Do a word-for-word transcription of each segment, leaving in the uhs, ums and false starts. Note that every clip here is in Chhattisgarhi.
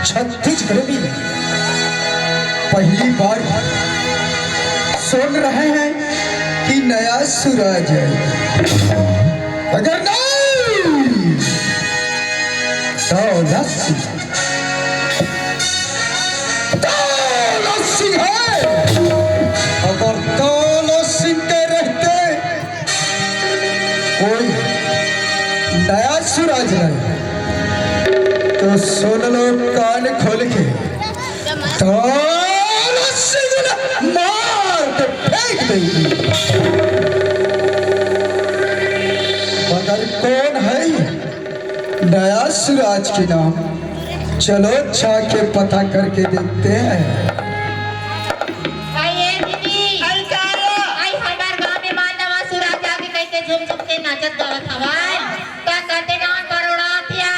छत्तीसगढ़ में पहली बार सुन रहे हैं कि नया सुराज है। अगर नहीं, दौलत सिंह, दौलत सिंह है। अगर दौलत सिंह के रहते कोई नया सुराज नहीं, तो सुन लो कान खोल के, दौलत सिंह ने मार के फेंक देंगे। मगर कौन है ये नया सुराज के नाम? चलो जाके पता करके देखते हैं। अरे दीदी, अरे का हो? आई हमार गांव में मान नवा सुराज आगे कहिके झूम झूम के नाचत गावत हवय। का करते गांव पर उड़ात या?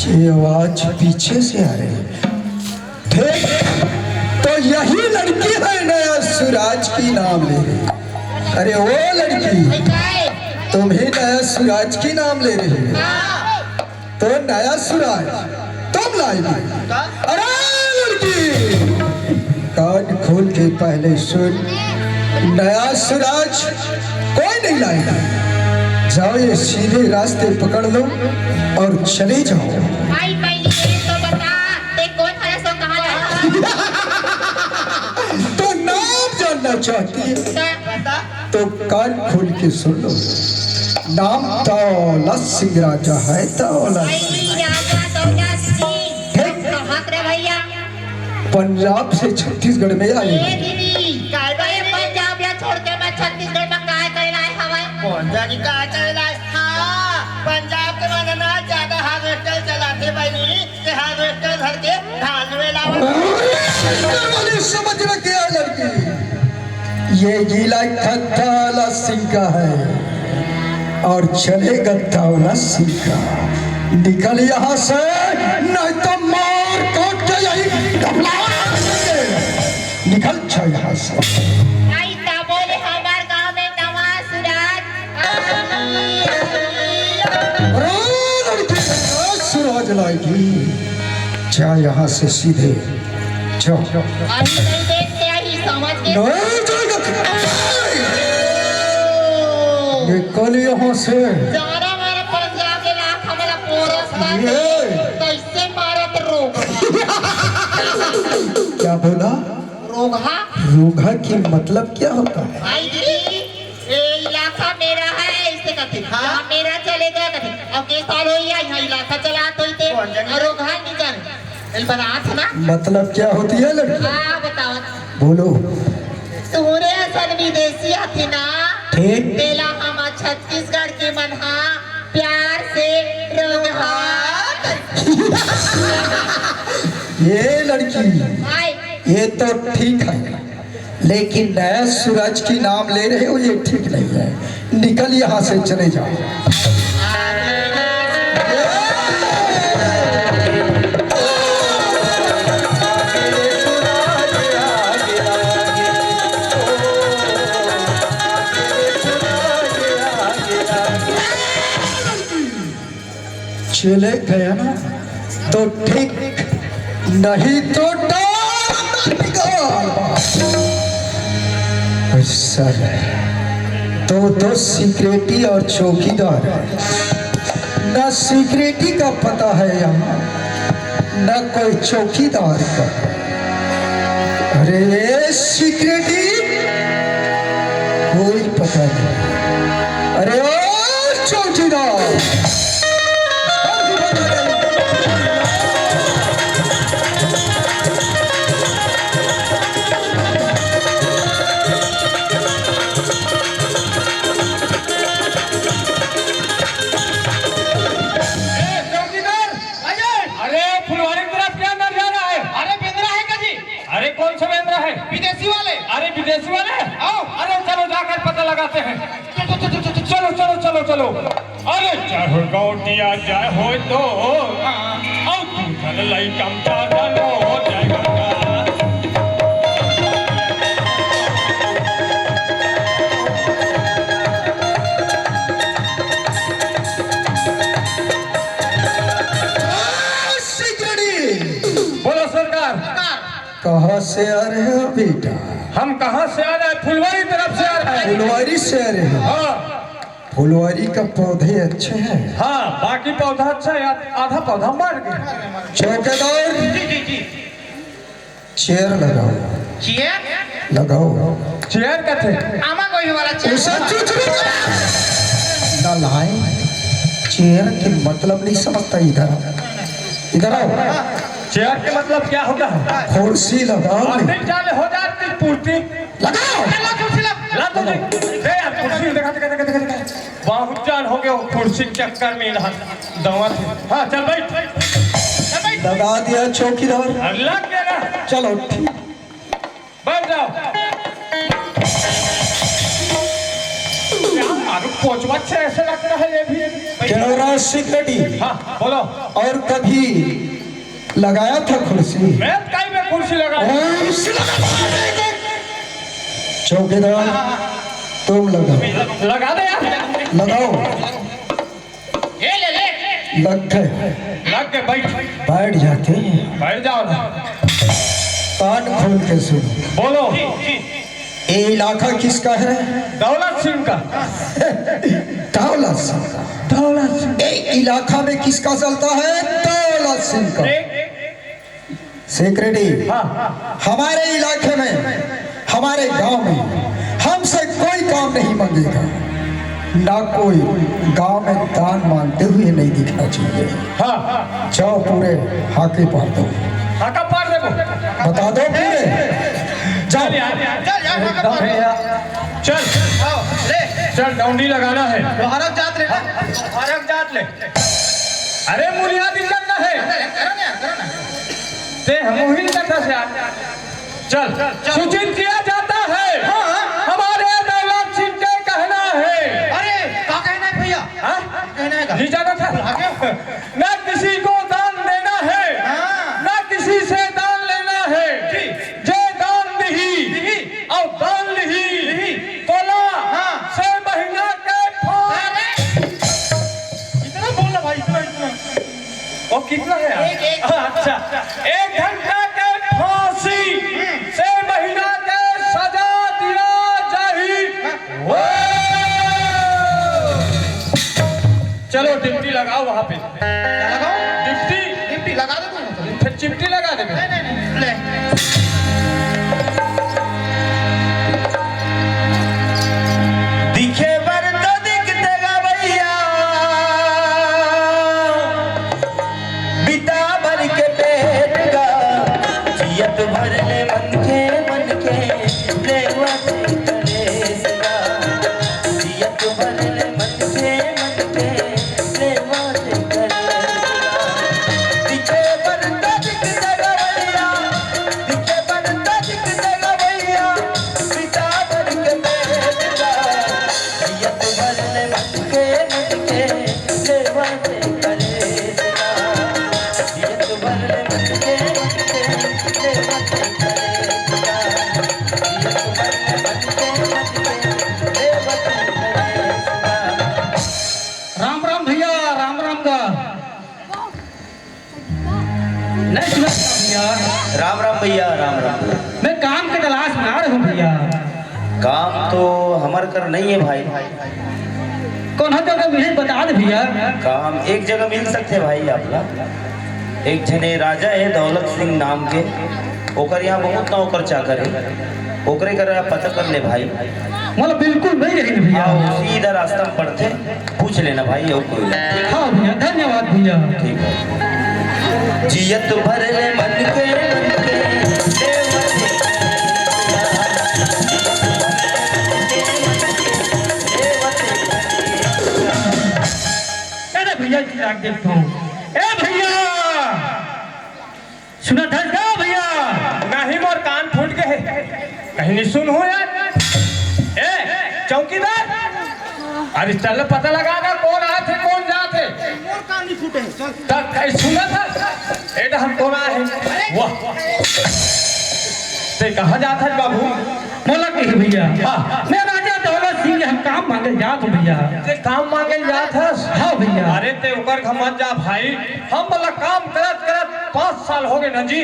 ये आवाज पीछे से आ रही है। देख, तो यही लड़की है नया सुराज की नाम ले रही। अरे ओ लड़की, तुम ही नया सुराज की नाम ले रही हो। तो नया सुराज तुम लाएगी। अरे लड़की, कान खोल के पहले सुन, नया सुराज कोई नहीं लाएगा। जाओ, ये सीधे रास्ते पकड़ लो और चले जाओ। आई पहली ये तो बता, ते कौन हरे सो कहाँ लाया? तो नाम जानना चाहती है? तो कान खोल के सुन लो, नाम दौलत सिंह राजा है, दौलत सिंह। राजा दौलत सिंह। ठीक। कहाँ के रे भैया? पंजाब से छत्तीसगढ़ में आए। ए दीदी, काय बात ए है? पंजाब ला छोड़ के मैं छत्तीसगढ़ में काय करे लाए हवय? कौन जानी काय करे लाए? हाँ, पंजाब के मन ना ज्यादा harvester चलाथे बहिनी, ते harvester धर के धान में लावत। अरे, वाली समझ में क्या लड़की? ये गीला खत्ता वाला सिंह का है और चलेगा तावला सिंह का। निकल यहाँ से, नहीं तो मार काट के यही ढपला देंगे। निकल जा यहाँ से। आई ता बोले हमार गांव में नवा सुराज। अरे लड़की, सुराज लाएगी। जा यहाँ से सीधे। जा। अभी नहीं देखते, अभी समझ के। नहीं जाएगा। निकल यहाँ से। जाना मारा पंजाब के लाख हमारा पोरस बाटे। ये। कैसे मारत रोग? क्या बोला? रोगहा। रोगहा की मतलब क्या होता है? आई दीदी, ये इलाका मेरा है, इसे कहते। हाँ। यहाँ मेरा चलेगा कहते। अब के साल हो गया, यहाँ इलाका चलात होई ते। कौन जाने? और रोगहा नहीं जाने। इल बनात है ना? मतलब क्या होती है लड़की? हाँ, बताओ। बोलो। तोरे असन विदेशी आथे ना? ठीक। तेला हम छत्तीसगढ़ के मन हा प्यार से रोगहा। ये लड़की, हाय। ये तो ठीक है, लेकिन नया सूरज की नाम ले रहे हो, ये ठीक नहीं है। निकल यहाँ से, चले जाओ। चले गया ना तो ठीक, नहीं तो डाल निकाल। सर, तो दो सिक्योरिटी और चौकीदार है। ना सिक्योरिटी का पता है यहाँ, ना कोई चौकीदार का। अरे सिक्योरिटी, कोई पता नहीं। अरे ओ चौकीदार, ए, चौकीदार! अजय! अरे, फुलवारी की तरफ क्या अंदर जा रहा है? अरे, बेंदरा है का जी? अरे, कौन सा बेंदरा है? विदेशी वाले। अरे, विदेशी वाले? आओ। अरे, चलो, जाकर पता लगाते हैं। चलो, चलो, चलो, चलो, चलो, चलो। अरे, जय हो गौटिया, जय हो तो। हाँ। औ तू चल लइकम का जानो हो जाएगा। बोलो सरकार। कहाँ से आ रहे हो बेटा? हम कहाँ से आ रहे हैं? फुलवारी तरफ से आ रहे हैं। फुलवारी से आ रहे हो? हाँ। फुलवारी का पौधे अच्छे हैं। हाँ, बाकी पौधा अच्छा है, आधा पौधा मर गया। चौकीदार, जी, जी, जी। चेयर लगाओ। चेयर? लगाओ। चेयर का थे? आमा कोई वाला चेयर। उसे चुचुरी। नालायक, चेयर के मतलब नहीं समझता। इधर, इधर आओ। चेयर के मतलब क्या होता है? कुर्सी लगाओ। आप नहीं जाने हो जाती पूर्ति। लगाओ। चलो कुर्सी ला। ला तो दे। दे यार, कुर्सी देखा, देखा, देखा, देखा, देखा। बहुत जान हो गया वो कुर्सी चक्कर में इधर दवा थे। हाँ, चल बैठ। चल बैठ। लगा दिया चौकीदार। अरे लग गया ना। चलो ठीक। बैठ जाओ। यार, मारू पोंचवा से ऐसे लग रहा है ये भी। क्यों राज सिक्योरिटी? हाँ, बोलो। और कभी लगाया था कुर्सी? मैं कई में कुर्सी लगाया। कुर्सी लगा। चौकीदार, तुम लगाओ। लगा दे यार। लगाओ। ये ले, ले। लग गए। लग गए, बैठ। बैठ जाते हैं। बैठ जाओ ना। कान खोल के सुनो। बोलो। ये इलाका किसका है? दौलत सिंह का। दौलत सिंह का। दौलत सिंह। ये इलाका में किसका चलता है? दौलत सिंह का। एक, सेक्रेटरी, हाँ, हाँ। हमारे इलाके में, हमारे गांव में हमसे कोई काम नहीं मांगेगा, ना कोई गांव में दान मांगते हुए नहीं दिखना चाहिए। हाँ। जाओ पूरे हाके पार दो। हाका पार दे। बता दो पूरे। जाओ। चल यार। चल यार, हाका पार दे। चल। आओ, ले। चल, डौंडी लगाना है। भारत जात ले। भारत जात ले। अरे मुनिया दी जाता है। करो ना, करो ना। ते हम ही कथा से आ। चल, चल। सूचित किया जाता है। हाँ, हाँ। हमारे दौलत सिंह के कहना है। अरे, का कहना है भैया? हाँ? कहना है का? नहीं जाना था। आगे। ना किसी को दान देना है, हाँ। ना किसी से दान लेना है। जी। जे दान दिही, दिही। और दान लिही, लिही। तोला, हाँ। से महीना के फांसी। अरे। इतना बोल ना भाई, इतना, इतना। वो कितना है यार? एक, एक। हाँ, अच्छा। एक घंटा के फांसी, हम्म। से महीना के सजा दिया जाही। हाँ। वो। चलो, डिप्टी लगाओ वहाँ पे। क्या लगाओ? डिप्टी। डिप्टी लगा दो तुम। फिर चिमटी लगा देबे। नहीं, नहीं, नहीं। ले। दिखे बर तो दिखते गा भैया, बिता भर के पेट गा, जियत भर ले मन के, मन के लेवा से कलेस गा, जियत भर ले मन के, मन के लेवा से कलेस गा। दिखे बर तो दिखते गा भैया, भैया, राम राम। मैं काम के तलाश में आ रहा हूँ भैया। काम तो हमर कर नहीं है भाई। कोनो जगह मिले बता दे भैया। काम एक जगह मिल सकथे भाई आपला। एक झने राजा है दौलत सिंह नाम के, ओकर यहाँ बहुत नौकर चाकर है, ओकरे करा पता कर ले भाई। मतलब बिल्कुल नहीं रही भैया। हाँ, वो सीधा रास्ता में पड़थे, पूछ लेना भाई, और कोई नहीं। हाँ भैया, धन्यवाद भैया। ठीक है। जियत भर ले मन के, मन के, देवते। अरे भैया, चिल्ला के देखता हूँ। ए भैया, सुनत हस का भैया? नहीं, मोर कान फूट गए। कहीं नहीं सुन हो यार। ए चौकीदार, अरे चल पता लगा ना, कौन आथे, कौन जाथे। मोर कान नहीं फूटे। चल। तब कहीं सुनत हस? ए डहर कौन आहे? वाह। ते कहाँ जात हस बाबू? मोला कही भैया। हाँ। मैं राजा दौलत सिंह के हम काम मांगे जात हूँ भैया। ते काम मांगे जात हस? हाँ भैया। अरे ते ओकर घर मत जा भाई, हम वाला काम करत करत पाँच साल हो गए ना जी।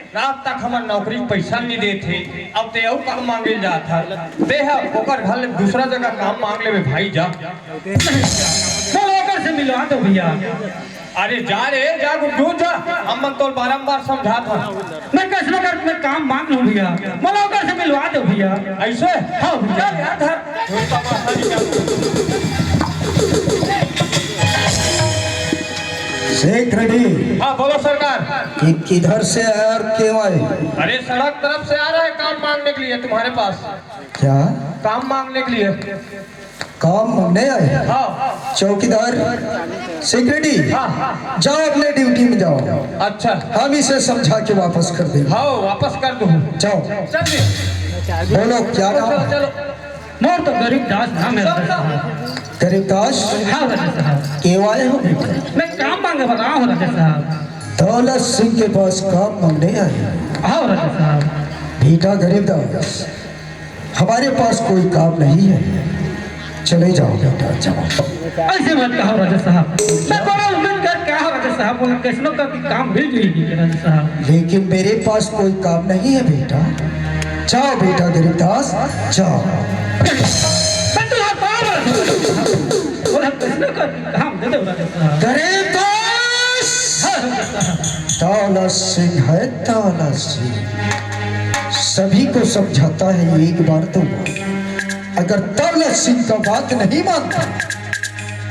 रात तक हमर नौकरी के पैसा नहीं देत हे, अब ते अउ काम मांगे जात हस। ते ह ओकर घर ले दूसरा जगह काम मांग लेबे भाई, जा। मोला ओकर से मिलवा दो भैया। अरे जा रे, जा गुड्डू जा, हम मन तोल बारंबार समझात हन। मैं कैसनो कर मैं काम मांग लूं भैया, मोला ओकर से मिलवा दो भैया। ऐसे? हाँ भैया। चल यार, धर। सेठ रेड्डी। हाँ, बोलो सरकार। कि किधर से आया और क्यों आए? अरे, सड़क तरफ से आ रहा है काम मांगने के लिए तुम्हारे पास। क्या? काम मांगने के लिए। काम मांगने आए? हाँ। चौकीदार, सेठ रेड्डी, हाँ, हाँ। जाओ अपने ड्यूटी में जाओ। अच्छा। हम इसे समझा के वापस कर देंगे। हाँ, वापस कर दो। जाओ। चल दी। बोलो, क्या नाम चलो, है? चलो। मोर तो गरीब दास नाम है, राजा साहब। गरीब दास? हाँ, राजा साहब। क्यों आए हो बेटा? मैं काम मांगे बर आया हूँ, राजा साहब। दौलत सिंह के पास काम मांगने आए हो? हाँ, राजा साहब। बेटा गरीब दास, हमारे पास कोई काम नहीं है, चले जाओ बेटा, जाओ। ऐसे मत कहो राजा साहब, मैं बड़ा उम्मीद करके आया हूँ राजा साहब, मोला कैसनो करके काम मिल जाएगी राजा साहब। लेकिन मेरे पास कोई काम नहीं है बेटा, जाओ बेटा गरीब दास, जाओ। मैं तुम्हारा बाप हूँ राजा साहब, मोला कैसनो करके काम दे दो राजा साहब। गरीब दास! हाँ, राजा साहब। दौलत सिंह है, दौलत सिंह। सभी को समझाता है एक बार, दो बार। अगर दौलत सिंह का बात नहीं मानता,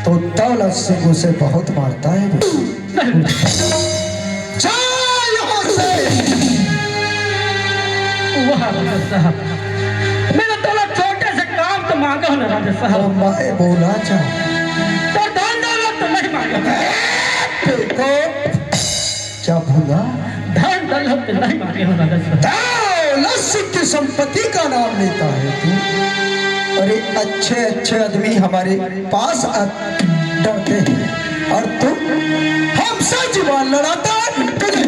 तो दौलत सिंह उसे बहुत मारता है। जा यहाँ से। वाह, राजा साहब। मैं तो थोड़ा छोटे से काम तो मांगा हूँ ना, राजा साहब। तो मैं बोला जा। तो धन दौलत तो नहीं मांगा। देखो, क्या भूला? धन दौलत नहीं मांगे हो राजा साहब। दौलत सिंह की संपत्ति का नाम लेता है तू। अरे अच्छे अच्छे आदमी हमारे पास आ, डरते हैं और तू हमसे जुबान लड़ाता है। तुझे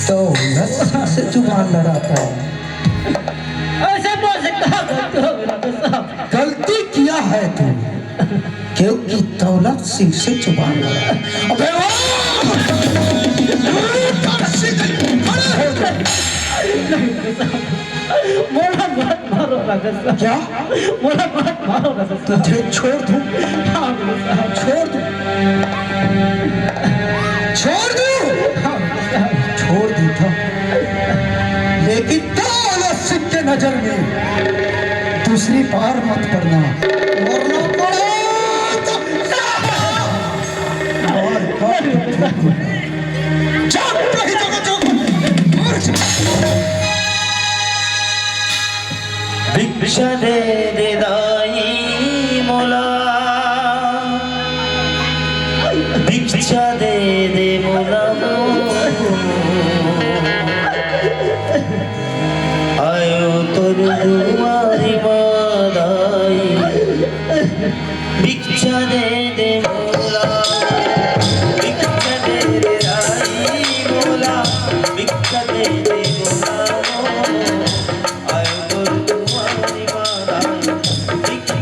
दौलत सिंह से जुबान लड़ाता है। ऐसे मुझसे कहा करते हो राजा साहब? गलती किया है तू, क्योंकि दौलत सिंह से जुबान लड़ा। अबे वाह! खड़े हो जा। मोला मत मारो राजा साहब। क्या? मोला मत मारो राजा साहब। तुझे छोड़ दूं? हाँ राजा साहब। छोड़ दूं? छोड़ दूं? हाँ राजा साहब। छोड़ देता हूँ, लेकिन दौलत सिंह के नजर में दूसरी बार मत पड़ना, वरना पड़े तो मार काट के फेंक दूंगा। जा, नहीं तो मैं जाऊंगा। मर जा। भिक्षा दे दे दाई मोला, भिक्षा दे दे मोला। आयो तोर दुआरी मा दाई, भिक्षा दे दे मोला, भिक्षा दे दे दाई मोला, भिक्षा दे दे मोला। आयो तोर दुआरी मा दाई, भिक्षा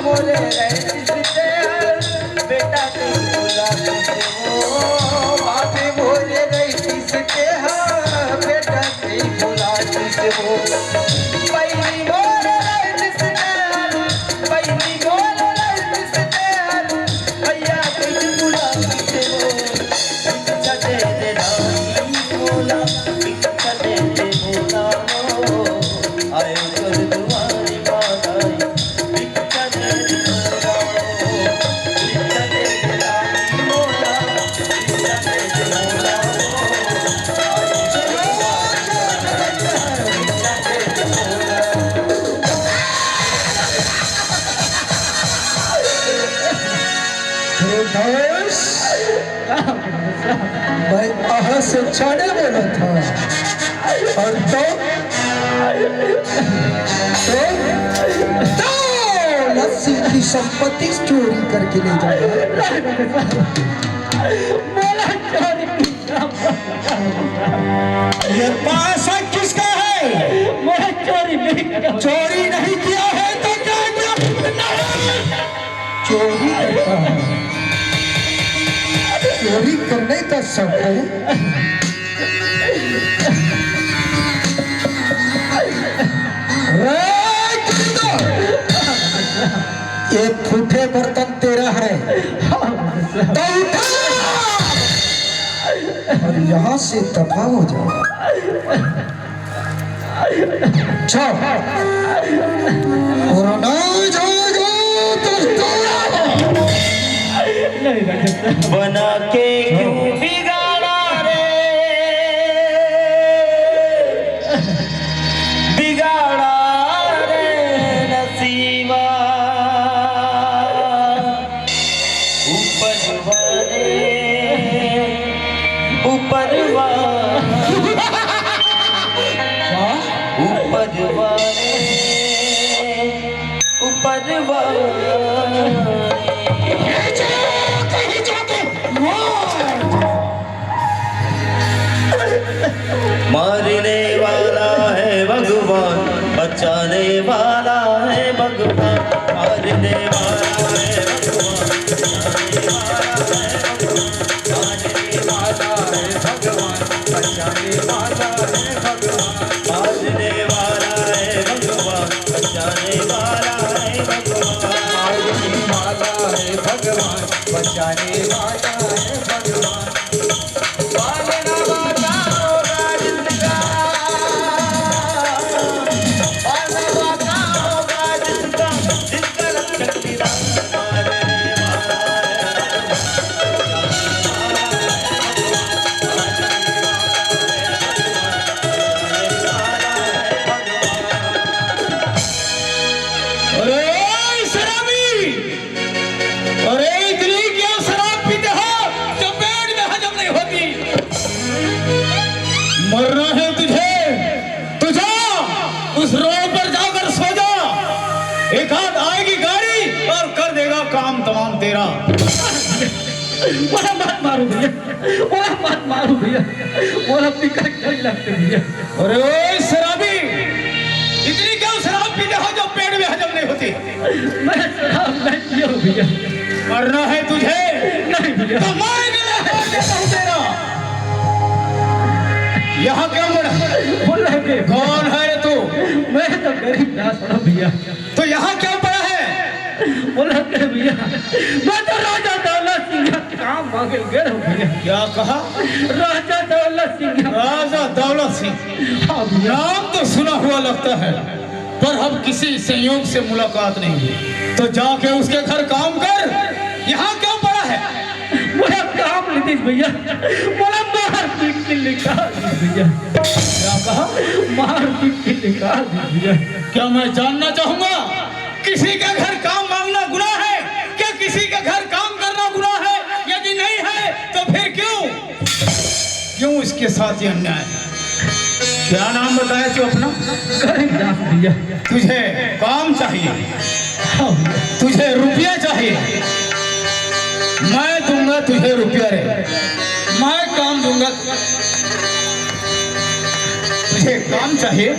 मोरे रहितिस तेहर, बेटा तैं भुला दिस वो। बाप मोरे रहितिस तेहर, बेटा तैं भुला दिस वो। बहिनी मोरे रहितिस तेहर, बहिनी मोरे रहितिस तेहर, भैया तैं भुला दिस वो। भिक्षा दे दे दाई मोला, भिक्षा दे दे मोला वो। आए तोर दुआरी माँ दाई, हे भैंस, मैं अहा से छाने बोला था। और तो, तो, तो लस्सी की संपत्ति चोरी करके ले जाएगा। मोला चोरी की संपत्ति। ये पासा किसका है? मोला चोरी नहीं किया। चोरी नहीं किया है तो क्या किया? नहीं। चोरी करता है, चोरी करने का शौक है। रे गिरधर, ये फूटे बर्तन तेरा है, तो उठा और यहाँ से दफा हो जाओ। अच्छा। और नहीं जाएगा तो नहीं, डॉक्टर साहब। बना के क्यों बिगाड़ा रे, बिगाड़ा रे नसीबा। ऊपर वाले, ऊपर वाले, ऊपर वाले, ऊपर वाले। मारने वाला है भगवान, बचाने वाला है भगवान। मारने वाला है भगवान, बचाने वाला है भगवान। मारने वाला है भगवान, बचाने वाला है भगवान। मारने वाला है भगवान, बचाने वाला है भगवान। मारने वाला है भगवान, बचाने वाला है भगवान। अरे शराबी, अरे, इतनी क्या शराब पीते हो जो पेट में हजम नहीं होती? मरना है तुझे, तू जा, उस रोड पर जाकर सो जा। एक आध आएगी गाड़ी और कर देगा काम तमाम तेरा। मोला मत मारो भैया, मोला मत मारो भैया, मोला पिका नहीं लगते भैया। अरे ओए शराबी, इतनी क्यों शराब पीते हो जो पेट में हजम नहीं होती? मैं शराब नहीं पिया हूँ भैया। मरना है तुझे? नहीं भैया। तो मैं भी नहीं देता हूँ तेरा। यहाँ क्यों पड़ा? बोला के कौन है रे तू? मैं तो गरीब दास हूँ भैया। तो यहाँ क्यों पड़ा है? बोला के भैया, मैं तो राजा दौलत सिंह का काम मांगे गए हूँ भैया। क्या कहा? राजा दौलत सिंह। राजा दौलत सिंह। हाँ भैया। नाम तो सुना हुआ लगता है, पर हम किसी संयोग से मुलाकात नहीं हुई। तो जाके उसके घर काम कर, यहाँ क्यों पड़ा है? मोला काम लेतीस भैया, मोला मार पीट के निकाल दीस भैया। क्या कहा? मार पीट के निकाल दीस भैया। क्या मैं जानना चाहूंगा, किसी के घर काम मांगना गुनाह है? क्या किसी के घर काम करना गुनाह है? यदि नहीं है तो फिर क्यों, क्यों इसके साथ ये अन्याय? क्या नाम बताया तू अपना? गरीब दास भैया। तुझे काम चाहिए, हाँ भैया। तुझे रुपया चाहिए, मैं दूंगा तुझे रुपया रे, मैं काम दूंगा। तुझे काम चाहिए,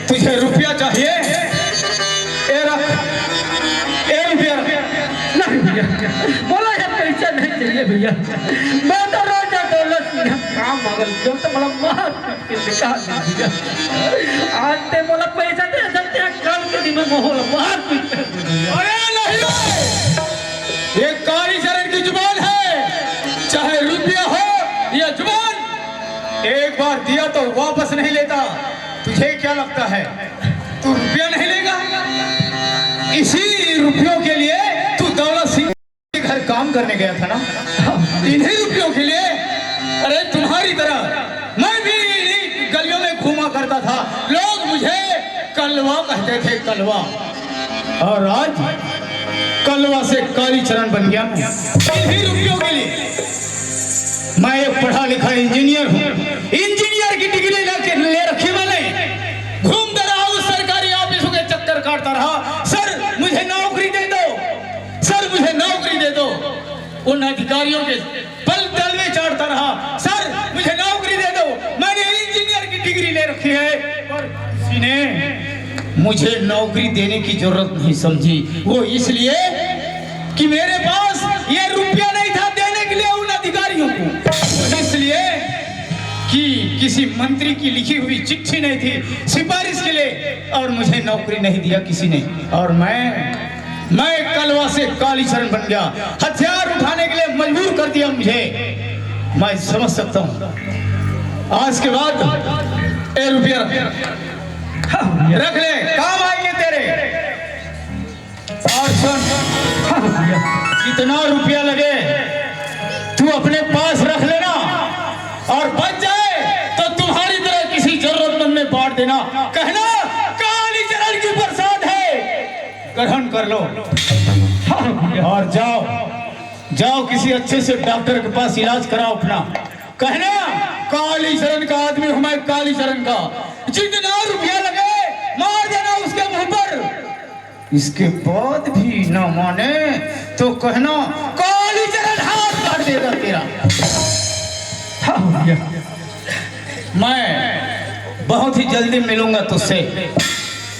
तुझे रुपया चाहिए, ए रख, ए रुपया। भैया, मोला ये पैसा नहीं चाहिए भैया। मैं तो राजा दौलत सिंह का मांगल, जो तो मोला मार के निकाल दे भैया। आज ते मोला पैसा दे सकते हैं, कल के दिन में मोला मार पीट कर दे भैया। अरे नहीं, ये कालीचरण की जुबान है, चाहे रुपया हो या जुबान, एक बार दिया तो वापस नहीं लेता। तुझे क्या लगता है, तू रुपया नहीं लेगा? इसी रुपयों के लिए तू दौलत सिंह के घर काम करने गया था ना, इन्हीं रुपयों के लिए। अरे, तुम्हारी तरह मैं भी इन्हीं गलियों में घूमा करता था, लोग मुझे कलवा कहते थे, कलवा। और आज कलवा से कालीचरण बन गया मैं, इन्हीं रुपयों के लिए। मैं एक पढ़ा लिखा इंजीनियर हूँ, इंजीनियर की डिग्री लेके ले रखी मैंने। घूमता रहा उस सरकारी ऑफिसों के चक्कर काटता रहा, सर मुझे नौकरी दे दो, सर मुझे नौकरी दे दो। उन अधिकारियों के बल तलवे चाटता रहा, सर मुझे नौकरी दे दो, मैंने इंजीनियर की डिग्री ले रखी है। पर किसी ने मुझे नौकरी देने की जरूरत नहीं समझी। वो इसलिए कि मेरे पास ये रुपया नहीं था देने के लिए उन अधिकारियों को, इसलिए कि किसी मंत्री की लिखी हुई चिट्ठी नहीं थी सिफारिश के लिए, और मुझे नौकरी नहीं दिया किसी ने। और मैं मैं कलवा से कालीचरण बन गया, हथियार उठाने के लिए मजबूर कर दिया मुझे। मैं समझ सकता हूँ। आज के बाद ए रुपया रख, रख ले, काम आएंगे तेरे। और सुन, जितना रुपया लगे तू अपने पास रख लेना, और बच जाए तो तुम्हारी तरह किसी जरूरतमंद में बांट देना। कहना कालीचरण की प्रसाद है, ग्रहण कर लो। और जाओ, जाओ किसी अच्छे से डॉक्टर के पास इलाज कराओ अपना। कहना कालीचरण का आदमी हूं मैं, कालीचरण का। जितना रुपया लगे मार देना उसके मुंह पर। इसके बाद भी ना माने तो कहना कालीचरण हाथ काट देगा तेरा। मैं बहुत ही जल्दी मिलूंगा तुझसे।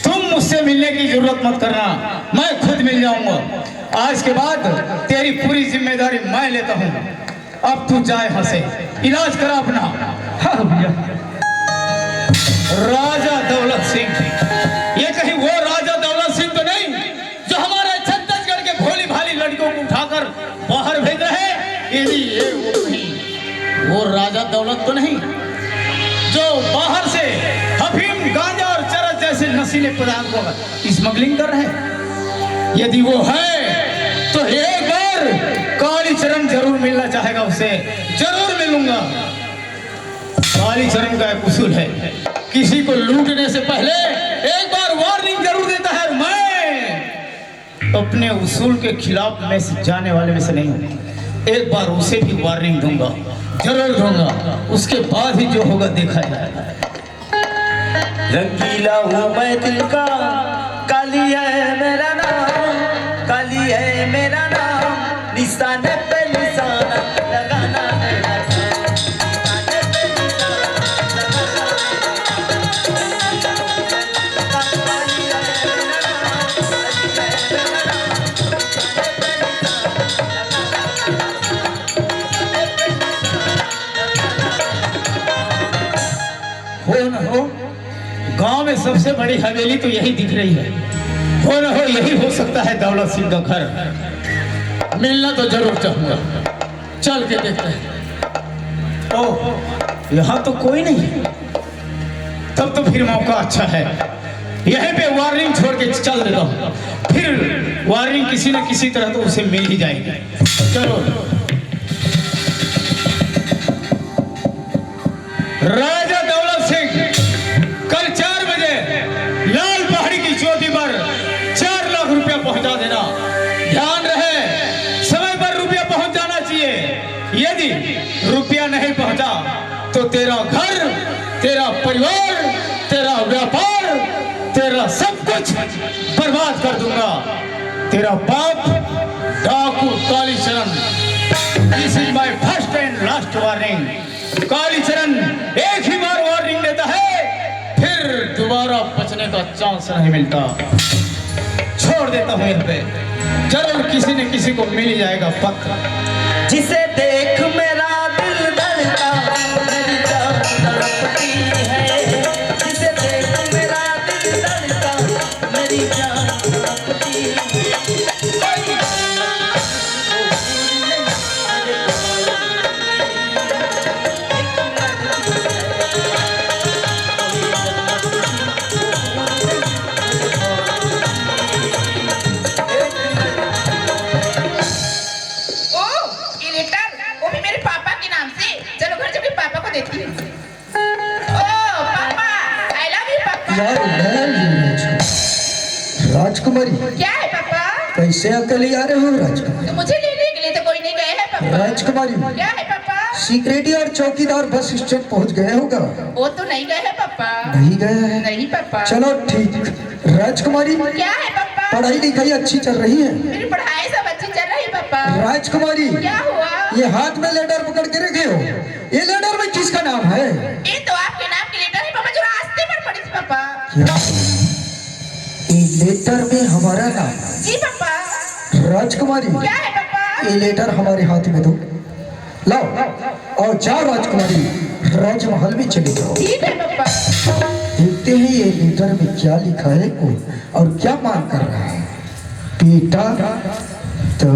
तुम मुझसे मिलने की जरूरत मत करना, मैं खुद मिल जाऊंगा। आज के बाद तेरी पूरी जिम्मेदारी मैं लेता हूँ। अब तू जा यहाँ से, इलाज करा अपना। हाँ भैया। राजा दौलत सिंह, ये कहीं वो राजा दौलत सिंह तो नहीं जो हमारे छत्तीसगढ़ के भोली भाली लड़कियों को उठाकर बाहर भेज रहे? यदि ये वो कहीं वो राजा दौलत तो नहीं जो बाहर से अफीम, गांजा और चरस जैसे नशीले पदार्थों का स्मगलिंग कर रहे हैं? यदि वो है तो एक बार कालीचरण जरूर मिलना चाहेगा, उससे जरूर मिलूंगा। कालीचरण का एक उसूल है, किसी को लूटने से पहले एक बार वार्निंग जरूर देता है। मैं अपने उसूल के खिलाफ में से जाने वाले में से नहीं हूँ। एक बार उसे भी वार्निंग दूंगा, जरूर दूंगा। उसके बाद ही जो होगा देखा जाएगा। रंगीला हूँ मैं दिल का, काली है मेरा नाम, काली है मेरा नाम, निशाने पे निशाना लगाना मेरा काम। हो न हो, गांव में सबसे बड़ी हवेली तो यही दिख रही है। हो न हो, यही हो सकता है दौलत सिंह का घर। मिलना तो जरूर चाहूंगा, चल के देखते हैं। ओह, यहाँ तो कोई नहीं है। तब तो फिर मौका अच्छा है, यहीं पे वार्निंग छोड़ के चल देता हूँ। फिर वार्निंग किसी न किसी तरह तो उसे मिल ही जाएगी। चलो। राजा दौलत सिंह, कल चार बजे लाल पहाड़ी की चोटी पर चार लाख रुपया पहुंचा देना। ध्यान रहे, समय पर रुपया पहुंच जाना चाहिए। यदि रुपया नहीं पहुंचा तो तेरा घर, तेरा परिवार, तेरा व्यापार, तेरा सब कुछ बर्बाद कर दूंगा। तेरा बाप डाकू Kalicharan. This is my first and last warning। Kalicharan एक ही बार वार्निंग देता है, फिर दोबारा बचने का चांस नहीं मिलता। छोड़ देता हूं यहाँ पे। जरूर किसी न किसी को मिल जाएगा पक्का। जिसे देख मेरा दिल धड़का, मेरी जान तड़पती है। जिसे देख मेरा दिल धड़का, मेरी जान तड़पती है। कोई ओ, ये लेटर, वो भी मेरे पापा के नाम से। चलो घर जाके पापा को देती हूँ। ओ papa, I love you papa. यार, यार, ये राजकुमारी। राजकुमारी। क्या है पापा? कैसे अकेले आ रहे हो राजकुमारी? तो मुझे लेने के लिए तो कोई नहीं गए है पापा। राजकुमारी। क्या है पापा? सिक्योरिटी और चौकीदार बस स्टैंड पहुंच गए होगा। वो तो नहीं गए है पापा। नहीं गए हैं? नहीं पापा। चलो ठीक। राजकुमारी, क्या है पापा? पढ़ाई लिखाई अच्छी चल रही है? मेरी पढ़ाई सब अच्छी चल रही है पापा। राजकुमारी, क्या हुआ? ये हाथ में लेटर पकड़ के रखे हो, ये लेटर में किसका नाम है? ये तो आपके नाम की लेटर है पापा, जो रास्ते पर पड़ी थी पापा। क्या? ये लेटर में हमारा नाम? जी पापा। राजकुमारी, क्या है पापा? ये लेटर हमारे हाथ में दो। लाओ, और जाओ राजकुमारी, राजमहल में चले जाओ। ठीक है पापा। देखते हैं ये लेटर में क्या लिखा है, कौन और क्या मांग कर रहा है। बेटा, तो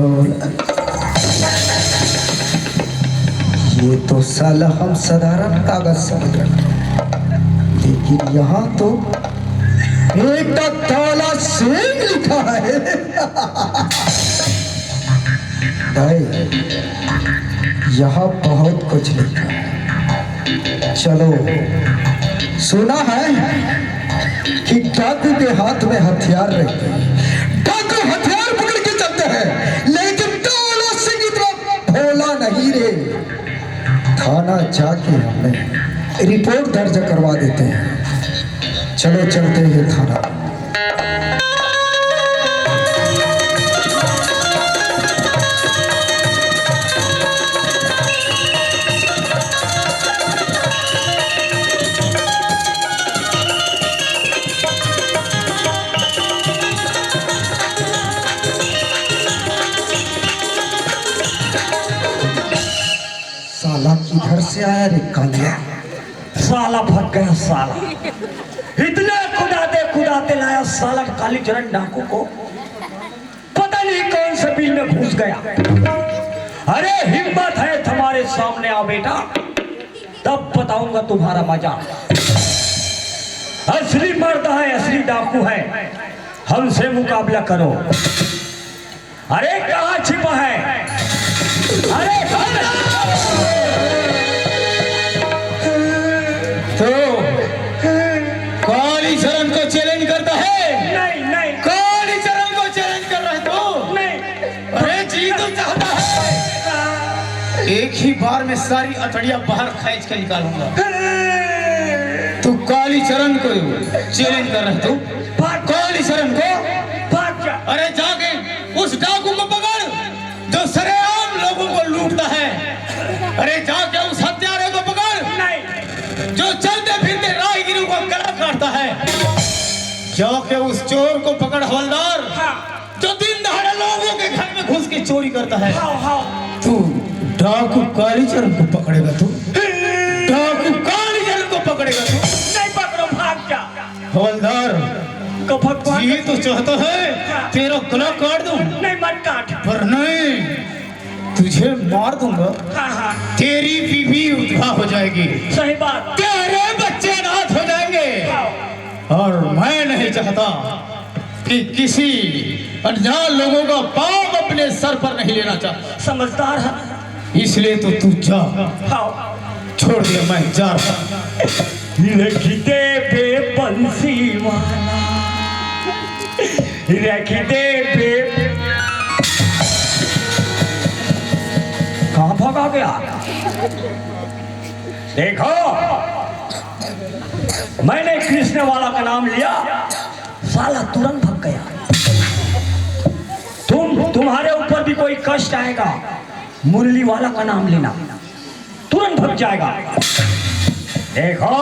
ये तो साला हम साधारण कागज समझ रहे हैं, लेकिन यहाँ तो बेटा ताला सिंह लिखा है। नहीं, यहाँ बहुत कुछ लिखा है। चलो, सुना है कि डाकू के हाथ में हथियार रहते हैं, डाकू हथियार पकड़ के चलते हैं, लेकिन ताला सिंह इतना भोला नहीं रे। थाना जाके हमें रिपोर्ट दर्ज करवा देते हैं। चलो, चलते हैं थाना। साला किधर से आया रे कालिया? साला फंस गया साला। इतने कुदाते कुदाते लाया साला कालीचरण डाकू को, पता नहीं कौन से बिल में घुस गया। अरे हिम्मत है तुम्हारे सामने आओ बेटा, तब बताऊंगा तुम्हारा मजा। असली मर्द है, असली डाकू है, हमसे मुकाबला करो। अरे कहाँ छिपा है? अरे तो कालीचरण को चैलेंज करता है? नहीं, नहीं। कालीचरण को चैलेंज कर रहा है तू? नहीं। अरे जी तो चाहता है, एक ही बार में सारी अतड़िया बाहर खींच के निकालूंगा। तू कालीचरण को चैलेंज कर रहा है तू? भाग। कालीचरण को? भाग जा। अरे जाके उस डाकू को पकड़ जो सरेआम लोगों को लूटता है। अरे जाके उस हत्यारे को पकड़ नहीं। जो चलते फिरते राहगीरों का गला काटता है। जाके उस चोर को पकड़ हवलदार, हाँ। जो दिन दहाड़े लोगों के घर में घुस के चोरी करता है। हाँ, हाँ। तू डाकू कालीचरण को पकड़ेगा तू? डाकू कालीचरण को पकड़ेगा तू? नहीं पकड़ो, भाग जा। हवलदार, का भगवान ये तो चाहता है तेरा गला काट दूं। नहीं, मत काट। पर नहीं, तुझे मार दूंगा। हाँ, हाँ। तेरी बीवी विधवा हो जाएगी। सही बात। तेरे बच्चे अनाथ हो जाएंगे। हाँ। और मैं नहीं चाहता कि किसी अनजान लोगों का पाप अपने सर पर नहीं लेना चाहता। समझदार है। इसलिए तो तू जा। हाँ। छोड़ दिया, मैं जा रहा हूँ। रख दे बे बंसी वाला, रख दे बे। कहाँ भगा गया? देखो, मैंने कृष्ण वाला का नाम लिया, साला तुरंत भग गया। तुम, तुम्हारे ऊपर भी कोई कष्ट आएगा, मुरली वाला का नाम लेना, तुरंत भग जाएगा। देखो,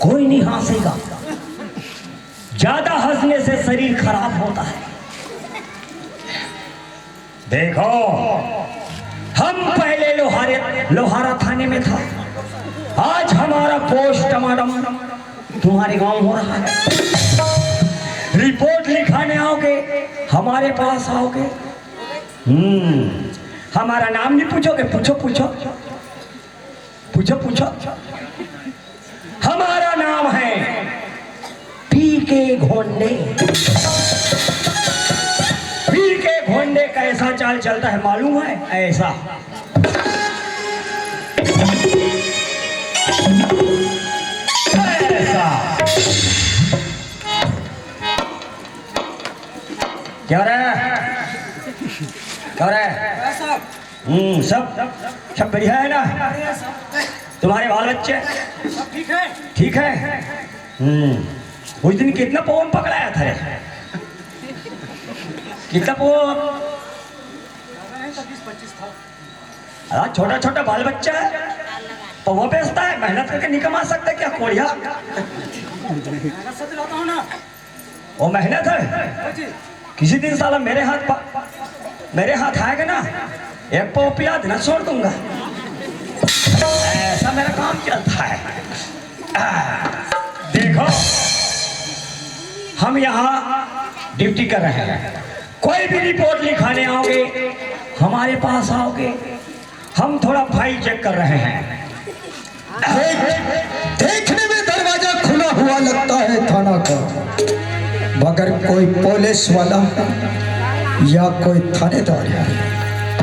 कोई नहीं हंसेगा। ज्यादा हंसने से शरीर खराब होता है। देखो, हम पहले लोहारे, लोहारा थाने में था, आज हमारा पोस्टमार्टम तुम्हारे गांव हो रहा है। रिपोर्ट लिखाने आओगे, हमारे पास आओगे। हम्म, हमारा नाम नहीं पूछोगे? पूछो, पूछो, पूछो, पूछो। हमारा नाम है पी के घोंडे। पी के घोंडे कैसा चाल चलता है मालूम है? ऐसा, ऐसा। क्या रे? क्या रे? हम्म, सब, सब बढ़िया है ना? तुम्हारे बाल बच्चे ठीक है? ठीक है। हम्म, उस दिन कितना पवन पकड़ाया था रे? कितना पवन? अरे, छोटा छोटा बाल बच्चा है, पौवा बेचता है, मेहनत करके नहीं कमा सकता क्या कोढ़िया? वो मेहनत है। किसी दिन साला मेरे हाथ पा, मेरे हाथ आएगा ना, एक पाव पिला देना, छोड़ दूंगा। ऐसा मेरा काम चलता है। आ, देखो, हम यहाँ ड्यूटी कर रहे हैं, कोई भी रिपोर्ट लिखाने आओगे, हमारे पास आओगे, हम थोड़ा फाइल चेक कर रहे हैं। देख, देखने में दरवाजा खुला हुआ लगता है थाना का, मगर कोई पुलिस वाला या कोई थानेदार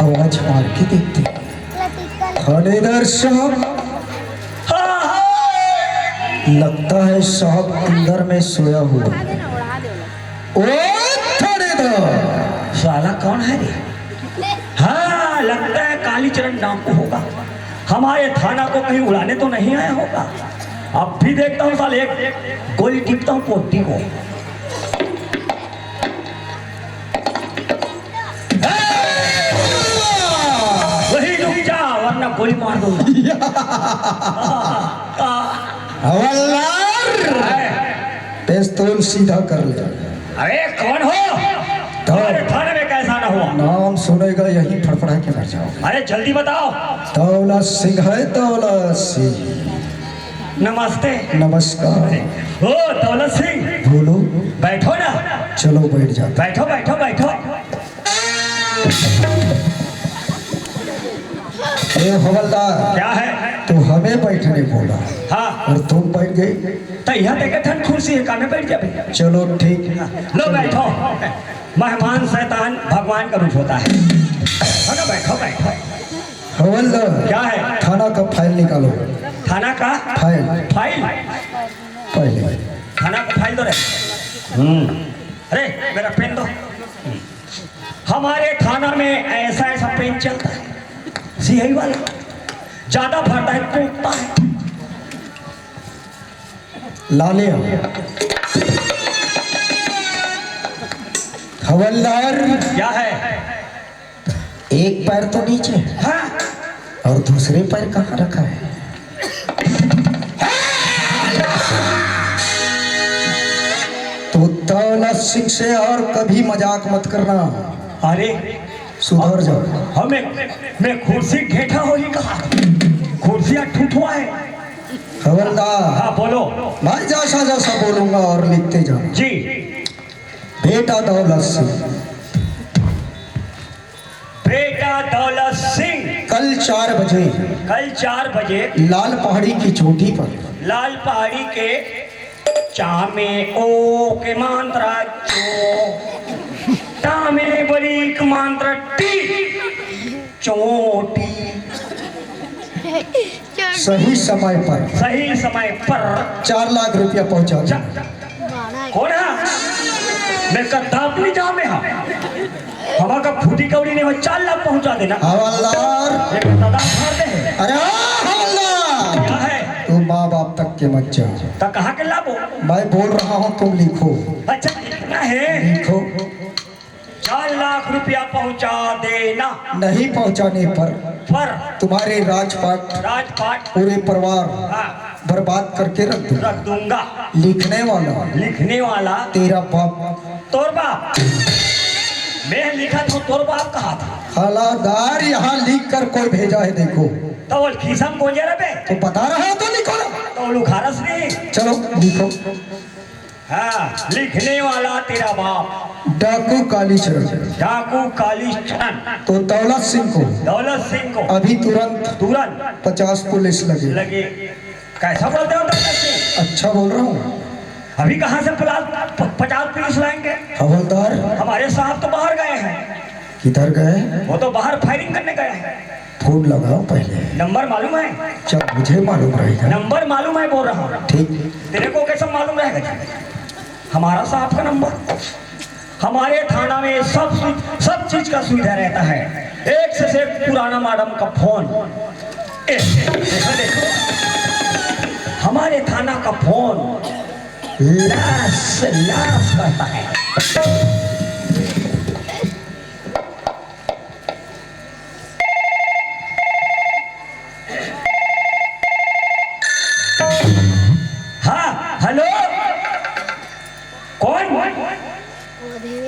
आवाज मार के देखते हैं। थानेदार साहब, लगता है साहब अंदर में सोया हुआ है। ओ थानेदार, साला कौन है रे? हाँ, लगता है कालीचरण नाम को होगा। हमारे थाना को कहीं उड़ाने तो नहीं आया होगा। अब भी देखता हूँ साले, एक गोली टिपता हूँ पोती को। वही रुक जा, वरना गोली मार दूंगा। हवलदार, पिस्तौल सीधा कर ले। अरे कौन हो? तो तुम्हारे थाने में कैसा ना हुआ? नाम सुनेगा यही फड़फड़ा के मर जाओ। अरे जल्दी बताओ। दौलत सिंह है, दौलत सिंह। नमस्ते। नमस्कार। ओ दौलत सिंह। बोलो। बैठो ना। चलो बैठ जाओ। बैठो, बैठो, बैठो। ए हवलदार, क्या है? तू हमें बैठने बोला। हाँ। और तुम बैठ गए। तो यहाँ देखे ठंड कुर्सी है, कामे बैठ जाबे। चलो ठीक। लो बैठो। मेहमान शैतान भगवान का रूप होता है। बैठो, बैठो, बैठो। हवलदार, क्या है? थाना का फाइल निकालो। थाना का? फाइल। फाइल? फाइल। थाना का फाइल दो रे। हम्म। अरे, मेरा पेन दो। हमारे थाना में ऐसा, ऐसा पेन चलता है, सियाही वाला, ज्यादा भरता है, कूदता है। ला ले आओ। हवलदार। क्या है? एक पैर तो नीचे है। हाँ। और दूसरे पैर कहाँ रखा है? तो दौलत सिंह से और कभी मजाक मत करना। अरे, सुधर जाओ। हमें, मैं कुर्सी घेटा हो ही कहा, कुर्सियाँ ठुठुआ है। हवलदार। हाँ, बोलो। मैं जैसा जैसा बोलूंगा और लिखते जाओ। जी। बेटा दौलत सिंह। बेटा दौलत सिंह। कल चार बजे। कल चार बजे। लाल पहाड़ी की चोटी पर। लाल पहाड़ी के चामे ओ के मांत्रा चो। टामे बरीक मांत्रा टी। चोटी। सही समय पर। सही समय पर। चार लाख रुपया पहुंचा दे। चा-, कौन है? मैं कद्दाप नहीं जामे हा। हवा का फूटी कौड़ी नहीं हो, चार लाख पहुंचा देना। हवलदार। एक दादा फाड़ दे। अरे आ, हवलदार। क्या है? तू माँ बाप तक के मत जा। तो कहाँ के लाबो? मैं बोल रहा हूँ, तुम लिखो। अच्छा, लिखना है। लिखो। चार लाख रुपया पहुंचा देना। नहीं पहुंचाने पर पर तुम्हारे राजपाट, राजपाट। पूरे परिवार हाँ। बर्बाद करके रख दूंगा। रख दूंगा। लिखने वाला लिखने वाला तेरा बाप। तोर बाप। मैं लिखत हूँ, तोर बाप कहा था। हवलदार, यहाँ लिख कर कोई भेजा है, देखो। तो वो खीसा म गोंजे रहे। तो बता रहा हूँ तो लिखो ना। तो वो लुखारस नहीं। चलो लिखो। हाँ, लिखने वाला तेरा बाप। डाकू कालीचरण। डाकू कालीचरण। तो दौलत सिंह को दौलत सिंह को अभी तुरंत तुरंत पचास पुलिस लगे। लगे। कैसा बोलते हो दौलत सिंह? अच्छा बोल रहा हूँ। अभी कहाँ से पला-, प-, पचास पुलिस लाएंगे? हवलदार। हमारे साहब तो बाहर गए हैं। किधर गए? वो तो बाहर फायरिंग करने गए हैं। फोन लगाओ पहले। नंबर मालूम है? जब मुझे मालूम रहेगा। नंबर मालूम है बोल रहा हूँ। ठीक। तेरे को कैसे मालूम रहेगा जी? हमारा साहब का नंबर। हमारे थाना में सब सु-, सब चीज का सुविधा रहता है। एक से, से एक पुराना मैडम का फोन। ए, देखो, देखो। हमारे थाना का फोन लाश, लाश करता है। हाँ, हेलो, कौन?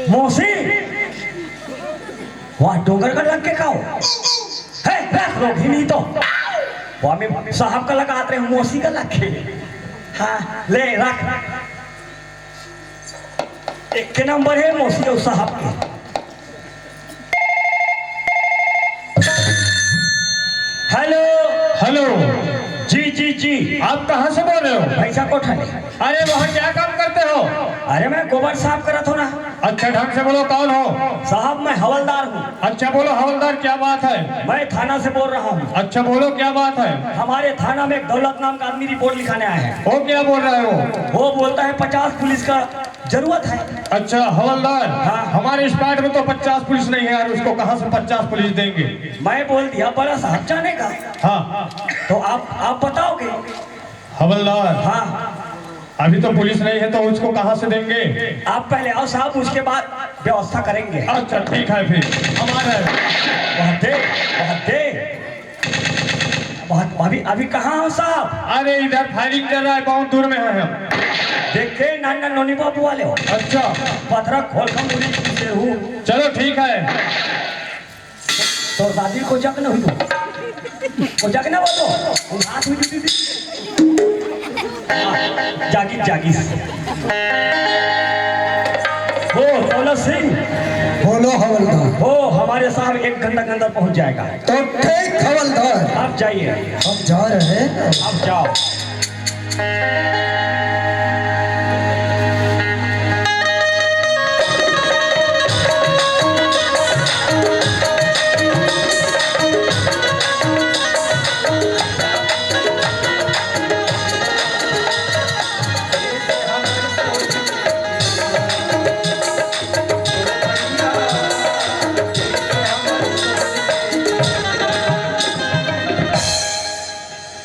मौसी। वाह, डोंगरगढ़ लग के का हो? हे, रख, रोहिणी तो। वाह, मैं साहब का लगात रहे, मौसी का लग के। हाँ, ले, रख। एक के नंबर है मौसी और साहब के। हेलो। हेलो। जी, जी, जी। आप कहाँ से बोल रहे हो? भैंसा कोठा ले। अरे, वहाँ क्या काम करते हो? अरे, मैं गोबर साफ करत हूँ ना। अच्छा, ढंग से बोलो, कौन हो? साहब, मैं हवलदार हूँ। अच्छा, बोलो हवलदार, क्या बात है? मैं थाना से बोल रहा हूँ। अच्छा, बोलो, क्या बात है? हमारे थाना में एक दौलत नाम का आदमी रिपोर्ट लिखाने आया है। वो क्या बोल रहे हो? वो बोलता है पचास पुलिस का जरूरत है। अच्छा हवलदार, हाँ। हमारे स्क्वाड में तो पचास पुलिस नहीं है यार, उसको कहाँ से पचास पुलिस देंगे? मैं बोल दिया, बड़ा साहब जानेगा। हाँ। तो आप, आप बताओगे? हवलदार, हाँ। अभी तो पुलिस नहीं है, तो उसको कहाँ से देंगे? आप पहले आओ साहब, उसके बाद व्यवस्था करेंगे। अच्छा, ठीक है, फिर हम आ रहे हैं। बहुत देर, बहुत देर। बहुत, अभी, अभी कहाँ हो साहब? अरे, इधर फायरिंग चल रहा है, बहुत दूर में है हम। देखे, नाना नोनी बाबू वाले हो। अच्छा। पथरा खोल खा मुड़ी से हूँ। चलो, ठीक है। तो शादी को जग न हुई, को जग न बोलो, वो हाथ हुई थी। जागी, जागी। हो दौलत सिंह। बोलो हवलदार। हो, हमारे साहब एक घंटा के अंदर पहुंच जाएगा। तो ठीक हवलदार। आप जाइए। हम जा रहे हैं। आप जाओ।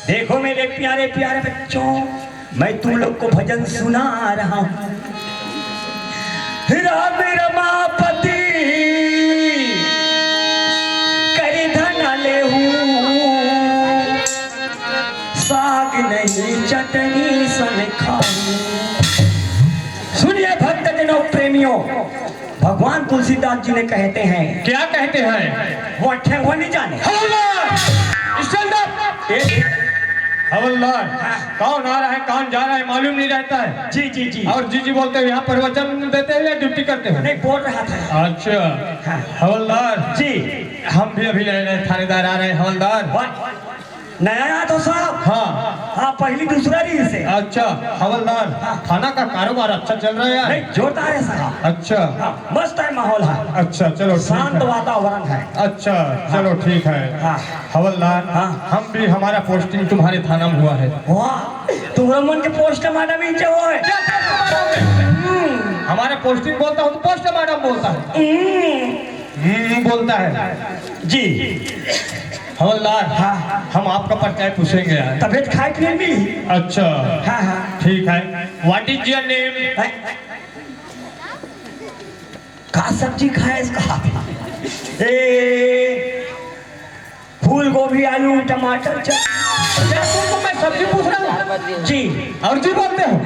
देखो मेरे प्यारे प्यारे बच्चों, मैं तुम लोग को भजन सुना रहा हूँ। राम रमापति कर धन लेहू, साग नहीं चटनी सन खाऊ। सुनिए भक्तजनों, प्रेमियों, भगवान तुलसीदास जी ने कहते हैं। क्या कहते हैं? वो अट्ठे वो नहीं जाने। हवलदार! Stand up! ए, हवलदार, हाँ। कौन आ रहा है, कौन जा रहा है, मालूम नहीं रहता है। जी, जी, जी। और जी, जी बोलते हो, यहाँ प्रवचन देते हो या ड्यूटी करते हो? नहीं, बोल रहा था। अच्छा। हाँ। हवलदार, जी। हम भी अभी नए नए थानेदार आ रहे हैं, हवलदार। वाह। नया आया तो साहब। हाँ। हाँ, पहली दूसरा रही से। अच्छा, हवलदार, हाँ। थाना का कारोबार अच्छा चल रहा है यार? नहीं, जोरदार है साहब। अच्छा। हाँ, मस्त है माहौल है। अच्छा, चलो, ठीक शांत है। वातावरण है। अच्छा, हाँ। चलो, ठीक है। हाँ। हवलदार, हाँ। हम भी, हमारा पोस्टिंग तुम्हारे थाना में हुआ है। वाह, तुम्हारा मन के पोस्टमार्टम इंचे हो है। हम्म। हमारा पोस्टिंग बोलता हूँ तो पोस्टमार्टम बोलता है। हम्म। हम्म, बोलता है। जी। हवलदार, हाँ। हम आपका परिचय पूछेंगे यार। तबीयत खाए पिए मिली? अच्छा। हाँ, हाँ। ठीक है। What is your name? हैं? का सब्जी खाए इसका? ए, फूल गोभी, आलू, टमाटर, चट-, क्या तुमको मैं सब्जी पूछ रहा हूँ? जी। और जी बोलते हो?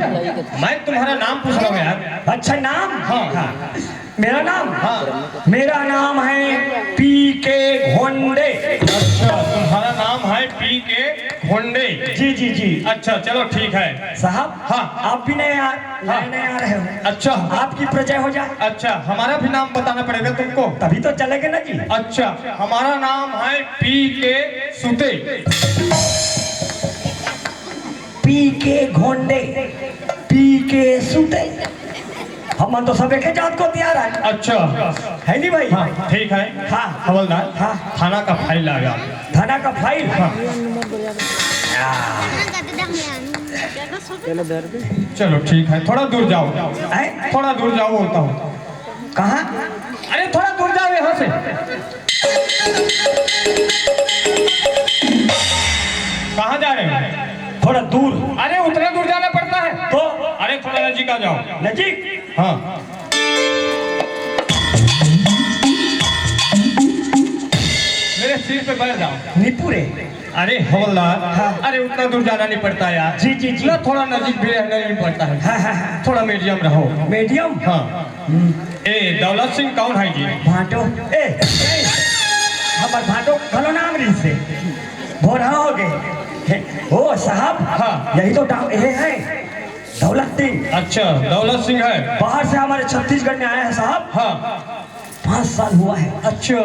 मैं तुम्हारा नाम पूछ रहा हूँ यार। अच्छा, नाम? हाँ। हाँ। मेरा नाम? हाँ। मेरा नाम है पी के घोंडे। अच्छा, तुम्हारा नाम है पी के घोंडे। जी, जी, जी। अच्छा, चलो, ठीक है। साहब, हाँ। आप भी नए आ, हाँ। नए, नए आ रहे हो। अच्छा। आपकी परिचय हो जाए। अच्छा, हमारा भी नाम बताना पड़ेगा तुमको। तभी तो चलेंगे ना जी। अच्छा, हमारा नाम है पी के सुते। पी के घोंडे, पी के सुते। हमन तो सब एके जात के हन यार। अच्छा। है नहीं भाई? हाँ, ठीक है। हाँ। हवलदार, हाँ। थाना का फाइल लाएगा। थाना का फाइल? हाँ। चलो, ठीक है, थोड़ा दूर जाओ। हैं? थोड़ा दूर जाओ, बोलता हूँ। कहाँ? अरे, थोड़ा दूर जाओ यहाँ से। कहाँ जा रहे हो? थोड़ा दूर। अरे, उतना दूर जाना पड़ता है। तो? अरे, थोड़ा नजीक आ जाओ। नजीक? हाँ। मेरे सीट पे बैठ जाओ। निपुरे। अरे हवलदार, हाँ। अरे, उतना दूर जाना नहीं पड़ता यार। जी, जी, जी। ना, थोड़ा नजीक भी रहना नहीं पड़ता है। हाँ, हाँ, हाँ। थोड़ा मीडियम रहो। मीडियम? हाँ। हम्म। ए, दौलत सिंह कौन है जी? भाटो। ए, ए, हमर भाटो घलो नाम रहिसे। भोरहा हो गए। ओ साहब, हाँ। यही तो डा-, ये है, दौलत सिंह। अच्छा, दौलत सिंह है। बाहर से हमारे छत्तीसगढ़ में आया है साहब। हाँ। पाँच साल हुआ है। अच्छा।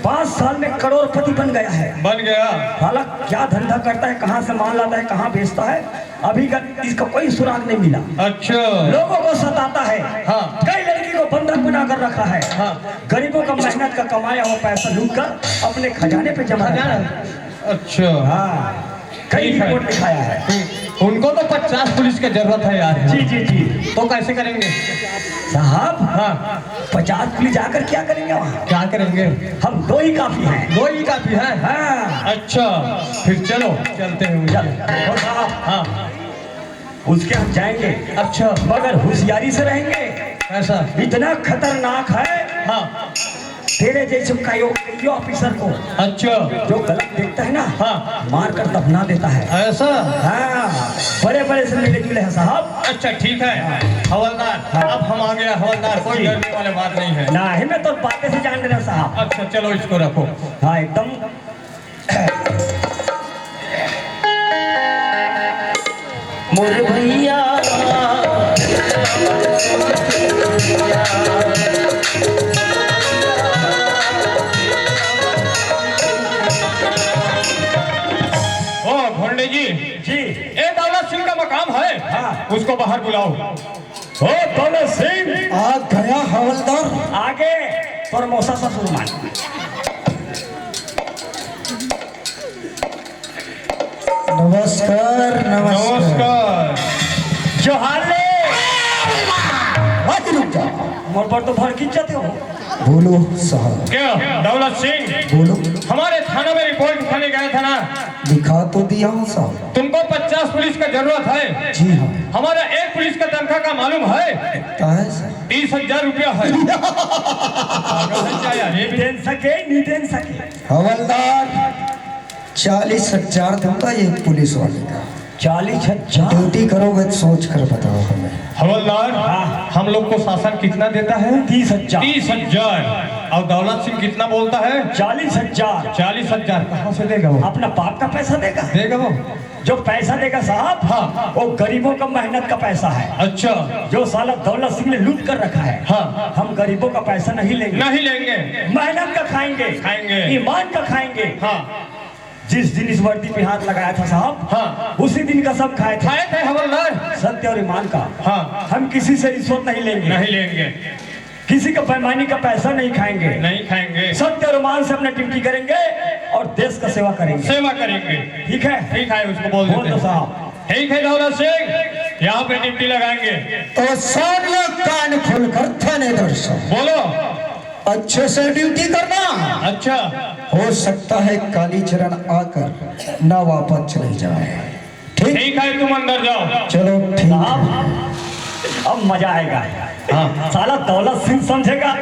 पाँच साल में करोड़पति बन गया है। बन गया। साला क्या धंधा करता है, कहाँ से माल लाता है, कहाँ बेचता है, अभी तक इसका कोई सुराग नहीं मिला। अच्छा। लोगों को सताता है। हाँ। कई लड़की को बंधक बना कर रखा है। हाँ। गरीबों का मेहनत का कमाया हुआ पैसा लूट कर अपने खजाने पे जमा रखा है। अच्छा। हाँ। कई ठीक है। रिपोर्ट लिखाया है। हम्म, उनको तो पचास पुलिस की जरूरत है यार। जी, जी, जी। तो कैसे करेंगे? साहब, हाँ। पचास पुलिस जाकर क्या करेंगे वहाँ? क्या करेंगे? हम दो ही काफी हैं। दो ही काफी है? हाँ। अच्छा, फिर चलो, चलते हैं। चल। और साहब, हाँ। उसके हम जाएंगे। अच्छा। मगर होशियारी से रहेंगे। ऐसा? इतना खतरनाक है। हाँ। तेरे जैसे कईयों, कईयों ऑफिसर को, अच्छा। जो गलत देखता है ना, हाँ। मार कर दफना देता है। ऐसा? हाँ, बड़े बड़े से मिले जुले हैं साहब। अच्छा, ठीक है। हाँ। हवलदार, हाँ। अब हम आ गया हवलदार, कोई जी। डरने वाली बात नहीं है। नहीं, मैं तो बातें से जान रहा साहब। अच्छा, चलो, इसको रखो। हाँ, एकदम। मोर भैया। ओ भोंडे जी। जी। ए दौलत सिंह का मकाम है। हाँ। उसको बाहर बुलाओ। ओ दौलत सिंह। आ गया हवलदार। आगे तोर मौसा ससुर मान। नमस्कार, नमस्कार। नमस्कार। जोहार ले। भाई रुक जा। मोर पर तो भड़किन जाते हो। बोलो साहब। क्या दौलत सिंह? बोलो। हमारे थाना में रिपोर्ट लिखाने गया था ना? लिखा तो दिया हूँ साहब। तुमको पचास पुलिस का जरूरत है। जी हाँ। हमारा एक पुलिस का तनख्वाह का मालूम है? कितना है सर? तीस हजार रुपया है। पागल है क्या यार, ये भी नहीं दे सके, नहीं दे सके। हवलदार, चालीस हजार दूंगा एक पुलिस वाले का। चालीस हजार? ड्यूटी करोगे तो सोच कर बताओ हमें। हवलदार, हाँ। हम लोग को शासन कितना देता है? तीस हजार। तीस हजार। और दौलत सिंह कितना बोलता है? चालीस हजार। चालीस हजार कहाँ से देगा वो? अपना बाप का पैसा देगा। देगा वो? जो पैसा देगा साहब, हाँ। वो गरीबों का मेहनत का पैसा है। अच्छा। जो साला दौलत सिंह ने लूट कर रखा है, हाँ। हम गरीबों का पैसा नहीं लेंगे। नहीं लेंगे। मेहनत का खाएंगे। खाएंगे। ईमान का खाएंगे। हाँ। जिस दिन इस वर्दी पे हाथ लगाया था साहब, हाँ। उसी दिन कसम खाए थे। खाए थे हवलदार। सत्य और ईमान का। हाँ। हम किसी से रिश्वत नहीं लेंगे। नहीं लेंगे। किसी का बेईमानी का पैसा नहीं खाएंगे। नहीं खाएंगे। सत्य और ईमान से अपना ड्यूटी करेंगे और देश का सेवा करेंगे। सेवा करेंगे। ठीक है? ठीक है, उसको बोल बोल देते दो हैं। साहब। ठीक है दौलत सिंह, यहाँ पे ड्यूटी लगाएंगे। तो सुन लो कान खोलकर थानेदार साहब। बोलो। अच्छे से ड्यूटी करना। अच्छा। हो सकता है कालीचरण आकर ना वापस चले जाए। ठीक? ठीक है, तुम अंदर जाओ। चलो, ठीक है। साहब, अब मजा आएगा। हाँ। साला दौलत सिंह समझेगा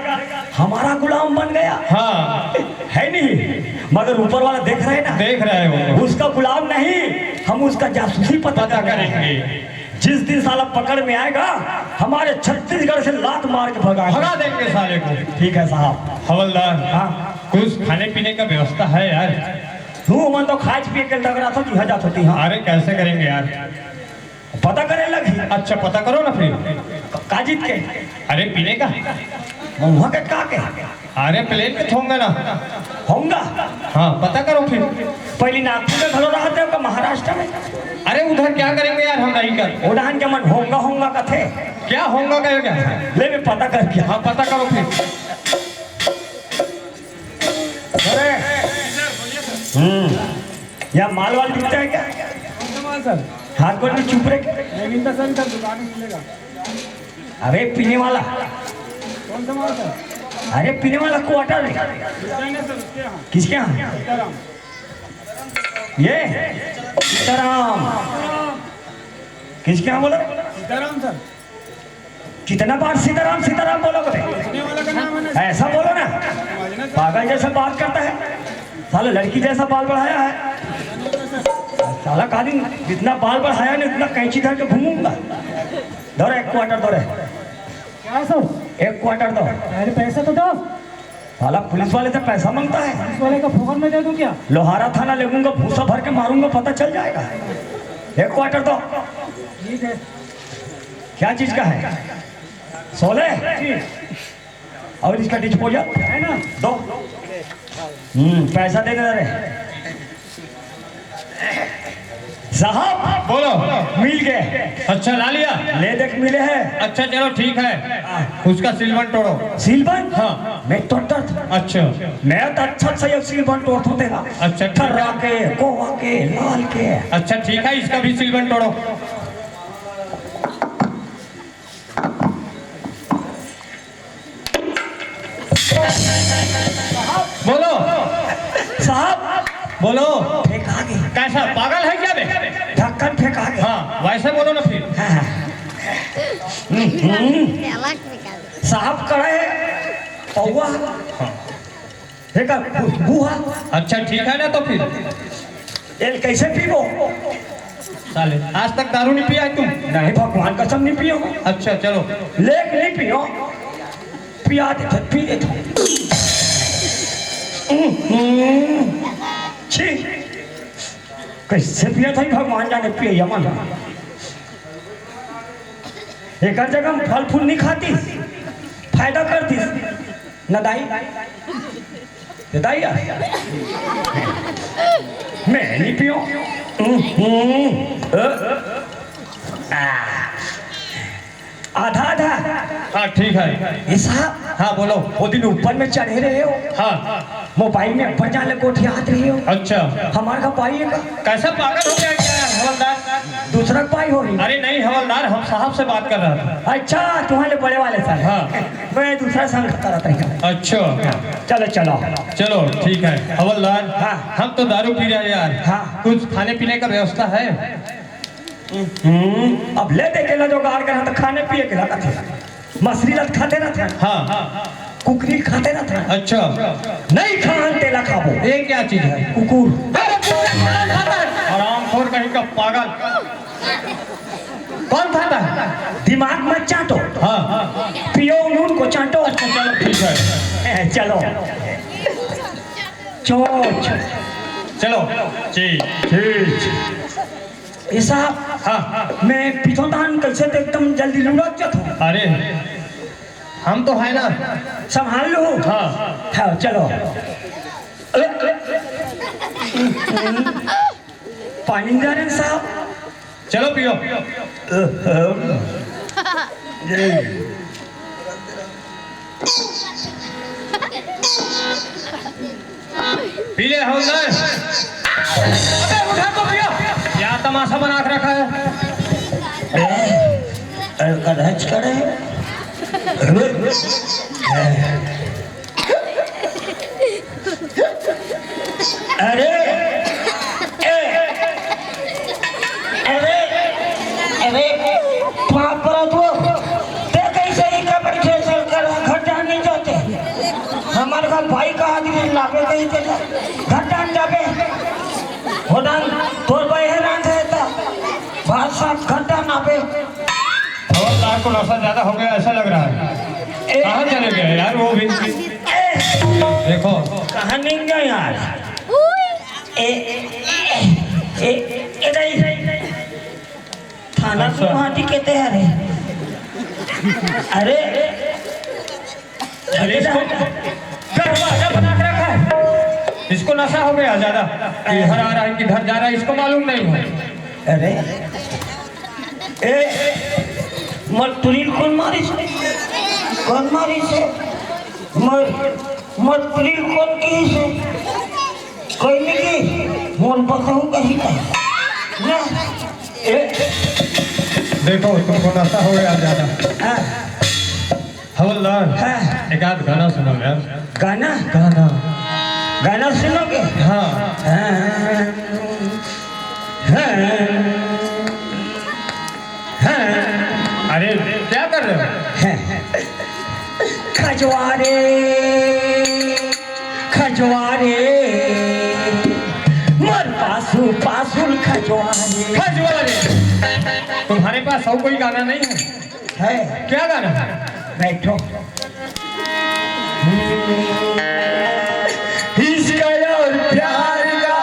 हमारा गुलाम बन गया। हाँ। है नहीं, मगर ऊपर वाला देख रहे हैं ना, देख रहे हैं वो। उसका गुलाम नहीं, हम उसका जासूसी पता पता करेंगे। करेंगे। जिस दिन साला पकड़ में आएगा, हमारे छत्तीसगढ़ से लात मार के भगाएंगे। भगा देंगे साले को। ठीक है साहब। हवलदार, हाँ। कुछ खाने पीने का व्यवस्था है यार? तू मन तो खाए पिए के डगरा था, तू जात होती, हाँ। अरे कैसे करेंगे यार? पता करे लगी। अच्छा, पता करो ना फिर। का जीत के? अरे पीने का। महुआ के का के? अरे प्लेन में थोंगा ना। होंगा। हाँ, पता करो फिर। पहली नागपुर में घलो रहते हो का महाराष्ट्र में? अरे उधर क्या करेंगे यार, हम नहीं कर। उड़ान के मन होंगा होंगा कथे। क्या होंगा कहेगा? ले मैं पता कर दिया। हाँ, पता करो फिर। अरे, हम्म, यहाँ माल वाल बिकता है क्या? कौन सा माल सर? हाथ गोड़ में चुप रहे। नहीं मिलता सर, इधर दुकान में मिलेगा। अरे पीने वाला। कौन सा माल सर? अरे पीने वाला क्वार्टर है। मिलता है ना सर, उसके यहाँ। किसके यहाँ? सीताराम। ये सीताराम। किसके यहाँ बोला? सीताराम सर। कितना बार सीताराम सीताराम बोलोगे? पीने वाला का नाम है ना। ऐसा बोलो ना। समझना सर। पागल जैसा बात करता है। साला लड़की जैसा बाल बढ़ाया है। साला का दिन जितना बाल बढ़ाया ना, उतना कैंची धर के घूमूंगा। दो रे, एक क्वार्टर दो रे। क्या है सर? एक क्वार्टर दो। अरे पैसा तो दो। साला पुलिस वाले से पैसा मांगता है। पुलिस वाले का फोकट में दे दूं क्या? लोहारा थाना लेगूंगा, भूसा भर के मारूंगा, पता चल जाएगा। एक क्वार्टर दो। ठीक है। क्या चीज का है? सोले? जी। और इसका डिस्पोजल? है ना? दो। हम्म, पैसा दे दे रे। साहब, बोलो। मिल गए। अच्छा, ला लिया? ले देख, मिले हैं। अच्छा, चलो, ठीक है। हाँ। उसका सीलबंद तोड़ो। सीलबंद? हाँ। मैं तोड़ता था। अच्छा। मैं तो अच्छा से ये सीलबंद तोड़ता हूँ तेरा। अच्छा, ठीक है। ठर्रा के, गोवा के, लाल के। अच्छा, ठीक है, इसका भी सीलबंद तोड़ो। बोलो। साहब। बोलो। फेंका गया। कैसा, पागल है क्या बे? ढक्कन फेंका गया। हाँ, वैसे बोलो ना फिर। हाँ, हाँ। हम्म। साहब कड़ा है, पौवा। हाँ। फेंका, बु-, बुहा। अच्छा, ठीक है ना तो फिर। एल कैसे पीबो? साले, आज तक दारू नहीं पिया है तुम? नहीं, भगवान कसम नहीं पियो। अच्छा, चलो। लेक नहीं पियो, पिया दे तो पी दे तो। हम्म, छी, कैसे पिया था भगवान जाने, पिए यमन। एकर जगह हम फल फूल नहीं खाती, फायदा करती। न दाई, न दाई यार। मैं नहीं पियो। हम्म, अ, आ, आधा आधा। हाँ, ठीक है। ये साहब, हाँ, बोलो। वो दिन ऊपर में चढ़े रहे हो। हाँ। मोबाइल में ऊपर जाने गोठियात रहे हो। अच्छा। हमारे का पाई है का? कैसा पागल हो गया क्या है, हवलदार? दूसरा पाई हो रही। अरे नहीं हवलदार, हम साहब से बात कर रहा था। अच्छा, तुम्हारे बड़े वाले सर। हाँ। मैं दूसरा संग करत रही हूँ। अच्छा। चलो, चलो। चलो, ठीक है। हवलदार, हाँ। हम तो दारू पी रहे हैं यार। हाँ। कुछ खाने पीने का व्यवस्था है? हम्म, अब ले दे के ला जुगाड़ कर, तो खाने पिए के ला कथे। मछली ला खाते ना था। हाँ। कुकरी खाते ना था। अच्छा। नहीं खान तेला खाबो। ये क्या चीज है? कुकुर। अरे, कुकुर कौन खाता है? हरामखोर कहीं का, पागल। कौन खाता है? दिमाग मत चाटो। हाँ। पियो नून को चाटो। अच्छा, चलो, ठीक है। ए, चलो। चोच। चलो। जी। ठीक। ये साहब, हाँ। मैं पीछो दान कैसे तो एकदम जल्दी लुढ़क जाता हूँ। अरे, हम तो है ना। संभाल लो। हाँ। हाँ, चलो। पानी दे रहे हैं साहब। चलो पियो। पी ले हवलदार। अबे उठा तो पियो। क्या तमाशा बना के रखा है? ए, ए, कदच करे। अरे, ए, अरे, अरे, बाप रे तू, ते कैसे ही कपड़े खेल कर घर जान नहीं जाते? हमारे का भाई का आदमी लागे कहीं के घर जान जाबे। होटल तोर भाई है रांधे। पाँच सात घंटा नापे। और लाख को नशा ज्यादा हो गया, ऐसा लग रहा है। ए, कहाँ चले गए यार वो भी? ए, देखो। कहाँ नहीं गया यार? ए, ए, ए, ए, ए, नहीं। थाना अच्छा। गुवाहाटी कहते हैं, अरे। अरे, अरे, इसको दरवाजा बना के रखा है। इसको नशा हो गया ज्यादा, कि घर आ रहा है, कि घर जा रहा है, इसको मालूम नहीं है। अरे, ए, मोर टुरी ल कोन मारिस? कोन मारिस हे? मोर, मोर टुरी ल कोन किहिस हे? कोई नहीं किहिस, मोर पकड़ू कहीं का। ना, ए, देखो, तुमको नशा हो गया ज्यादा। हाँ। हवलदार, हाँ। एक आध गाना सुनाओ यार। गाना? गाना। गाना सुनोगे? हाँ। हाँ, हाँ, हाँ। अरे, क्या कर रहे हो? हाँ। खजवारे, खजवारे, मोर पासू, पासुल खजवारे। खजवारे। तुम्हारे पास और कोई गाना नहीं है? है। क्या गाना है? बैठो। इश्क और प्यार का।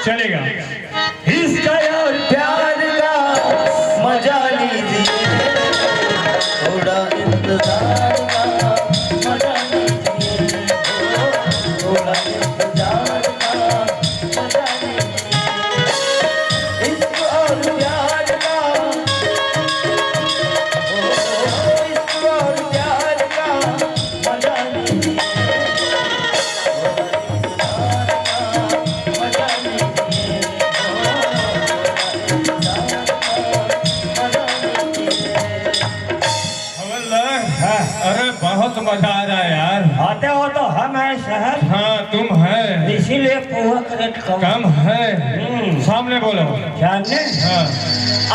चलेगा। इश्क और प्यार का मजा लीजिए, थोड़ा इंतजार का मजा लीजिए, थोड़ा इंतजार का मजा लीजिए। इश्क और प्यार का, ओ, इश्क और प्यार का मजा लीजिए। हवलदार, हाँ। अरे बहुत मजा आ रहा है यार। आते हो तो हम हैं शहर। हाँ, तुम है। इसीलिए पोहा का रेट कम। कम है। हम्म। सामने बोलो। सामने? हाँ।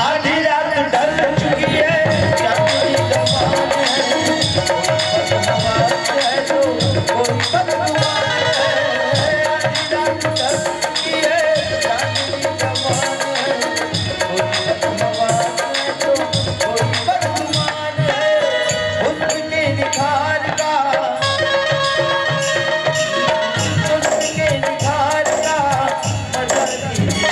आधी रात ढल चुकी है, चांदनी जवान है, कोई बदमाश है तो कोई बदगुमान है। आधी रात ढल चुकी है, चांदनी जवान है, कोई बदमाश है तो कोई बदगुमान है। हुस्न के निखार का, हुस्न के निखार का मजा लीजिए।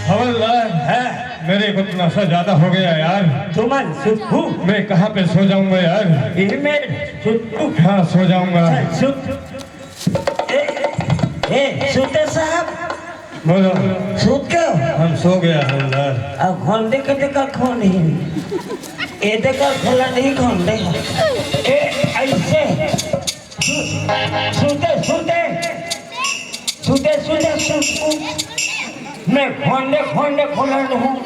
हवलदार, हैं? मेरे को तो नशा ज्यादा हो गया यार। तुमन सुतहू? मैं कहाँ पे सो जाऊंगा यार? इही में सुतहू? हाँ, सो जाऊंगा। चल, सुत। ए, ए, सुते साहब। बोलो। सुत के हो? हम सो गया हवलदार। अब घोंडे के देखा कौन है? ए देखा खोला नहीं घोंडे। ए, ऐसे। सु-, सुते, सुते। सुते, सुते, सुते। मैं घोंडे, घोंडे खोला हूँ।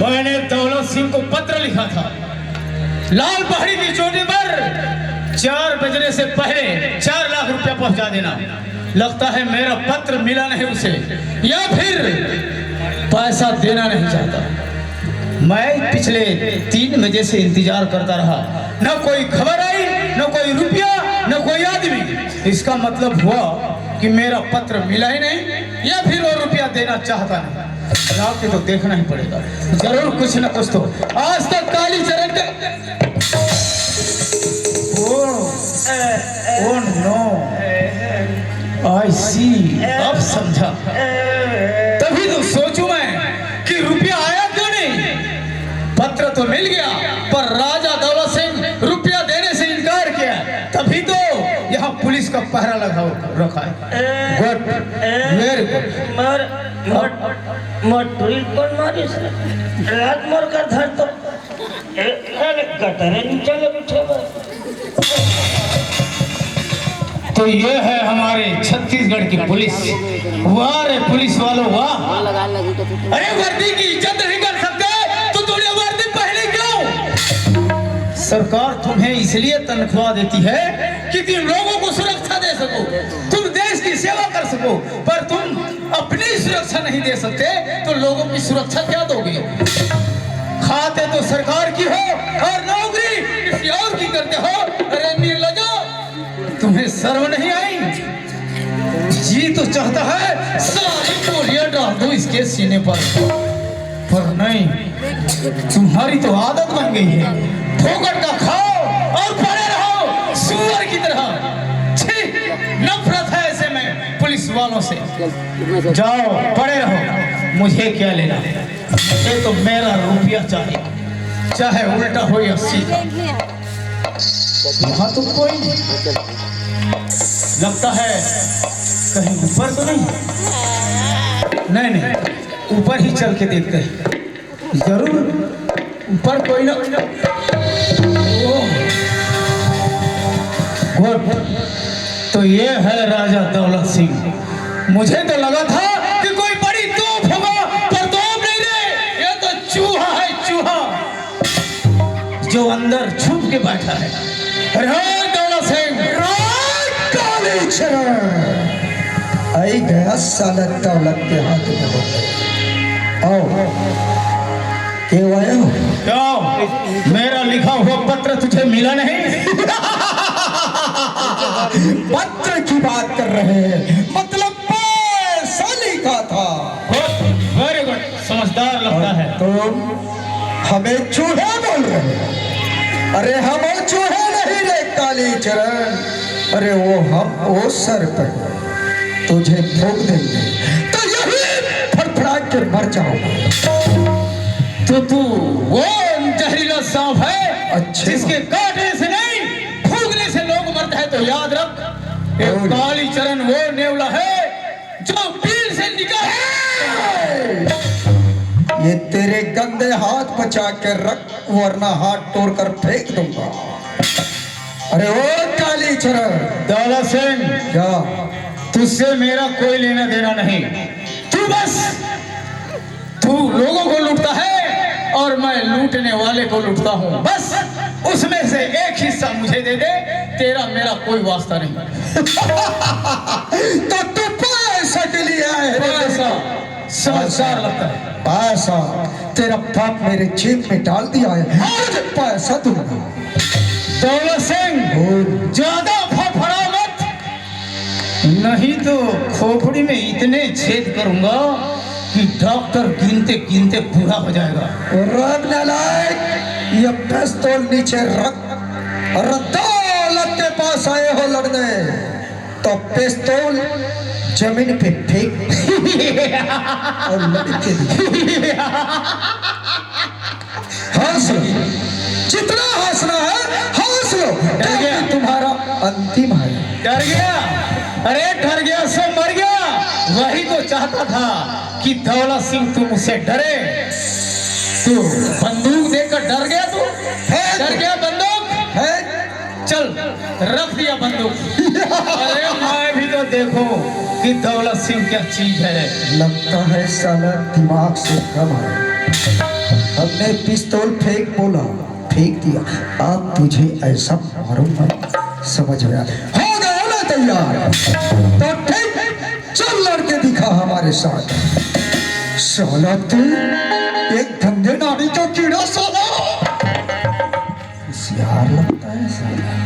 मैंने दौलत सिंह को पत्र लिखा था, लाल पहाड़ी की चोटी पर चार बजने से पहले चार लाख रुपया पहुंचा देना। लगता है मेरा पत्र मिला नहीं उसे, या फिर पैसा देना नहीं चाहता। मैं पिछले तीन बजे से इंतजार करता रहा, न कोई खबर आई, न कोई रुपया, न कोई आदमी। इसका मतलब हुआ कि मेरा पत्र मिला ही नहीं, या फिर वो रुपया देना चाहता नहीं। जाके तो देखना ही पड़ेगा, जरूर कुछ ना कुछ तो। आज तक कालीचरण का, ओ, ओ नो, आई सी, अब समझा। तभी तो सोचूं मैं कि रुपया आया क्यों नहीं। पत्र तो मिल गया, पर राजा दौलत सिंह रुपया देने से इनकार किया, तभी तो यहाँ पुलिस का पहरा लगा रखा है। गुड, वेरी गुड। मोर, मोर, मोर टुरी कोन मारिस? लात मोर कर धर तो। ए, अरे गटरे नीचे ले उठे बा। तो ये है हमारे छत्तीसगढ़ की पुलिस। वाह रे पुलिस वालों, वाह। अरे, वर्दी की इज्जत नहीं कर सकते तो तूने वर्दी पहनी क्यों? सरकार तुम्हें इसलिए तनख्वाह देती है कि तुम लोगों को सुरक्षा दे सको, तुम देश की सेवा कर सको, पर तुम अपनी सुरक्षा नहीं दे सकते तो लोगों की सुरक्षा क्या दोगे? खाते तो सरकार की हो और नौकरी किसी और की करते हो। अरे निर्लजो, तुम्हें शर्म नहीं आई? जी तो चाहता है सारी गोलियां डाल दूं इसके सीने पर, पर नहीं, तुम्हारी तो आदत बन गई है, फोकट का खाओ और पड़े रहो सुअर की तरह। छी, नफरत है ऐसे में पुलिस वालों से। जाओ, पड़े रहो, मुझे क्या लेना? मुझे तो मेरा रुपया चाहिए, चाहे उल्टा हो या सीधा। यहाँ तो कोई नहीं। लगता है कहीं ऊपर तो नहीं? नहीं, नहीं, ऊपर ही चल के देखते हैं। जरूर ऊपर कोई ना। ओह, गुड। तो ये है राजा दौलत सिंह। मुझे तो लगा था कि कोई बड़ी तोप होगा, पर तोप नहीं रे, ये तो चूहा है, चूहा, जो अंदर छुप के बैठा है। अरे दौलत सिंह। राज कालीचरण, आई गया साला दौलत के हाथ में। आओ, क्यों आए हो? क्यों, मेरा लिखा हुआ पत्र तुझे मिला नहीं? पत्र की बात कर रहे हैं, मतलब पैसा लिखा था। गुड, वेरी गुड, समझदार लगता है। तुम हमें चूहे बोल रहे हो? अरे हम वो चूहे नहीं रे कालीचरण, अरे वो हम वो सर्प हैं, तुझे फूंक देंगे तो यही फड़फड़ा के मर जाओगे। तो तू वो जहरीला सांप है, अच्छा। जिसके काटने से नहीं, फूंकने से लोग मरते हैं। तो याद रख, ये कालीचरण वो नेवला है जो बिल से निकल। ये तेरे गंदे हाथ बचा के रख, वरना हाथ तोड़कर फेंक दूंगा। अरे ओ कालीचरण। दौलत सिंह, क्या? तुझसे मेरा कोई लेना देना नहीं। तू बस, तू लोगों को लूटता है और मैं लूटने वाले को लूटता हूँ। बस उसमें से एक हिस्सा मुझे दे दे, तेरा मेरा कोई वास्ता नहीं। तो तू पैसा के लिए आए है? पैसा, समझदार लगता है। पैसा, तेरा बाप मेरे जेब में डाल दिया है, आज पैसा दूंगा। दौलत सिंह, बोल। ज्यादा फड़फड़ा मत, नहीं तो खोपड़ी में इतने छेद करूंगा कि डॉक्टर गिनते गिनते बूढ़ा हो जाएगा। रब नालायक, ये पिस्तौल नीचे रख। और दौलत के पास आए हो लड़ने, तो पिस्तौल जमीन पे फेंक और लड़के दिखा। हंस लो, जितना हंसना है हंस लो, क्योंकि तुम्हारा अंतिम है। डर गया? अरे, डर गया सो मर गया। वही तो चाहता था कि दौलत सिंह तुम उससे डरे। तू बंदूक देखकर डर गया तू? है। डर गया बंदूक? है। चल, रख दिया बंदूक। अरे, मैं भी तो देखूं कि दौलत सिंह क्या चीज है। लगता है साला दिमाग से कम है। हमने पिस्तौल फेंक बोला, फेंक दिया। अब तुझे ऐसा मारूंगा, समझ में आ। हो गया ना तैयार? तो ठीक, चल लड़के दिखा हमारे साथ। साला तू एक धंधे नाड़ी का कीड़ा साला। होशियार लगता है साला।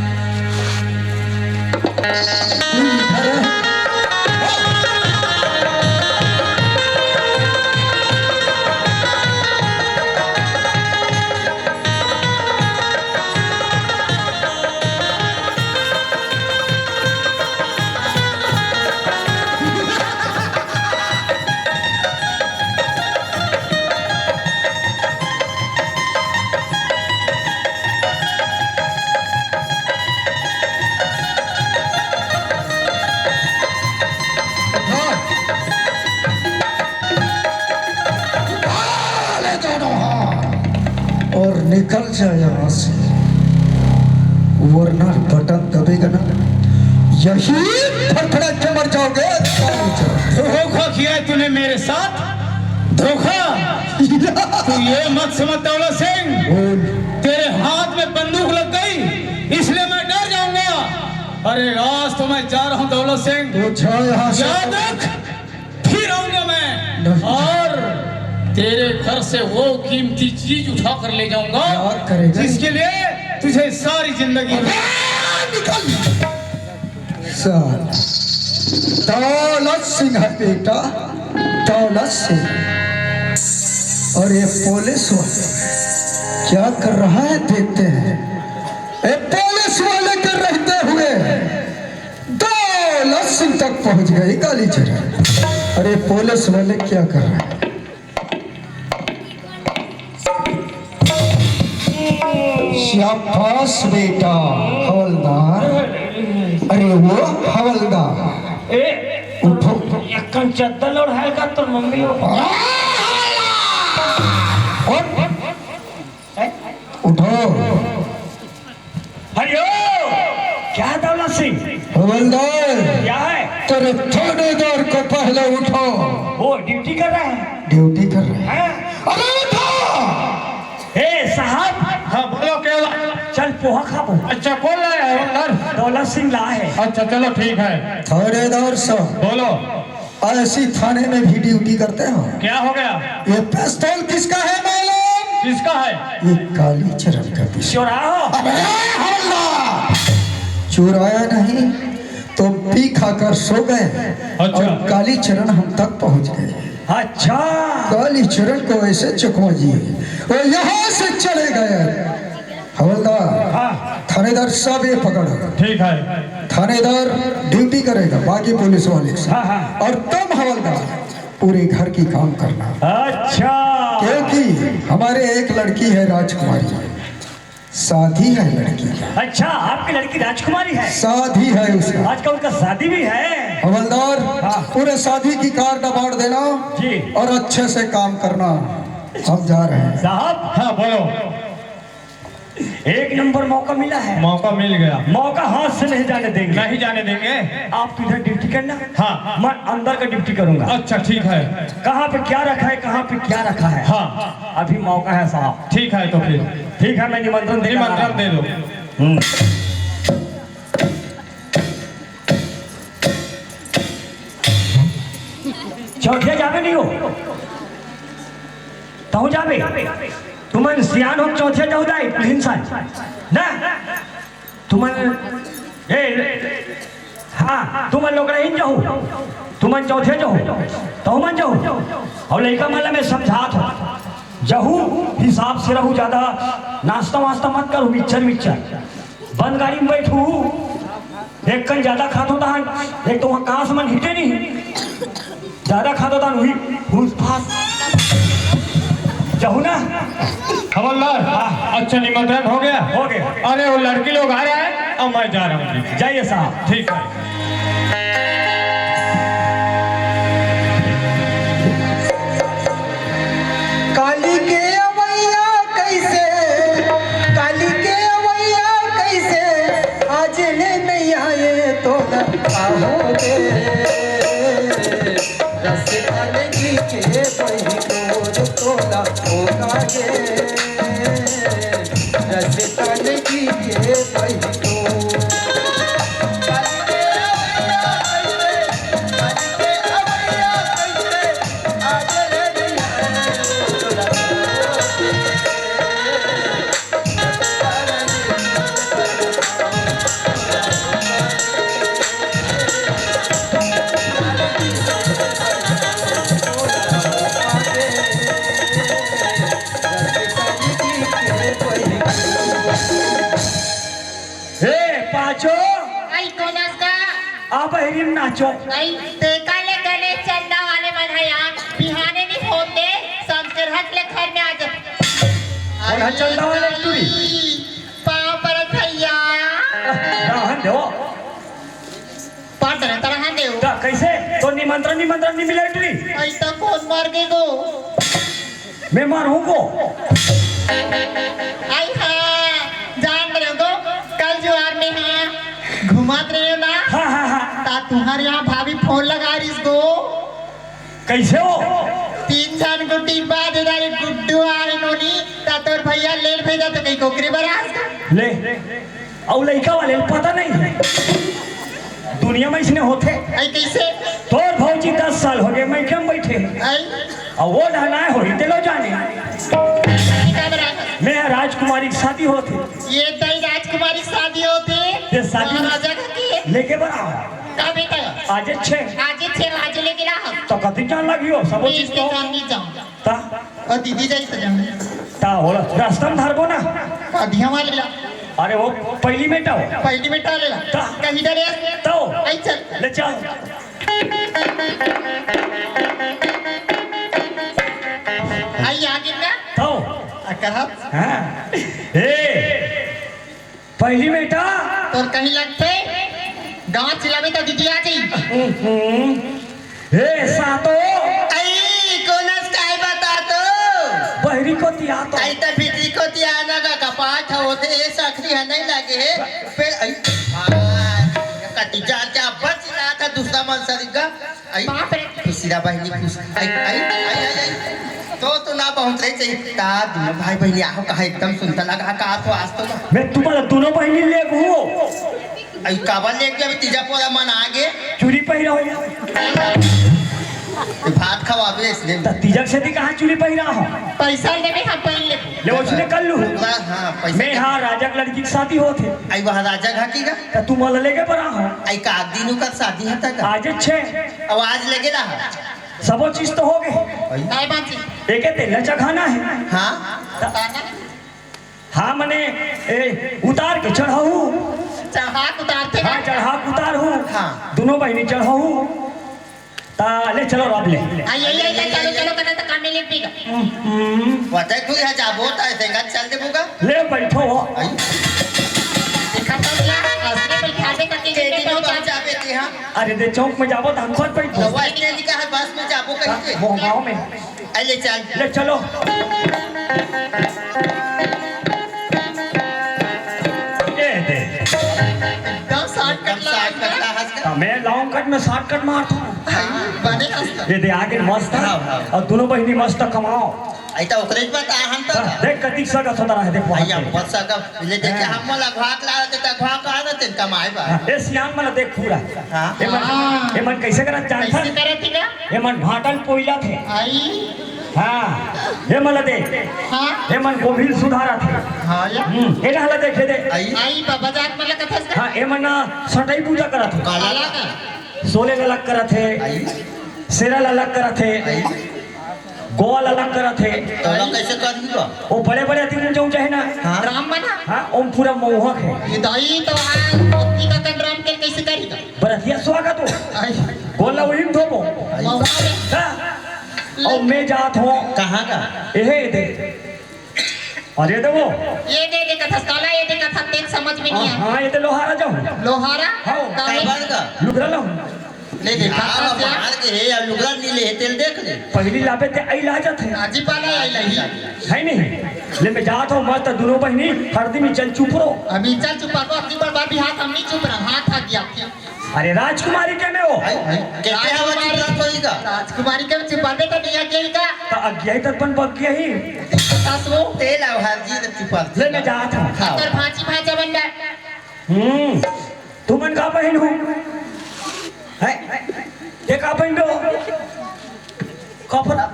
उठा ले दोनों हाथ और निकल जा यहाँ से, वरना बटन दबेगा ना, यही फड़फड़ा के मर जाओगे। धोखा किया है तूने मेरे साथ, धोखा। तू ये मत समझ दौलत सिंह, बोल। तेरे हाथ में बंदूक लग गई, इसलिए मैं डर जाऊंगा। अरे, आज तो मैं जा रहा हूँ दौलत सिंह। तो जा यहाँ से। याद रख, फिर आऊंगा मैं नहीं। और तेरे घर से वो कीमती चीज उठा कर ले जाऊंगा, क्या करेगा? जिसके लिए तुझे सारी जिंदगी। अबे, निकल। सर, दौलत सिंह है बेटा, दौलत सिंह। और ये पुलिस वाले क्या कर रहा है, देखते हैं। ये पुलिस वाले के रहते हुए दौलत सिंह तक पहुंच गए कालीचरण। अरे, पुलिस वाले क्या कर रहे हैं? शाबाश बेटा हवलदार। अरे वो हवलदार, ए, उठो। यक्कन चद्दर ओढ़ाए का तोर मम्मी हो। उठ, उठो। हरिओ, क्या है दौलत सिंह? हवलदार, क्या है? तेरे थानेदार को पहले उठाओ। वो ड्यूटी कर रहा है। ड्यूटी कर रहा है। हैं? अरे उठो। ए साहब। हाँ, बोलो, क्या हुआ? चल, पोहा खाबो। अच्छा, कौन लाया है हवलदार? दौलत सिंह लाया है। अच्छा, चलो, ठीक है। थानेदार साहब। बोलो। ऐसी थाने में भी ड्यूटी करते हो? क्या हो गया? ये पिस्तौल किसका है मालूम? किसका है? ये कालीचरण का पिस्तौल। चुराओ। अबे हल्ला! चुराया नहीं तो पी खाकर सो गए। अच्छा। और कालीचरण हम तक पहुंच गए। अच्छा। कालीचरण को ऐसे चकमा दिए, वो यहाँ से चले गए। हवलदार, हाँ। थानेदार साहब, ये पकड़ो। ठीक है। थानेदार ड्यूटी करेगा बाकी पुलिस वाले से। हाँ, हाँ। और तुम हवलदार पूरे घर की काम करना। अच्छा। क्योंकि हमारे एक लड़की है राजकुमारी, शादी है लड़की की। अच्छा, आपकी लड़की राजकुमारी है? शादी है उसका। आज का उनका शादी भी है? हवलदार, हाँ। पूरे शादी की कार्ड बांट देना। जी। और अच्छे से काम करना। हम जा रहे हैं। साहब। हाँ, बोलो। एक नंबर मौका मिला है। मौका मिल गया। मौका हाथ से नहीं जाने देंगे। नहीं जाने देंगे। आप इधर ड्यूटी करना। हाँ। मैं अंदर का ड्यूटी करूंगा। अच्छा, ठीक है। कहाँ पे क्या रखा है, कहाँ पे क्या रखा है। हाँ। अभी मौका है साहब। ठीक है, तो फिर। ठीक है, मैं निमंत्रण दे निमंत्रण दे दो। हम्म। चौथिया जाबे नहीं हो? तहूँ जाबे? तुमन सियान हो, चौथिया जाहू दाई, हिंसा ना। तुमन, ए, हाँ, तुमन लोग रहिन जाहू, तुमन चौथिया जाहू, तहूँ मन जाहू। और लइका मन ला मैं समझात हूँ, जाहू हिसाब से रहू, ज्यादा नाश्ता वास्ता मत करू, मिक्सचर मिक्सचर। बंद गाड़ी में बैठू, एक कन ज्यादा खात होता है, एक तो वहाँ कांस मन हिटे नहीं, ज्यादा खात होता है, वही फूस फास। जाहू ना। हवलदार, हाँ। अच्छा, निमंत्रण हो गया? हो गया। अरे, वो लड़की लोग आ रहा है, अब मैं जा रहा हूँ। जाइए साहब। ठीक है। काली के अवैया कैसे, काली के अवैया कैसे, आज ले नहीं आए तो न आओगे। रसतन जी के बहिनोर तोला होगा गे। रसतन जी के बहिनोर। ए, पाचो। आई, कोन अस का? आ बहिरी म नाचो। आई, ते का ले गणेश चंदा वाले मन ह यार, बिहाने नहीं होते, संस्कार हक ले घर में आ जा। कोन ह चंदा वाले टूरी? पाँव परत भैया। रहन दो। पार तरह तरह दे। का, कैसे? तो निमंत्रण, निमंत्रण नहीं मिला टूरी? आई तो कोन मर गए गो? मैं मारूंगो। आई हाँ, जान रहे हो तो कल जुआर में हाँ घुमात रहे हो ना। हाँ, हमारे यहाँ भाभी फोन लगा रही इसको। कैसे हो? तीन झन को टिब्बा दे डारे, गुड्डू आए नोनी, ता तोर भैया लेट भेजा तो कहीं कोकरे बरास का। ले, अउ लइका वाले ल पता नहीं है। दुनिया में इसने होथे। आई कैसे? तोर भौजी दस साल हो गए, मैं क्यों बैठे हैं? आई। और वो ढलाए हो ही, ते लो जाने। का बरास? मैं राजकुमारी की शादी होथे। ये तई राजकुमारी की शादी होथे। ये शादी महाराजा का की है? लेके बड़ा हो। का बेटा? आज छे। आज छे, आज लेके रहा। तो कति जान लगी हो, सब चीज तो। जान नहीं जाऊँ। ता? और दीदी जाई तो जाऊँ। ता होला, रास्ता में धरबो ना। अधिया वाले ला। अरे वो पहली में तो। पहली में तो ले ला। ता? कहीं डरे? तो? आई चल। ले चल। आई आगे ना? तो? आ, कहा? हाँ। ए, पहली बेटा। तोर कहीं लगथे, गाँव चिल्लाबे त दीदी आ जाई। हम्म। ए, सातो। आई, कोनस काय बता तो? बहरी कोती आ तो। आई त भीतरी कोती आना का कपाट होथे, ए सकरी ह नहीं लगे हे। पे, आई, आ, कति जा, जा, बच रहा था दूसरा मन सरीका। आई, बाप रे। खुशी रहा बहिनी, खुश। आई, आई, आई, आई, आई। तो, तो ना बहुत रही चाहिए। ता दोनों भाई बहिनी आहो, कहा एकदम सुनता लगा, का तो आज तो ना। मैं तुम्हारा दोनों बहिनी ले घूमो। आई, काबर ले के अभी तीजा पोरा मन आगे। चूड़ी पहिरा हो। ये भात खवाबे इसने। त तीजा के सेती कहाँ चूड़ी पहिरा हो? पैसा लेबे, हम पहिन लेबे। ले, उसने कर लू। हाँ, हाँ, पैसा मैं, हाँ, राजा के लड़की की शादी होथे। आई, वहाँ राजा घर की गा? त तू मोला लेके बड़ा हो। आई, का दिन का शादी है तक? आज छे। अब आज लेके रहा। सबो चीज तो हो गए। काय बात है? एके तेल चघाना है। हाँ। हाँ, मने, ए, उतार के चढ़ाऊ। चढ़ा के उतारथे हाँ, का? चढ़ा के उतार हूँ। हाँ। दोनों बहिनी चढ़ाऊ। ता ले चलो अब ले। आई, आई, आई, आई, चलो, चलो, कना तो काम में ले पीगा। हम्म। बताए तू यहाँ जाबो, ता ऐसे का चल दे बुगा। ले बैठो। आई। देखा तो क्या? असली बैठा दे करके के लेके दिनों पहुंचा। बाद जाबे ते, हाँ। अरे दे चौक में जाबो तो हम खुद बैठो। तो वो ऐसे नहीं कहा, बस में जाबो कहीं के। वो गाँव में। आई ले चल। ले चलो। ये दे। एकदम shortcut एकदम ला shortcut ला हंस का। हाँ, मैं long cut में shortcut मारता हूँ। हाँ, बने हंस का। ये दे आगे मस्त है। हाँ, हाँ। और दोनों बहिनी मस्त कमाओ। आई तो ओकरे बात आहन तो हाँ, देख कतिक सगत होता रहे, देख वहाँ आई पे। अब बस सगत, ले देखे हाँ। हम मोला घाक ला रहते तो घाक आ रहते कमाए बा। हाँ, ए सियान मन देख पूरा। हाँ। ए मन, हाँ। ए मन कैसे करत जानत कैसे हन? करत ही ना? ए मन भाटल पोइला थे। आई। हाँ, ए मन दे। हाँ। ए मन गोभिल सुधारा थे। हाँ, या। हम्म, ए रहला देखे दे। आई। आई बाबा जात मन ला कथस का? हाँ, ए मन ना सटई पूजा करत थे। काला का? सोले ला अलग करत थे। आई। सेरा ला अलग करत थे। आई। गोवा ला अलग करत थे। तो अलग कैसे कर दी बा? वो बड़े-बड़े दिन जो चाहे ना। हाँ। ड्राम बना। हाँ, ओम पूरा मोहक है। ये दाई तो हाँ, पत्नी का ड्राम के कैसे करी था? बरतिया स्वागत हो। आई। गोला वही में धोबो। महुआ में। हाँ। और मैं जात हूँ। कहाँ का? एहे दे। अरे दे वो। ये दे दे कथा, साला ये दे कथा, तेल समझ में नहीं आया। हाँ, ये तो लोहारा जाऊँ। लोहारा? हाँ। काहे? काबर का? लुगरा लाऊँ। ले दे, यार, कथा से बाहर के हे, या लुगरा नहीं ले, तेल देख ले। पहली लाबे ते आई ला जात है। आजी पाला आई लाई। है नहीं? ले मैं जात हूँ, मस्त दोनों बहिनी, हरदी में चल चुप रहो। अभी चल चुपा को, अपनी पर बात भी हाथ हम नहीं चुप रहा, हाथ आ गया। अरे राजकुमारी के में हो? आई, आई, कहते हैं वो राजकुमारी, चुप रहा कोई का? राजकुमारी के में चुपाबे तो नहीं आगे का? तो आगे ही तक बन बग गया ही। सास वो? तेल आओ हर जी तो चुपा। ले मैं जात हूँ। खाओ। तर भांची भांचा बन गया। हम्म, तुमन का पहिन हो? हैं? ये का पहिन हो? कपड़ा।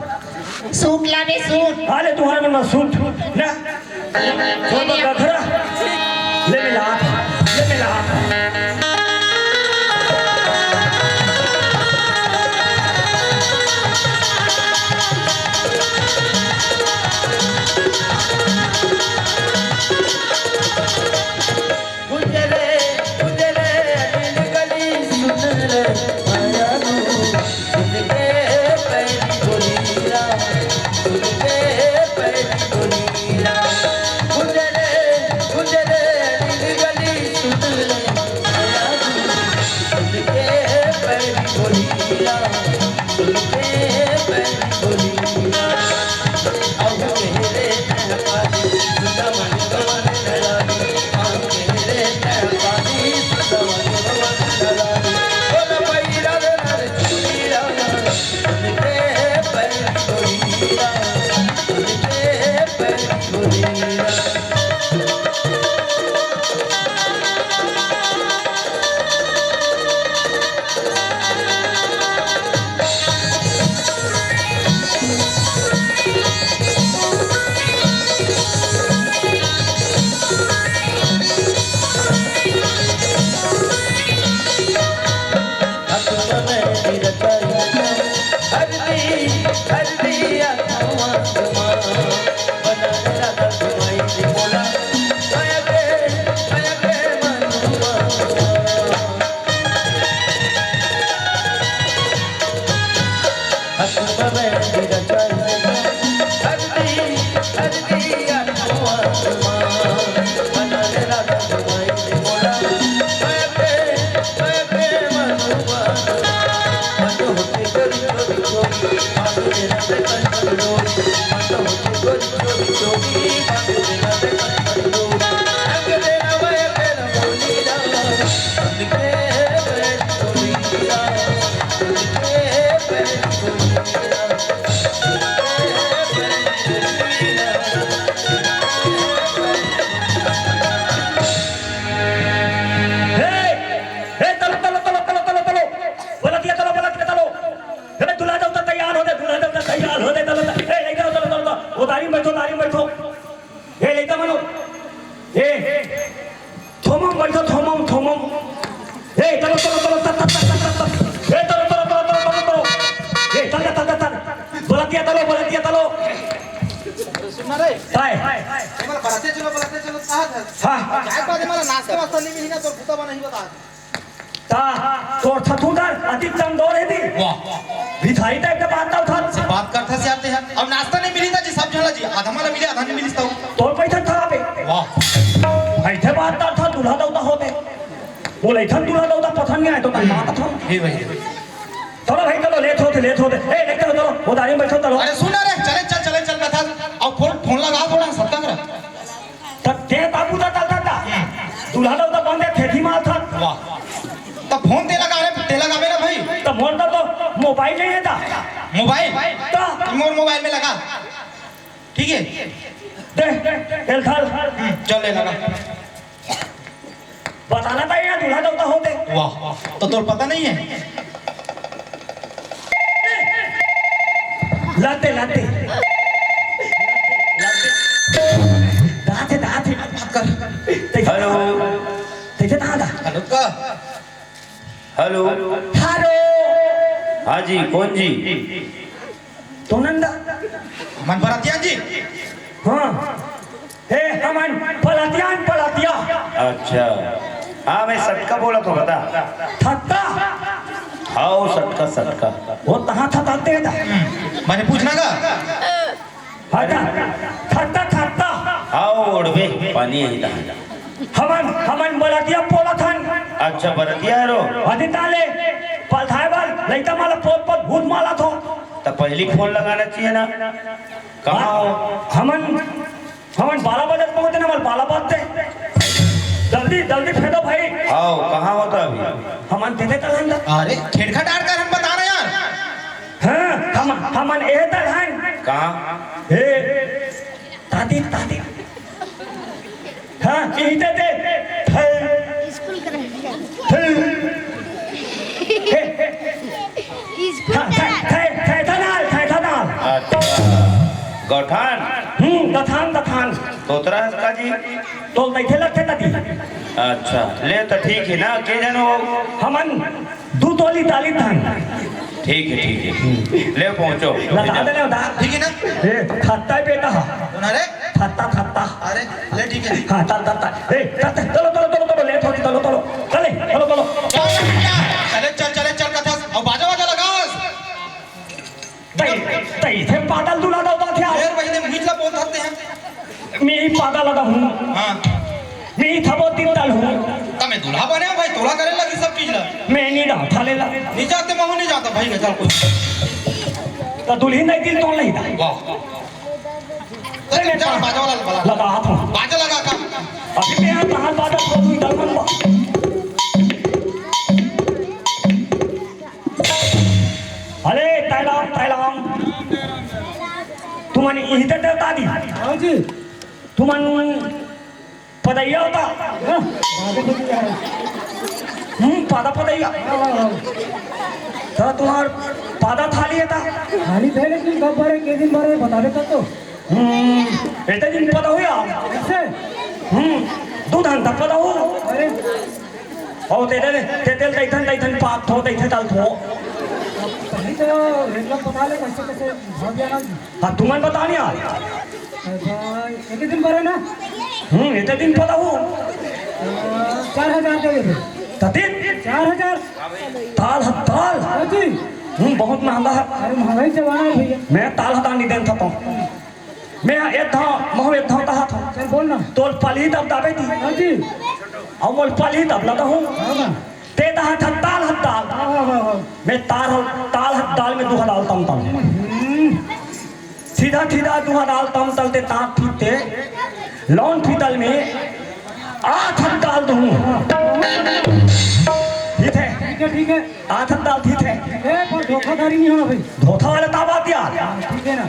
सूट लावे, सूट। आले तुम्हारे मन में सूट ना? छोड़ दो गखरा। ले मिला, ले मिला। गुजरे, गुजरे अनिल गली सुन रे माया नू, सुन के पैरी बोलिया, सुन के पैरी बोलिया। गुजरे, गुजरे अनिल गली सुन रे हे, हे, तलो, तलो, तलो। बलतिया तलो, बलतिया तलो। हे, दूल्हा देवता तैयार हो दे, दूल्हा देवता तैयार हो दे, तलो, तलो। हे, लइका, तलो, तलो, तलो। ओदारी में बैठो, ओदारी में बैठो। हे, लइका मनो। हे, थोमम बैठो, थोमम, थोमम। हे, तलो, तलो, तलो, तलो। हे, तलो, तलो, तलो। हे, तलो, तलो, तलो। बलतिया तलो, बलतिया तलो। सुन ना रे। काय? तुम्हाला बराते चलो, बराते चलो, कहा था? हाँ। काय बात है, मला नाश्ता वास्ता नहीं मिली ना, तो भूता बना ही बता। ता, तोर थथू दर, अति तंदोर है दी। वाह। भिखारी टाइप के बात था, था। से बात करता से आते हैं। अब नाश्ता नहीं मिली था जी, सब झला जी। आधा मला मिली, आधा नहीं मिली था। तोर पैसा खराब है। वाह। ऐसे बात था, था, दूल्हा दौता होते। बोले, "इथन दूल्हा दौता पसंद नहीं आए, तो तन माता था।" हे भाई। चलो भाई, चलो, लेट होते, लेट होते। ए, लेट होते, चलो, वो दारी में बैठो, चलो। अरे सुन ना रे, चले चल, चले चल, कथा। अब फोन, फोन लगा, थोड़ा सत्ता करा। तब ते बाबू दा, दा, दा, दा। दूल्हा दा, दा बंदे थे, थी माल था। वाह। तब फोन ते लगा रे, ते लगावे ना भाई। तब मोर दा तो मोबाइल नहीं है दा। मोबाइल? दा। मोर मोबाइल में लगा। ठीक है। दे, तेल थाल। हम्म, चल ले लगा। बताना था यहाँ दूल्हा दा, दा होते। वाह, तो तोर पता नहीं है? लाते, लाते। दाते, दाते। बात कर। हेलो। तेजे कहाँ था? हेलो का? हेलो। हेलो। हाँ जी, कौन जी? तो नंदा। मन बरातिया जी। हाँ। हे, हमन पलतियान पलतिया। अच्छा। हाँ, मैं सटका बोला तो बता। थत्ता। हाँ, वो सटका, सटका। वो तहाँ थताते हैं ता। हम्म, मैंने पूछना का? हटा। थत्ता, थत्ता। हाँ, वो ओढ़बे, पानी यही था। हमन, हमन बलतिया पोला थन। अच्छा, बरतिया रो। अदिता ले, पलथाए बल, लइका माला पोत पोत भूत माला थो। तो पहली फोन लगाना चाहिए ना। कहाँ हो? हमन, हमन बारह बजे पहुंचे ना, हमन बारह बजते। जल्दी, जल्दी फेंको भाई। आओ, कहाँ हो तो अभी? हमन देते तलहन दा। अरे, खेड़खा डार कर हम बता रहे यार। हाँ, हम, हमन ए तलहन। कहाँ? हे, तादी, तादी। हाँ, इही दे दे। हे। स्कूल कर हे। हे। स्कूल हाँ, कर थे, थे, थे, थे नाल, थे, थे नाल। अच्छा। गठान? हम्म, गठान, गठान। तोतरा हस का जी? तोल तैथे लगथे तदी। अच्छा, ले तो ठीक है ना, के जन हो? हमन दू तोली ताली थान। ठीक है, ठीक है। ले पहुंचो। लगा दे, लगा। ठीक है ना? ए, खत्ता है बेटा। कौन है रे? खत्ता, खत्ता। अरे, ले ठीक है। हाँ, चल, चल, चल। ए, चल, चल, चलो, चलो, चलो, चलो, लेट होगी, चलो, चलो। चले, चलो, चलो। चल, चल, चल, चले, चल, चले, चल, कथा। अब बाजा, बाजा लगा। तई, तई, थे पादल दूल्हा दा उदा थे। फिर वही ने मुझला बोल सकते हैं। मी पादल दा हूँ। हाँ। मी थबो तीन दल हूँ। तमे दूल्हा बने हो भाई, तोला करे लगी सब चीज ला। मैं नहीं ना, थाले ला। नहीं जाते, मैं नहीं जाता भाई, चल कोई। तो दुल्हन नहीं दिल तोड़ नहीं था। वाह। तो चल, चल, बाजा वाला लगा। लगा हाथ में। बाजा लगा का? अभी मैं यहाँ कहाँ बाजा खोलूँ, इधर मन बा। अरे, तैलाम, तैलाम। तुमन इही ते देवता दी। हाँ जी। तुमन पदइया होता। हाँ, बाजा पदइया है। हम्म, पादा पदइया। हाँ, हाँ, हाँ। तो तुम्हार पादा थाली है ता? थाली थे, लेकिन कब भरे, के दिन भरे, बता देता तो। हम्म, एते दिन पता हुआ? कैसे? हम्म, दू धान तक पता हो। अरे। और तेरे, ते तेल तैथन, तैथन पाप थो, तैथे तल थो। नहीं तो रेट लोग बता ले, कैसे, कैसे भाव दिया ना। हाँ, तुमन बता नहीं यार। अच्छा, एक ही दिन भरे ना? हम्म, एते दिन पता हो। अ, चार हजार दे दे। कते? चार हजार। ताल ह ताल। हाँ जी। हम्म, बहुत महंगा है। अरे, महंगाई जमाना है भैया। मैं ताल हटा नहीं देन था तो। मैं एक धाव, महूं एक धाव तहात हूं। चल बोल ना। तोर पलही दबदाबे दी। हाँ जी। अउ मोर पलही दबला दहूं। हाँ ना। ते तहात हस ताल हस ताल। हाँ, हाँ, हाँ, हाँ। मैं तार हस, ताल हस ताल में दुहा डाल तम तम। हम्म। सीधा सीधा दुहा डाल तम तल ते ताक ठीक ते। लौन फीतल में आठ हस डाल दूं। ठीक है। ठीक है, ठीक है। आठ हस डाल ठीक है। ए, पर धोखाधड़ी नहीं होना भाई। धोखा वाला का बात यार। हाँ, ठीक है ना।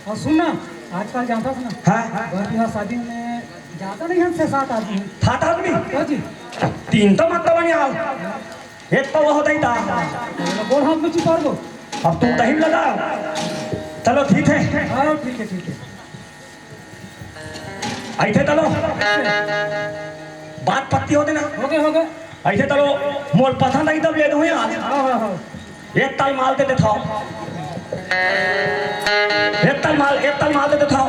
अउ सुन ना, आजकल जानथस ना, हाँ। बर बिहाव शादी में जादा नहीं हन, छह सात आदमी हन। सात आदमी? हाँ जी। तीन तो मतलब नहीं आओ। एक तो वो होता ही था। बोल हाथ में चिपा दो। अब तुम तहिम लगा। चलो ठीक है। हाँ, ठीक है, ठीक है। ऐसे चलो। बात पत्ती होते ना। हो गए, हो गए। ऐसे चलो, मोर पसंद आई तब ले दूं यार। हाँ, हाँ, हाँ। एक ताल माल दे देथव। एक ताल माल, एक ताल माल दे देथव।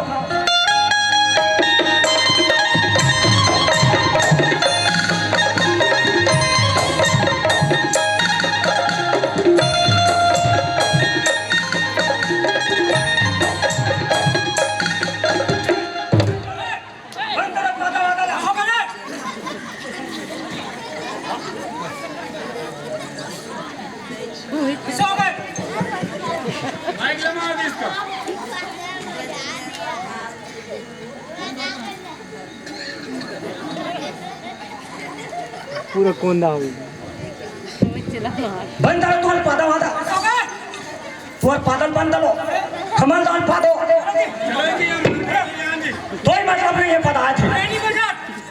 पूरा कोंदा हो गया। बंद करो तुम्हारे पादा वादा। तोर पादल बंद लो। खमल दान पादो। कोई मतलब नहीं है पदा आज।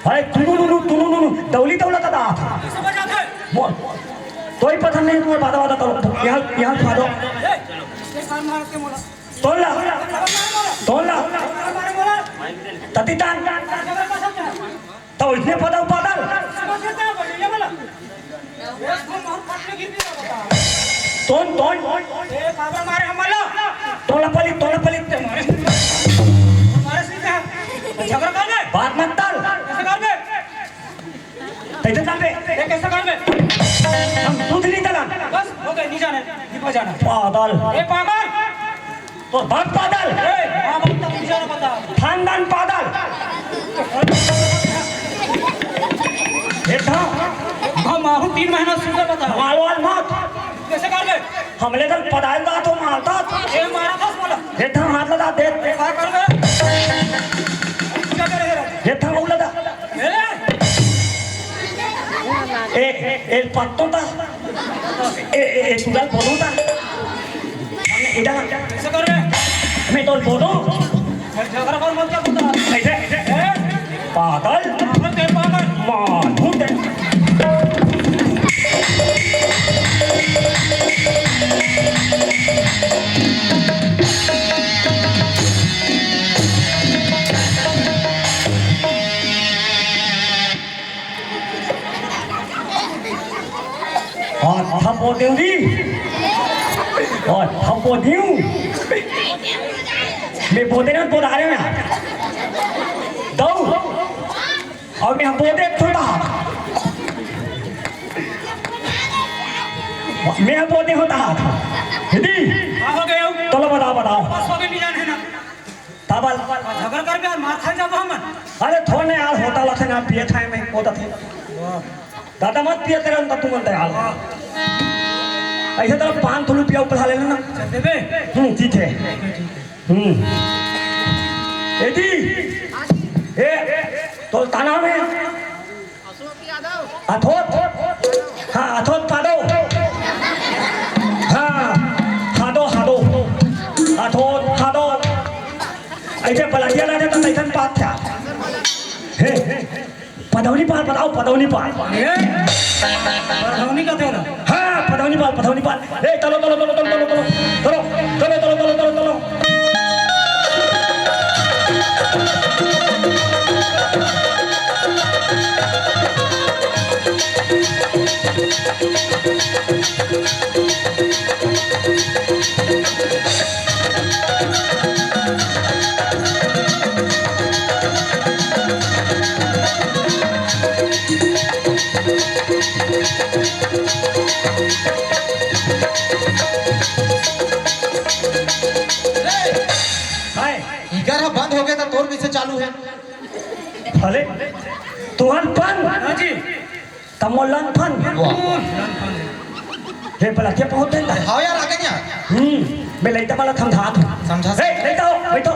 अरे तुनु नुनु, तुनु नुनु, दौली दौला का दात। बोल। कोई पसंद नहीं तुम्हें पादा वादा तो। यहाँ, यहाँ पादो। तोला। तोला। ततितान। तो इसने पदल पदल। तोन तोन। तोला पली, तोला पली। बात मत तल। तैसे तल बे। हम दूध नहीं तलन। बस हो गए, नहीं जाना है, नहीं जाना। पागल। ए पागल। तोर बाप पादल। ए, माँ बाप तक पूछा ना पता। खानदान पादल। हे था। हम आहू तीन महीना सुबह पता। वाल वाल मत। कैसे कर गए? हमले कल पदायल दा तो मारता। ए, मारा था बोला। हे था हाथ लगा दे। ए, क्या कर गए? क्या कर रहे हो? हे था वो लगा। ए! ए, ए, ए, पत्तों का। ए, ए, ए, तुझा बोलूं का? हमने इधर। ऐसा कर रहे। मैं तो बोलूं। झगड़ा कर मत क्या बोलता? ऐसे, ऐसे। ए! पागल। मारो तेरे पागल। मानू ते। और थप्पो दूं जी। और थप्पो दूं। मैं बोते ना बोला रहे ना। दो। और मैं बोते थोड़ा। मैं बोते होता। दीदी। हाँ, हो गया। चलो बताओ, बताओ। बस हो गए, नहीं जाने ना। ताबल। झगड़ कर बे, मार खा जाबो हमन। अरे थोड़े यार, होता लक्षण आप पिए खाए में होता थे। दादा मत पिए तेरे अंदर तुम अंदर यार। ऐसे तरह पाँच सौ रुपया ऊपर खा लेना। चल देबे। हम्म, ठीक है। हम्म। ए जी, ए, तो ताना में। अथोत? हाँ, अथोत पादो। हाँ, हादो, हादो। अथोत, हादो। ऐसे बलटिया लागे तो कैसन पाप था? हे, पदौनी पाल बताओ, पदौनी पाल। ए, पदौनी का तेरा? हाँ, पदौनी पाल, पदौनी पाल। ए, चलो, चलो, चलो। हाय। और कैसे चालू है? भले तुहन पन हाँ जी। तमोलन पन। वाह। हे भला के पहुंच देता। हाँ यार, आगे नहीं आ। हम्म। मैं लइता वाला समझा तू। समझा। ए, लइता हो, बैठो।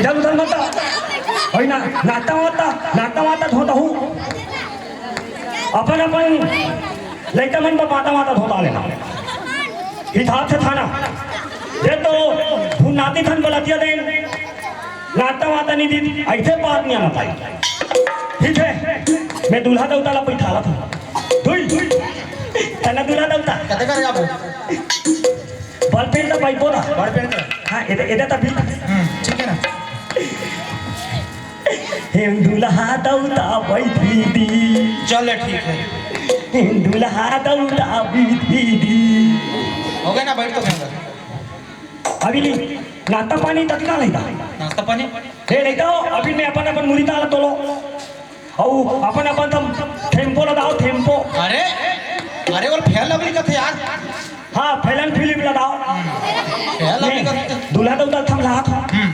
इधर उधर मत। ओई ना, नाता वाता, नाता वाता धोता हूँ। अपन अपन लइका मन बर माता माता धोता लेना। हिसाब से थाना। ये तो भूनाती थन बलतिया देन। नाता वाता नहीं दी, ऐसे बात नहीं आना पाई। ठीक है, मैं दूल्हा देवता ला बैठाला था। दुई, तन्ना दूल्हा देवता। कते करे आप? बल पेन का पाइपो ना। बल पेन का? हाँ, इधर, इधर तक भी। हम्म, ठीक है ना? हे दूल्हा देवता बैठी दी। चल, ठीक है। हे दूल्हा देवता बैठी दी। हो गया ना, बैठ तो गया। अभी नहीं, नाश्ता पानी तक ना लेता। नाश्ता पानी? हे लेता हो, अभी मैं अपन, अपन मुरी ताला तोलो। अउ अपन, अपन तम टेम्पो लगाओ, टेम्पो। अरे, अरे, वो फेयर लवली का थे यार। हाँ, फेयर एंड फिलिप लगाओ। फेयर लवली का थे। दूल्हा तो उधर थम रहा था। हम्म।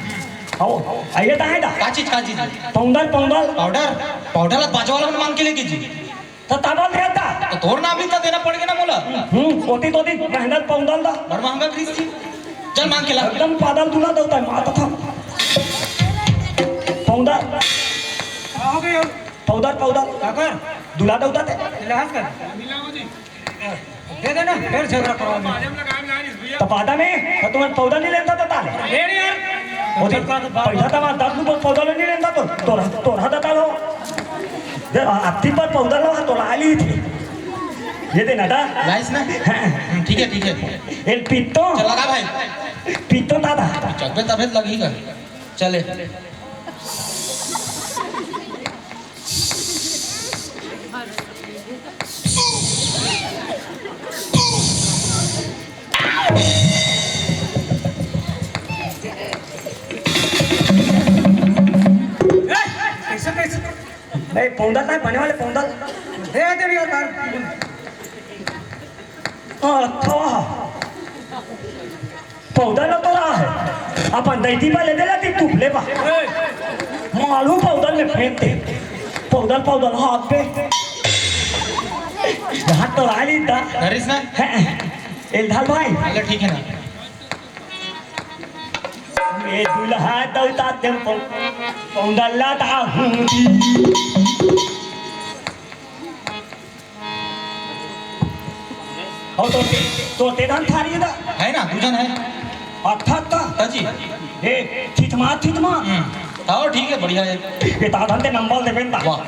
आओ, आइए ता है ता? का चीज, का चीज? Powder, powder. पाउडर? पाउडर ला बाजू वाला मन मांग के लेके जी। तो ताबल रहता। तो तोर नाम भी तो देना पड़ेगा ना मोला। हम्म, ओती तोती महंगा पाउडर दा। बड़ महंगा खरीद जी। चल मांग के ला। एकदम पादल दूल्हा देवता है, माता था। पाउडर। का हो गयो? Powder, powder. का कर? दूल्हा देवता थे। इलाज कर। दे देना, फिर झगड़ा करवा दे। तो पादा में, तो तुम्हें पौधा नहीं लेता तो ताले। ले नहीं यार। वो तो पैसा तो हमारा दस रुपये पौधा लेने लेता तो, तोरा, तोरा तो तालो। दे, अत्ती पर पौधा लो, तो ला ली थी। ये देना था। लाइस ना? हाँ। हम्म, ठीक है, ठीक है। एक पीतो। चल लगा भाई। पीतो दादा। चकबे तबे लगी कर। चले। कैसे, कैसे? नहीं, पौंदल ना, बने वाले पौंदल। दे दे यार, हाँ, तो। पौधा ल तोरा है, अपन दैती बा ले देला ती तू ले बा। ए! मालू पौधा में फेंक दे। पौधा, पौधा हाथ पे। हाथ तो आ ली दा। नरेश ना? हैं, एल ढाल भाई। चलो ठीक है ना। मैं दूल्हा दौता ते पौ-, पौधा लाता हूँ। और तो ते, तो ते धन थारी दा। है ना, दू झन है। अत्था, अत्था। ता जी। ए, थितमा, थितमा। हम्म। हाँ, ठीक है, बढ़िया है। ए, ता धन ते नंबर देबे ता। वाह।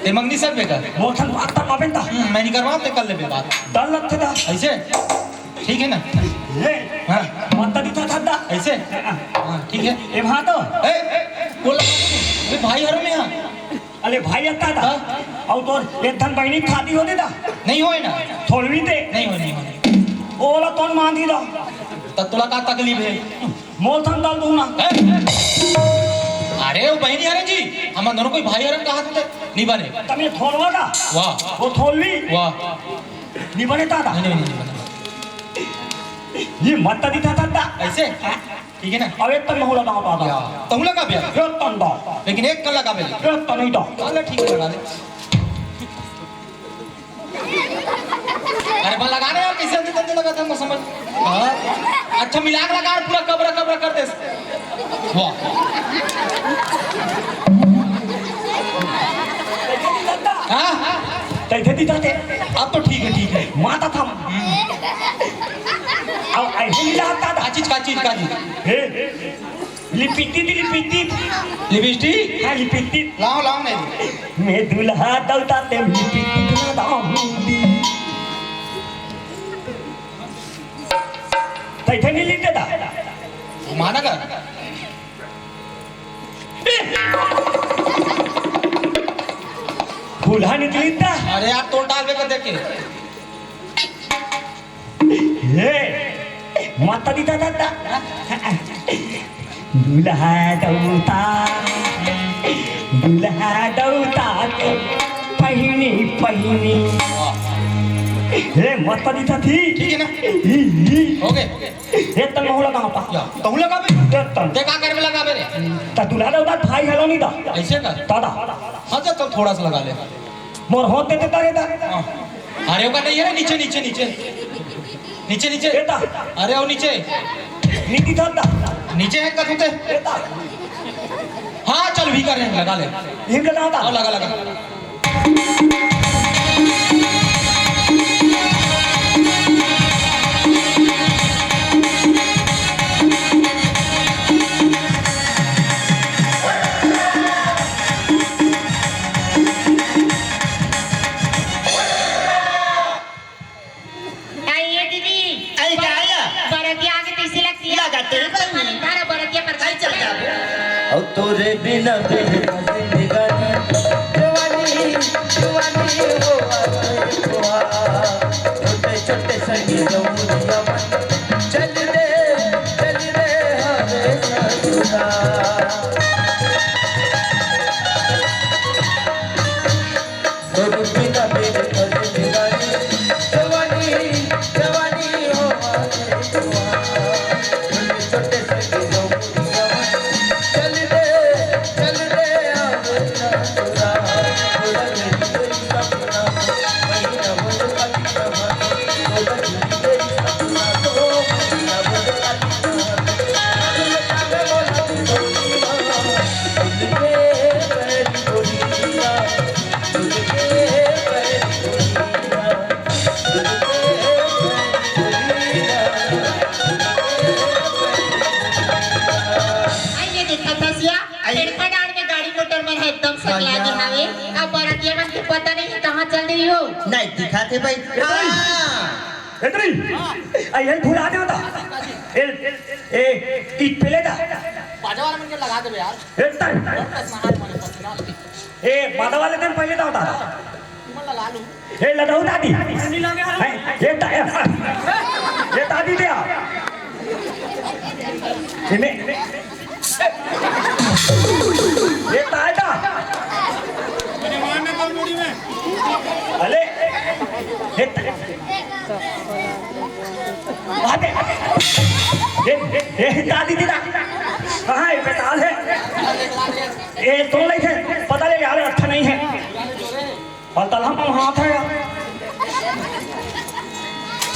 ते मंगनी सब बेटा। मोर धन बात तक आबे ता। हम्म, मैं नहीं करवा, ते कर लेबे बात। डर लगते ता। ऐसे? ठीक है ना? ए, हाँ। मत दी था, था, था। ऐसे? हाँ। हाँ, ठीक है। ए, वहाँ तो। ए, बोला, ए, भाई हर में यहाँ। अले भाई अत्ता दा। हाँ? अउ तोर एक धन बहिनी खादी होते दा? नहीं होए ना। थोलवी ते? नहीं होए, नहीं होए। ओला तोन मांगी दा? त तोला का तकलीफ है? मोर धन दल दूंगा। हैं? अरे वो बहिनी हरे जी, हम दोनों कोई भाई हरन कहा थे, नहीं बने। तमे थोलवा दा? वाह। वो थोलवी? वाह। नहीं बने दादा? नहीं, नहीं, नहीं, नहीं बने। ये मत दी था दादा। ऐसे? हाँ? ठीक है ना? अब एक तन महू लगाओ दादा। या, तहू लगा बे। एक तन दा। लेकिन एक कन लगा बे। एक तन नहीं दा। चलो ठीक है, लगा ले। अरे बा लगा ना यार, कैसे अंधे तंधे लगा था, मैं समझ। हाँ। अच्छा मिला के लगा, पूरा कबरा कबरा कर दे। वाह। हाँ? कैसे दी जाते? अब तो ठीक है, ठीक है। माता था। हम्म। अब ऐसे मिला आता था। का चीज, का चीज, का चीज? हे? लिपिटी दी, लिपिटी। लिपस्टिक? हाँ, लिपिटी। लाओ, लाओ, नहीं। मैं दूल्हा दौता ते लिपिटी ना दाऊंगी। तैथे नहीं लिखते था। माना का? दूल्हा निकली था। अरे यार, तोड़ डाल बे कर देख के। हे, माता दी दादा दा। दूल्हा दौता, दूल्हा दौता के पहिनी, पहिनी। हे, माता दी दा थी। ठीक है ना? ई, ई। हो गए। हे, तन महू लगा पा। या, तहू लगा बे। हे, तन। ते का करबे लगा बे रे? दूल्हा दादा भाई हेलो नहीं दा। ऐसे का? दादा। हाँ, जा, तब थोड़ा सा लगा ले। मोर होते ते तारे दा। हाँ। अरे, ओका नहीं है, नीचे, नीचे, नीचे। नीचे, नीचे। ए दा। अरे, वो नीचे। नीति था दा। नीचे है का तूते? ए दा। हाँ, चल, भी कर रहे हैं, लगा ले। इनका दादा। और लगा, लगा। आइए दीदी। आई का आया? बरतिया आगे पीछे लगती है। लगा तेरे पर नहीं। तारा बरतिया पर आई चल जाबो। और तोरे बिना बेहद जिंदगानी, जवानी, जवानी हो आए हुआ। छोटे छोटे संगी जमुनिया मन, चल रे, चल रे हरे ससुरा। तोर बिना बेहद जिंदगानी, जवानी, जवानी हो आए हुआ। छोटे छोटे संगी जमुनिया मन, चल रे, चल रे हरे ससुरा। आइए देखा था सिया, आई। पेड़का डांड़ में गाड़ी मोटर मन ह एकदम सकला गे हावे। अब बरतिया मन के पता नहीं कहाँ चल रही हो। नहीं दिखा थे भाई। ए, भाई। हाँ। ए, भाई। आई, आई, भुला दे होता। ए, ए, ई पेले दा। बाजा वाला मन के लगा देबे यार। ए, तर। ए, बाजा वाले दिन पहले दा होता। तुम लगा लूं। ए, लड़ऊ दादी। नहीं लगे यार। ए, ये दा-, ए, ये दादी दे आ। इन्हें, ये ताय दा। मेहमान ने कल मुड़ी में। अले, ये ता-, आते। ये, ये, ये दादी दी ना। कहाँ है? पेताल है। ये तो नहीं है। पता ले यार, अच्छा नहीं है। अउ तलहा म हाथ हे।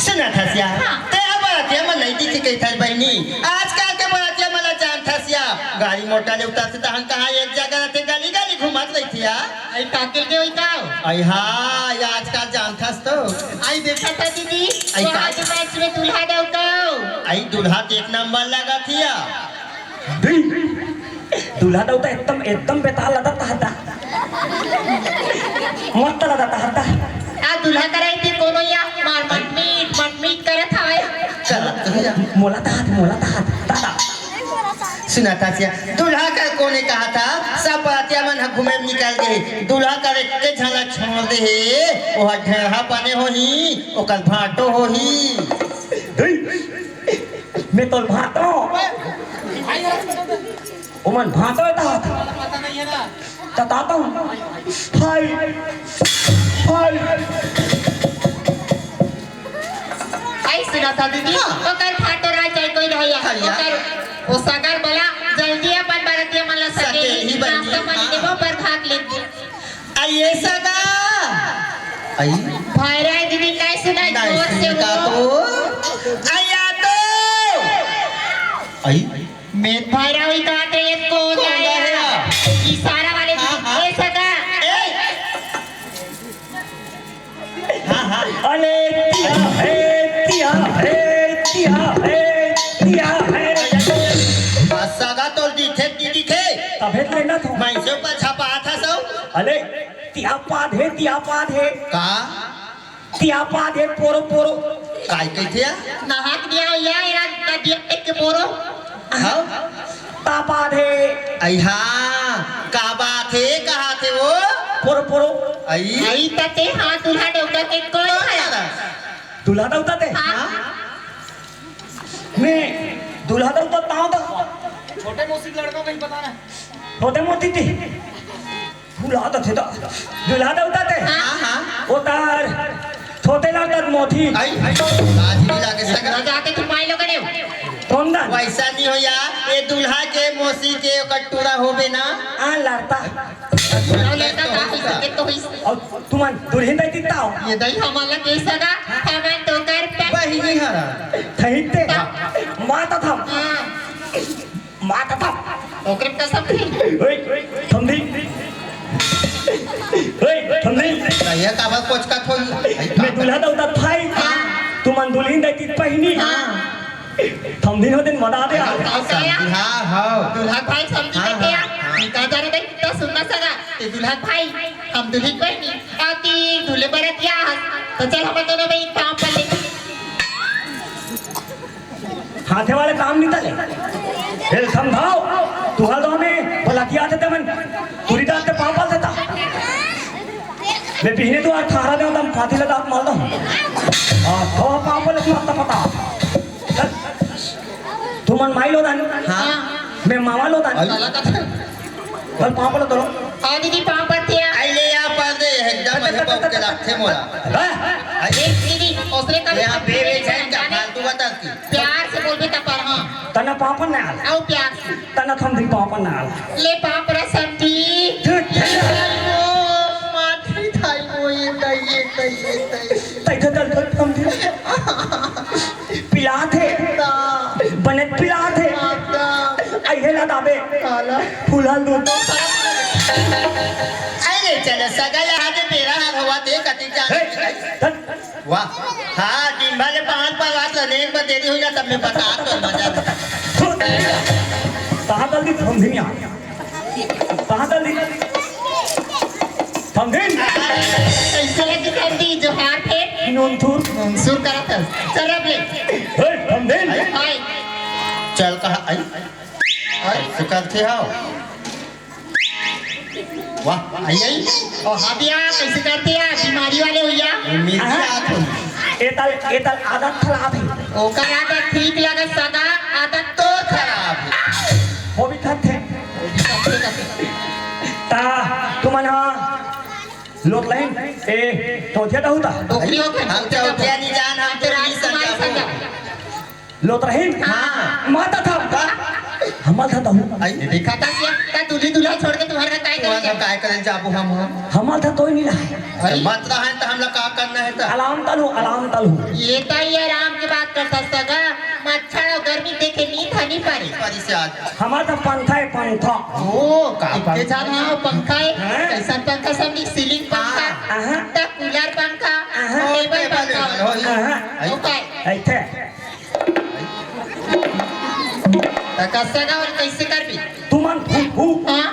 सुनत हस या? हाँ। ते ह बरतिया मन नइ दिखे कहिथस बहिनी। आजकल के बरतिया मन ला जानत हस या? गाड़ी मोटर ले उतरथे तहन कहाँ एक जगह रहिथे, गली गली घूमत रहिथे या। अई पाकिल के होई का? अई हाँ, या आजकल जानत हस तो। अई देखा था दीदी, अई का? आज मैच में दूल्हा डौका। अई दूल्हा तो एक नंबर लगत हे या। दूल्हा डौका एकदम, एकदम बेताल लगत हस दा। मस्त लगत हस दा। आ दूल्हा करा इते कोनो या मार मटमीट, मटमीट करत हवय। चला, चला। मोला दा, मोला दा, दादा। सुनत हस या, दूल्हा कर कोने कहा था, सब बरतिया मन ह घूमे निकल गे हे। दूल्हा कर एक के झलक छोड़ दे हे, ओह ढेढ़ा बने होही, ओकर भांटो होही। मैं तो भांटो। ओमन भांटो ता। पता नहीं है ना। त तातो। हाय। हाय। अई सुनत हस दीदी, हाँ। ओकर भांटो रह जाए कोई रहैया। हाँ, या। ओकर ओ सगर बला जल्दी अपन बरतिया मन ला सके सके ही बनी। नाश्ता पानी हाँ। देबो पर भाग लेती। अई ये सगा। अई। भाई राय दीदी नहीं सुना, नहीं जोर से सुनता बोलो। तो। अई या तो। अई। मैं भाई राय का ते कौन कौन आया? आया? इशारा वाले हाँ, दीदी, हाँ। ये सगा। ए। हाँ, हाँ। अरे तिया हे, तिया हे, तिया हे, तिया हे। आ, सगा तोर दिखे, दी दिखे। तभे तो लेना था। मैं से ऊपर छपा था सब। अरे तिया पाद हे, तिया पाद हे। का? तिया पाद हे, पोरो, पोरो। काय कहिथे या? नहात दिया या, या नदिया के पोरो। हाँ? तापा दे। अई हाँ, का बात हे, कहा थे वो? पोरो, पोरो। अई। अई तते, हाँ, दूल्हा डौका के कोई कौन है? दादा? दूल्हा डौका ते? हाँ। मैं दूल्हा डौका ताऊ दा। छोटे मौसी के लड़का कहीं पता ना। छोटे मौसी थी। दूल्हा तो थे तो, दूल्हा तो उताते। हाँ, हाँ। उतार, छोटे ला तर मोथी। आई, आई, लाज नहीं लागे सगा। लगा के तुम माई लोग ने। तो कौन दान? वैसा नहीं हो यार, ये दूल्हा के मौसी के ओकर टूरा होबे ना। आ लड़ता। अउ लड़का का होई सके तो होई। अउ तुमन दुल्हिन दाई दिताओ। ये दाई हमला के सगा, हमन तो कर पे। बहिनी हरा। सही ते। माता था। हाँ। माता था। ओकरे कसम थी। ओए, समधी। ओए, समधी। भैया काबर कोचका थोई। मैं दूल्हा दउता भाई। हाँ। तुमन दुल्हिन दाई दित पहिनी। हाँ। समधी हो दिन मदा दे आ। समधी, हाँ, हाँ। दूल्हा भाई समधी हाँ, के हाँ, क्या? हाँ। निकाल जा रे भाई, कितना सुनना सगा। ते दूल्हा भाई, हम दुल्हिन बहिनी। आती दूल्हे बरतिया। तो चल हम दोनों में एक काम कर ले। हाथे वाले काम नहीं तले। ए, समधाओ, तुहर गाँव में बलतिया थे तमन, पूरी दांत ते पाँव पल देता। मैं बिहने तो अठारह दिन तम फांसी लगा मार दो। आ, तो पाँव पल मत पता। तुमन माई लो दान। हाँ। मैं मामा लो दान। अरे। बल पाँव पल दो। हाँ दीदी, पाँव पड़ते हैं। आई ले या पर दे, एकदम अरे, अरे, बाप के अरे, लागथे मोला। हाँ? अरे दीदी, ओसरे का ले, आप बेबे जान का फालतू बता। प्यार से बोलबे त पर हाँ। तना पापन ना आला। आओ प्यार से। तना थम दिन पापन ना आला। ले पापरा समधी। झूठ। ओ, माथी थाई वो ये तई, ये तई, ये तई। तई तो दल दल थम दिन। पिलात हे। ना। बने पिलात हे। ना। आई हे ला दाबे। काला। फुलल दूध। अरे चल सगा यहाँ के बेरा हर हुआ दे कति जा। हे, चल। वाह। हाँ, दिन भर ले पाँच पाँच बार एक बार देरी हुई ना, तब मैं बता तो मजा आता। कहाँ जल्दी समझी नहीं आ? कहाँ जल्दी? समझी? कैसे लगी समधी? जोहार थे। नूनथुर। नूनसुर करा था। चल अब ले। हे, समझी? हाय। चल कहा आई। आई। सुकल थे आओ। वाह, आई, आई। ओ, हाँ भैया, कैसे करते हैं? बीमारी वाले भैया। मिर्ची हाँ। आत हो। एतल, एतल आदत खराब है। ओकर आदत ठीक लगे, सदा आदत तो खराब है। वो भी खत है। ता, तुमन हाँ, लोग लाइन, ए, तो क्या होता? डोकरी हो गया। हम तो क्या नहीं जान, हम तो राजकुमार संग। लोतरहीन? हाँ। माता था। हमल था तहु। आई, देखा था क्या? का दूल्ही दूल्हा छोड़ के तुम्हारे घर काय तुम्हारे करेंगे? घर काय करें जाबो हम, हम? हमल था तोय नहीं रहा। अरे मत रहा है तो हमला का करना है तो? आराम तलू, आराम तलू। ये तो ये आराम की बात कर सकता गा। मच्छर और गर्मी देखे नींद हनी पारी। पारी से आज। हमारा तो पंथा है, पंथा। ओ, का इतने पंथा? जाना हो पंखा है? हाँ। कैसा पंखा समझी? सीलिंग पंखा, हाँ। हाँ। तो कूलर पंखा, हाँ। टेबल टेबल पंखा। पंखा, हाँ। हाँ। ओ, काय? ऐसे। त कस्सा गावल कैसे करबी? तुमन फूट फूट। हाँ।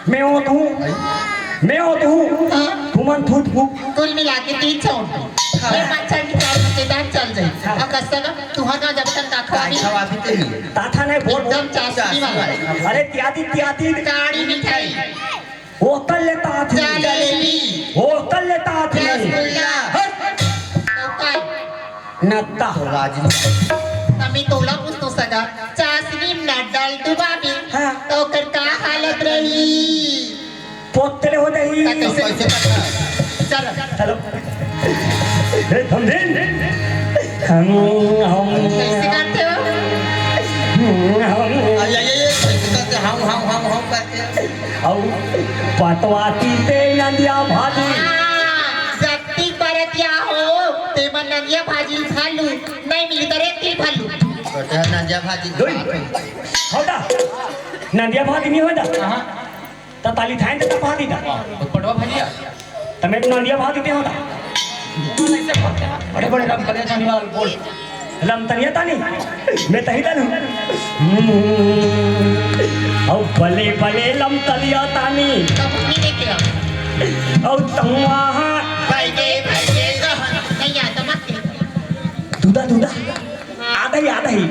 मैं होत हूँ। मैं होत हूँ। हाँ। तुमन फूट फूट। कुल मिला के तीन सौ। हाँ। ये पाँच सौ की चार के दाम चल जाए। हाँ। और कस्सा का तुहर ना जब तक काखवा भी। काखवा भी तो नहीं। ताथा नहीं बोल, बोल। एकदम चाशनी वाला। अरे त्यादी, त्यादी। काड़ी मिठाई। होटल लेता आदमी। जलेबी। होटल लेता आदमी। रसगुल्ला। हट। तो काय? नत्ता। राजनीति। तमी तोला कुछ तो सगा। चाशनी में न डाल डुबाबी। हाँ। तो ओकर का हालत रही? पोतले हो जाही। कैसे? कैसे करना? चल। चलो। हे समधिन। हम, हम। कैसे करते हो? हम, हम। अरे, ये, ये, कैसे करते? हम, हम, हम, हम करते हैं। अउ पतवाती ते नंदिया भाजी। हाँ, जत्ती परतिया हो, ते मन नंदिया भाजी खा लू, नहीं मिली तो रेती खा लू। तो ते नंदिया भाजी। दोई। होता? नंदिया भाजी नहीं होता? हाँ। त ताली थाइन त भाजी था। हाँ, पटवा भाजी आ। तमे तो नंदिया भाजी ते होता। बड़े बड़े रंग बने जाने वाला बोल। लमतलिया तानी, मैं तही तानू। हम्म, अउ बले बले लमतलिया तानी। तब नहीं देखे आप। अउ तहुआ हा। भाई के, भाई के, नहीं आता मत। दूधा, दूधा। आधा ही, आधा ही।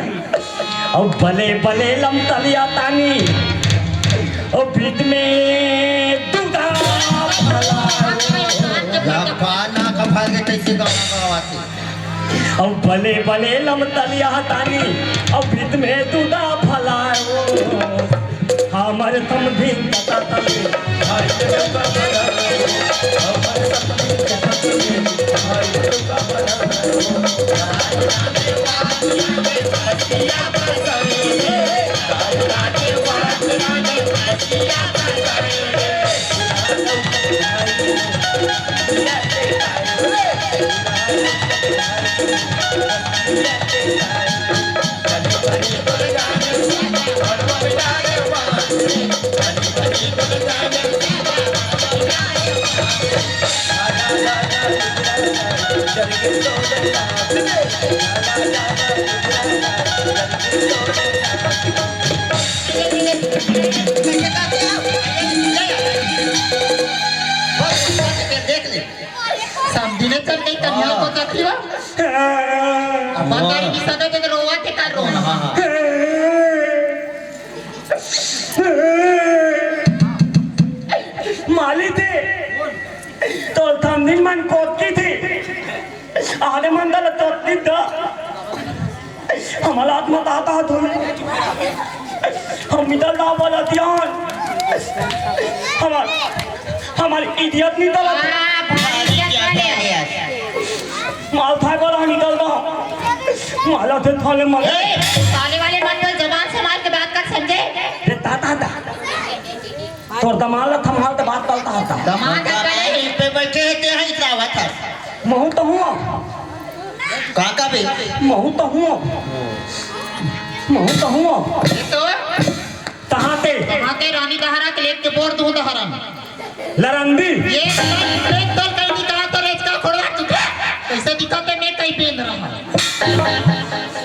अउ बले बले लमतलिया तानी। अउ बीच में दूधा भला। या पाना का भागे कैसे गाना गवाते? अउ बले बले लमतलिया तानी, अउ भीत में दूधा फलायो। हमर समधिन तता तले। हमर समधिन तता तले। देख ले। समधी ने चल गई, तनिया को तकलीफ। अब बता रही कि सदा देख रोवा के कर रोना। माली थे, तो समधी मन कोतकी थी। आधे मन दल तोतकी दा। हमर आत्मा ताता तुम। हम मितल दा बोला ध्यान। हमर, हमर इडियत निकल। हाँ, भाई, क्या क्या क्या ले? माल थाय बोला निकल दा। माला थे थाले माल। ए, ताले वाले मत बोल, जबान संभाल के बात कर, समझे? रे ताता दा। तोर दमाल ला थमाल त बात चलता हता। दमाल का करे? पे बैठे हे, ते हैं इतरावत हस। महू तो हुआ। का का बे? महू तो हुआ। महू तो हुआ। ये तो तहाँ ते। तहाँ ते रानी दहरा के लेके बोर दू दहरा। लरंदी। ये तो, ये तो कहीं नहीं कहा तो रेचका खोलवा चुके। कैसे दिखा ते मैं कहीं पेंद रहा।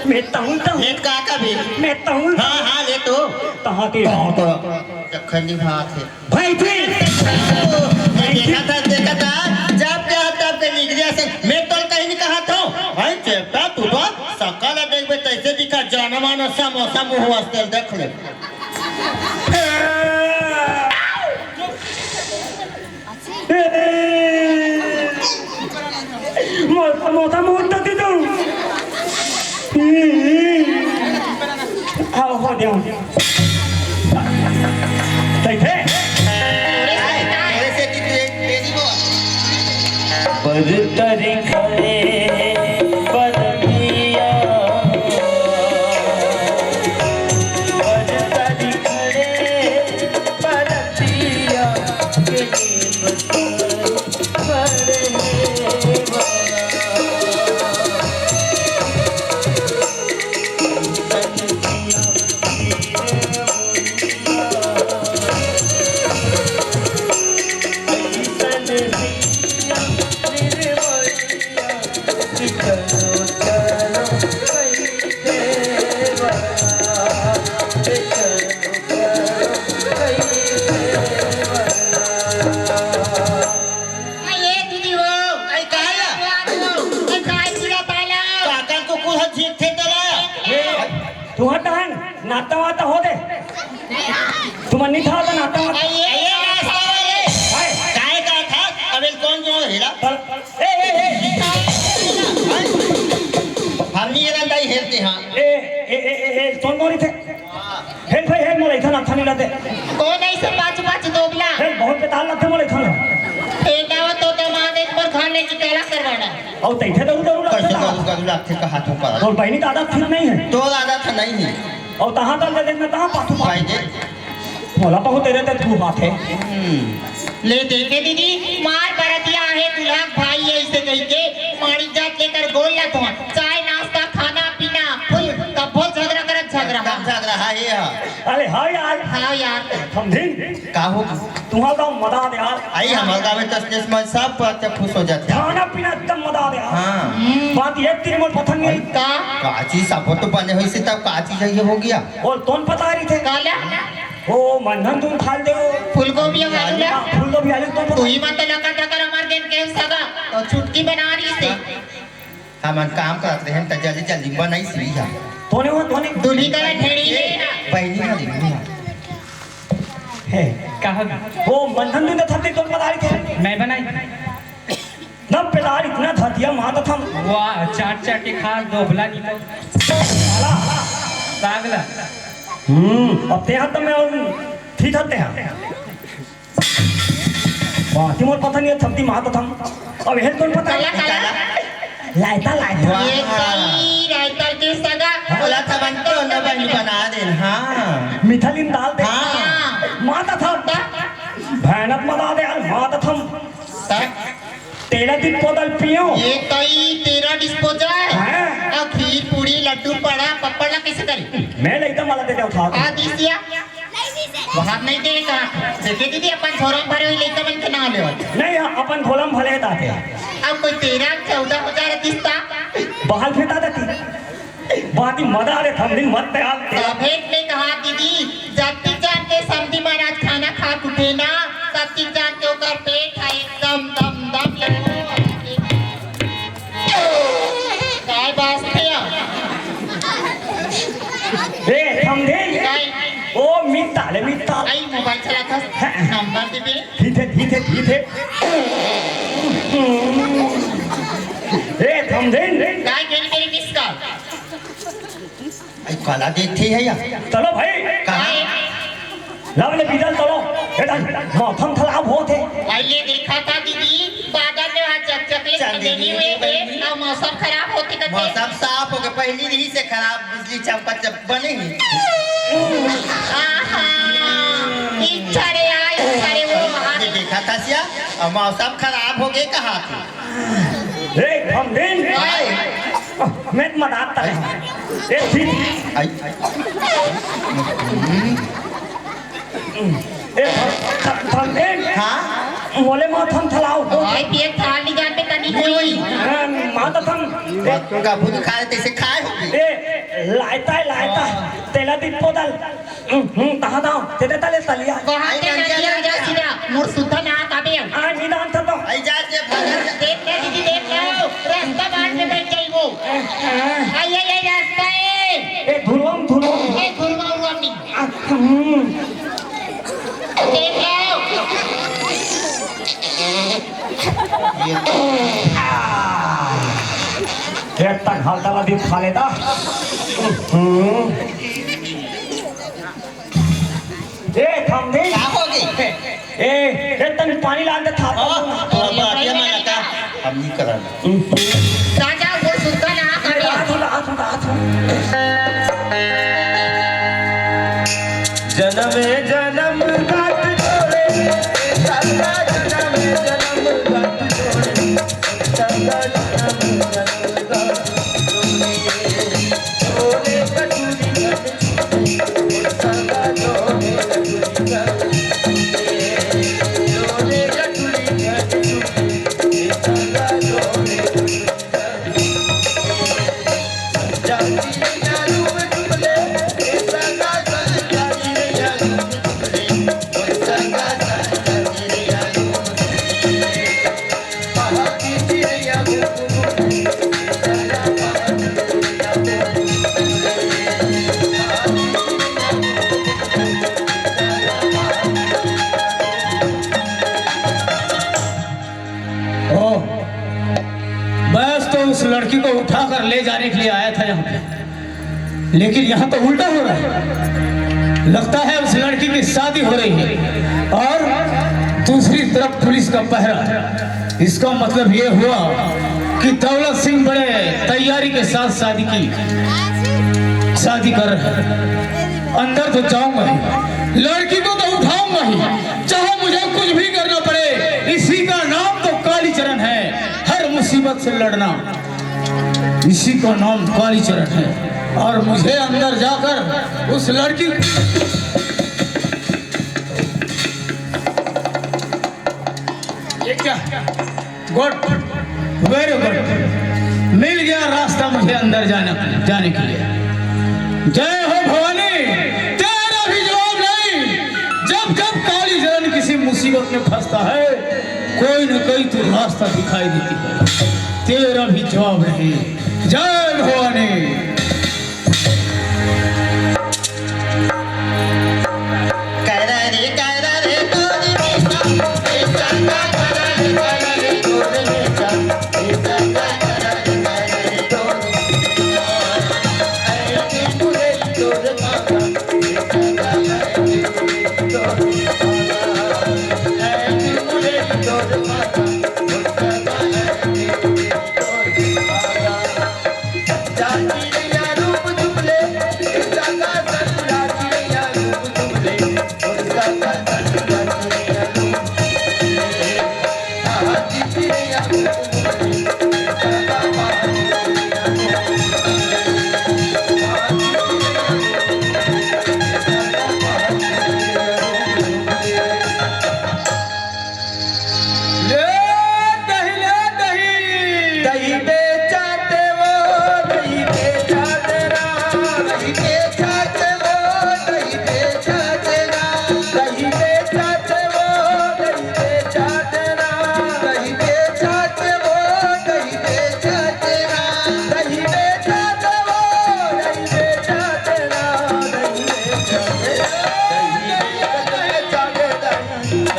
मैं तहूँ तहूँ। ये का का बे? मैं तहूँ। हाँ, हाँ, ले तो। तहाँ ते। तहूँ तो। जखन निभात हे। भाई जी। देखा था, देखा था, जब क्या तब के निकलिया से, मैं तो कहीं नहीं कहा था। भाई चेपटा, तू तो सकल देखबे तैसे दिखा, जाना माना समोसा मुँह वास्ते देख ले। मोटा, मोटा मुहूर्त दी तू। आओ, हो जाओ। कैसे? बरतरी खड़े बरतिया, बरतरी खड़े बरतिया के नीम तले खड़े बा। ए दीदी हो, ए काया? ए काय पूरा ताला? काका कुकुर ह झींकथे तला। ए, तुहर तहन नाता वाता हो दे। तुमन नहीं था तो नाता वाता। ए, ए, रास्ता वाले। हाय। काय का था? अबे कौन जो हेला? ए, ए, ए, ए। हम नहीं हेला दाई हेलते हाँ। ए, ए, ए, ए, ए, कौन बोली थे? हेल भाई, हेल, मोला इथन अच्छा नहीं लगते। कौन ऐसे पाँच पाँच दोगला? हेल, बहुत बेताल लगते मोला इथन। ए, दावा तो दमाद एक बार घर ले के कैला करवाना। और तैथे दरू दरू लगते कैसे ना। दरू दरू लगते का हाथों पर? और बहनी तो आदत ठीक नहीं है। तो आदत नहीं है। और तहाँ तल दे देना, तहाँ पाछू पाछू। भाई जी। मोला बहुत तेरे ते तू बात है। हम्म। ले देखे दीदी, मार बरतिया आहे, दुल्हा के भाई है, इसे कही के मारी जात लेकर गोल ला तो चाय, नाश्ता, खाना, पीना, फुल, कब्बो झगड़ा करत झगड़ा। एकदम झगड़ा है ये है। अरे हाँ यार। हाँ यार। समझी? का हो? तुम्हारा गाँव मजा आ यार। आई हमारे गाँव में तसने में सब बात खुश हो जाते हैं। खाना पीना एकदम मजा आ यार। हाँ। हम्म। बात एक दिन में पसंद नहीं। का? का चीज सब तो बने हुई से तब का चीज ये हो गया। और कौन पता रही थे? काला? ओ, मंधन तुम खा दे। फूलगोभी अउ आलू ला। फूलगोभी आलू तुम तू ही मत लका टकर हमार गेंद के सगा। और छुटकी बना रही से। हमन काम करत रहे त जल्दी जल्दी बनाई सी हा। तोने वो, तोने। दूल्ही का ठेड़ी ले। बहनी ना दी। है। कहा भी। ओ, मंधन तुम तो थपती तुम बता रही थे। मैं बनाई। ना पेलार इतना धर दिया, माँ तो थम। वाह, चाट चाट के खा, दोबला नहीं तो। साला। पागला। हम्म, अब ते हाथ में और ठीक हते हैं। वाह, ती मोर पता नहीं है, थपती माँ तो थम। अब हेल तो पता काला, है। काला। लायता, लायता। वाह। ये कई रायता के सगा। बोला था बन तो न बन बना दे, हाँ। मिथलिन दाल दे। हाँ। माँ तो थम। भैनत मदा दे, माँ तो थम। तेरा दिन बोतल पियो। ये तई तेरा डिस्पोजल। हाँ। आ खीर, पूड़ी, लड्डू, पड़ा, पप्पड़ ला कैसे करे? मैं लेता मला देते उठा। आ दीसिया। वहां नहीं देगा। देखे दीदी, अपन झोला म भरे हुई लइका मन के नाम लेवत। नहीं, अपन झोला म भले दाते। अब कोई तेरह चौदह हो जा रही ता। बहाल फेंका देती। बाती मजा आवे, समधी मत पे आवे। सभे में कहा दीदी, जतिक जान के समधी महाराज खाना खा उठे ना, ततिक जान के ओकर पेट है एकदम दम दम ले। काय बात है? ए, समधी। काय? ओ, मित्ता ले, मित्ता। आई मोबाइल चलाथस। हाँ। नंबर दे बे। ठीक है, ठीक है, ठीक है। ए, समधी। काय गेली मेरी मिस कॉल? आई काला देखथे हे या? चलो भाई। कहाँ? लाव ले बीजल चलो। ए, मौसम खराब होत हे। पहले देखा था दीदी, बादल में वहाँ चकचक ले चांदनी चांदनी हुए हुए थे, बनी। अब मौसम खराब होते करते। मौसम साफ हो गया, पहली नहीं से खराब, बिजली चमकत जब बने ही। आहा, इच्छा रे आ, इच्छा रे वो। ये देखा था सिया, अब मौसम खराब हो गए कहा थे। ए, हम दिन। आए। मैं मजाक कर रहा हूँ। ए, ठीक। आई। ए, थ-, थ-, थंदेन। हाँ? मोले मा थन थलाओ। भाई, ये थाल नहीं जानते, तनी नहीं। कोई। हाँ, मा तो थन। ए, का भूत खा लेते, इसे खाए होगी। ए, लायता है, लायता। तेला भी पोदल। हम्म, हम्म, तहाँ दाओ, तेरे तले तलिया। वहाँ से आई नंदिया नंदिया नंदिया। सीधा, मोर सुद्धा ना आवे। हाँ, निदान था तो। आई जा, जे भागल जा। देख ले दीदी, देख लो, रास्ता बांध में बैठ जाई वो। हाँ। आई, आई, आई, रास्ता है। ए, धुरवम, धुरवम। ए, धुरवा उरवा नहीं। आ, हम्म। देख लो। ये तक हाल तला भी खा लेता। हम्म। ए, थम दे। का हो गई? ए, ए, तनी पानी लान दे था। ओ, तोरा बातिया में लगा। हम नहीं करन। राजा, वो सुनता ना, आ, आ, आ, आ, आ। जनम जनम गात जोड़े, जनम जनम गात जोड़े। ओह, बस तो उस लड़की को उठाकर ले जाने के लिए आया था यहाँ पे, लेकिन यहाँ तो उल्टा हो रहा है। लगता है उस लड़की की शादी हो रही है और दूसरी तरफ पुलिस का पहरा। इसका मतलब ये हुआ कि दौलत सिंह बड़े तैयारी के साथ शादी की, शादी कर रहे हैं। अंदर तो जाऊंगा ही, लड़की को तो उठाऊंगा ही, चाहे मुझे कुछ भी करना पड़े। इसी का नाम तो कालीचरण है, हर मुसीबत से लड़ना। इसी का नाम कालीचरण है। और मुझे अंदर जाकर उस लड़की, ये क्या? गुड, वेरी गुड। मिल गया रास्ता मुझे अंदर जाने, जाने के लिए। जय हो भवानी, तेरा भी जवाब नहीं। जब जब कालीचरण किसी मुसीबत में फंसता है, कोई न कोई तो रास्ता दिखाई देती है। तेरा भी जवाब नहीं। जय भवानी। ले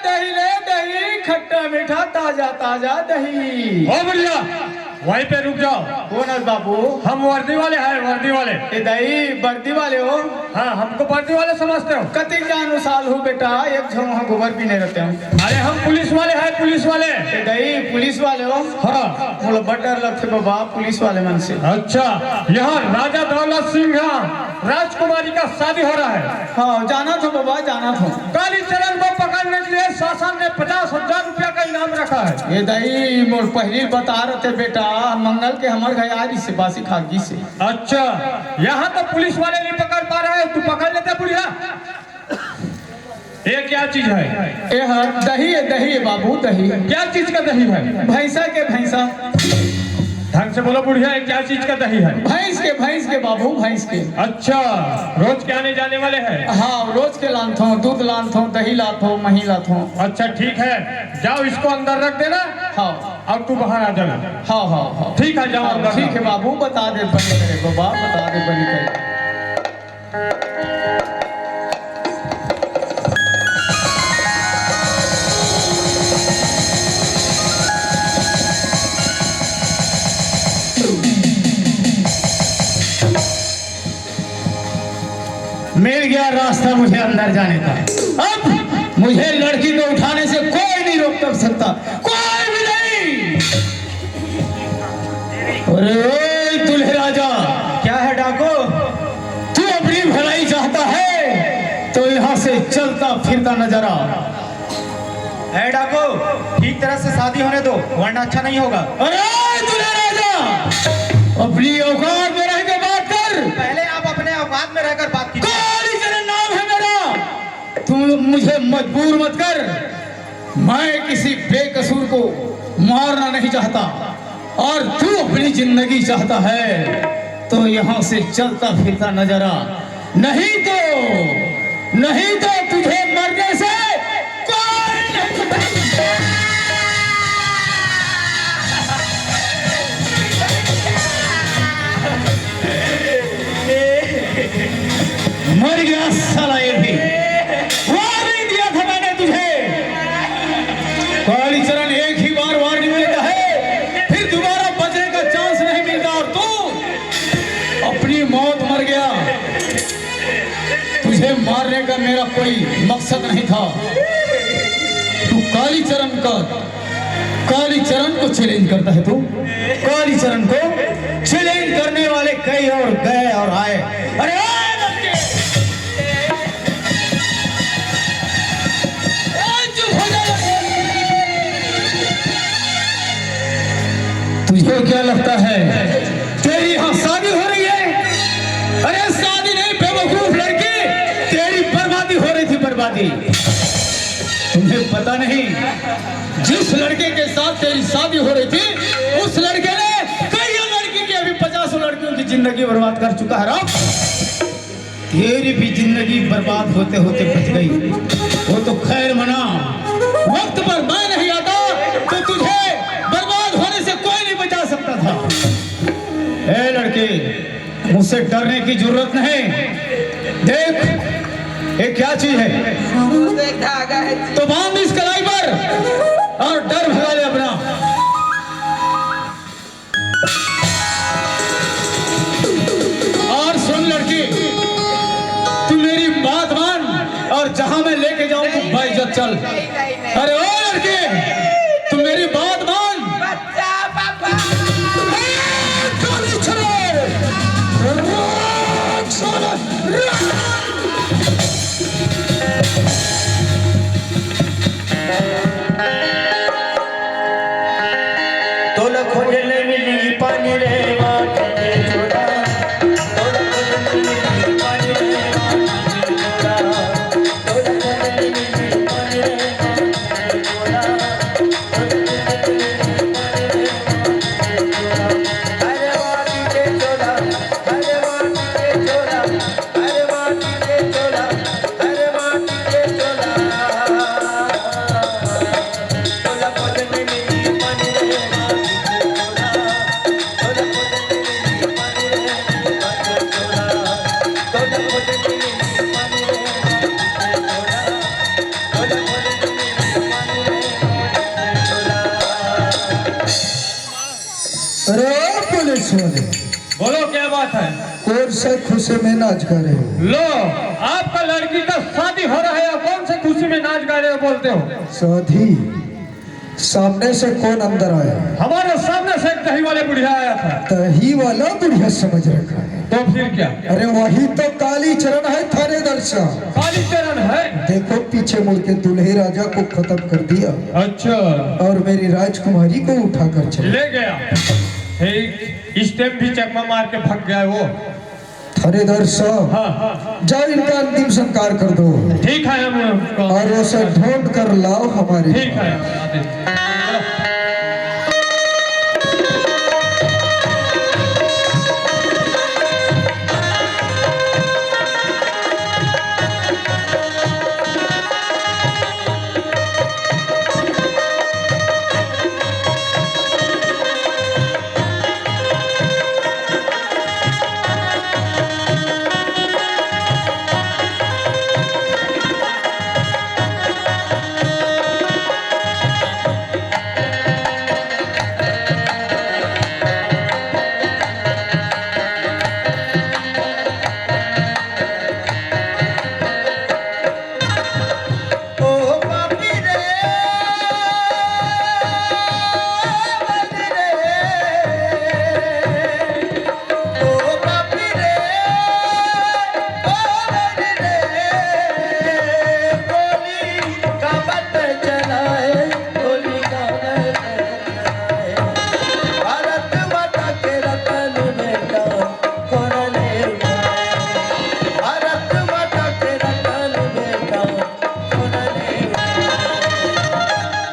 दही, ले दही, खट्टा मीठा, ताजा ताजा दही। ओ बुढ़िया, वहीं पे रुक जाओ। कौन है बाबू? हम वर्दी वाले हैं, वर्दी वाले। ए दही, वर्दी वाले हो? हाँ, हमको वर्दी वाले समझते हो? कति जानू साल हो बेटा, एक झोंहा गोबर पीने रहते हो। अरे, हम पुलिस वाले हैं, पुलिस वाले। ए दही, पुलिस वाले हो? हाँ। मोला बड़ डर लगथे बाबा, पुलिस वाले मन से। अच्छा, यहाँ राजा दौलत सिंह, राजकुमारी का शादी हो रहा है। हाँ, जानत हों बाबा, जानत हों। कालीचरण को पकड़ने के लिए शासन ने पचास हजार रुपया का इनाम रखा है। ए दही, मोर पहिली बता रहे थे बेटा, मंगल के हमर घर आ रही से बासी खा गई से। अच्छा, यहाँ तो पुलिस वाले नहीं पकड़ पा रहे, तू पकड़ लेते बुढ़िया। ये क्या चीज है? ये है दही, ये दही है बाबू, दही। क्या चीज का दही है? भैंसा के, भैंसा। ढंग से बोलो बुढ़िया, ये क्या चीज का दही है? भैंस के, भैंस के बाबू, भैंस के। अच्छा, रोज के आने जाने वाले हैं? हाँ, रोज के लानथों, दूध लानथों, दही लाथों, मही लाथों। अच्छा, ठीक है, जाओ, इसको अंदर रख देना। हाँ। और तू बाहर आ जाना। हाँ, हाँ, हाँ। ठीक है, जाओ हाँ, अंदर ठीक जाओ। है बाबू, बता दे बने करे बाबा, बता दे बने करे। मिल गया रास्ता मुझे अंदर जाने का। अब मुझे लड़की को उठाने से कोई नहीं रोक टोक सकता, कोई भी नहीं। अरे ओए दूल्हे राजा, क्या है डाकू? तू अपनी भलाई चाहता है तो यहाँ से चलता फिरता नजर आ। ए डाकू, ठीक तरह से शादी होने दो, वरना अच्छा नहीं होगा। अरे ओए दूल्हे राजा, अपनी औकात में रह के बात कर। पहले आप अपने औकात में रहकर बात कीजिए। कालीचरण नाम है मेरा, तुम मुझे मजबूर मत कर। मैं किसी बेकसूर को मारना नहीं चाहता, और तू अपनी जिंदगी चाहता है तो यहाँ से चलता फिरता नजर आ, नहीं तो, नहीं तो तुझे मरने से कोई नहीं। मर गया साला ये भी। वार्निंग दिया था मैंने तुझे। कालीचरण एक ही बार वार्निंग देता है, फिर दोबारा बचने का चांस नहीं मिलता। और तू अपनी मौत मर गया। तुझे मारने का मेरा कोई मकसद नहीं था। तू कालीचरण का, कालीचरण को चैलेंज करता है तू। कालीचरण को चैलेंज करने वाले कई और गए और आए। अरे आए लड़के। ए, चुप हो जा लड़के। तुझे क्या लगता है तेरी यहाँ शादी हो रही है? अरे शादी नहीं बेवकूफ लड़की, तेरी बर्बादी हो रही थी, बर्बादी। तुम्हें पता नहीं, जिस लड़के के साथ तेरी शादी हो रही थी, उस लड़के ने कई लड़की की, अभी पचासों लड़कियों की जिंदगी बर्बाद कर चुका है राम। तेरी भी जिंदगी बर्बाद होते होते बच गई। वो तो खैर मना, वक्त पर मैं नहीं आता तो तुझे बर्बाद होने से कोई नहीं बचा सकता था। ए लड़के, मुझसे डरने की जरूरत नहीं। देख, ये क्या चीज है? तो एक धागा है। तो बांध इस कलाई पर और डर भगा ले अपना। और सुन लड़की, तू मेरी बात मान और जहां मैं लेके जाऊं तू बाइज्जत चल। अरे ओ लड़की, तू मेरी बात मान। बच्चा पापा। ए, गोली चलो। राक्षस। तोला खोजे ले मिली पानी रे माटी के चोला। तोला खोजे ले मिली पानी रे माटी के चोला। तोला खोजे ले मिली पानी रे माटी के चोला। तोला खोजे ले मिली पानी रे माटी के चोला। अरे माटी के चोला, अरे माटी के चोला, अरे माटी के चोला। बोलो, क्या बात है? कौन से खुशी में नाच गा रहे हो? लो, आपका लड़की का शादी हो रहा है, आप कौन से खुशी में नाच गा रहे हो बोलते हो? शादी। सामने से कौन अंदर आया? हमारे सामने से एक दही वाले बुढ़िया आया था। दही वाला बुढ़िया समझ रखा है। तो फिर क्या? अरे, वही तो कालीचरण है थानेदार साहब। कालीचरण है? देखो, पीछे मुड़ के दूल्हे राजा को खत्म कर दिया। अच्छा। और मेरी राजकुमारी को उठाकर चले ले गया। एक स्टेप भी चकमा मार के भाग गया वो। थानेदार साहब, हाँ। जाओ, इनका अंतिम संस्कार कर दो। ठीक है, हम और उसे ढूंढ कर लाओ हमारे ठीक पास। है।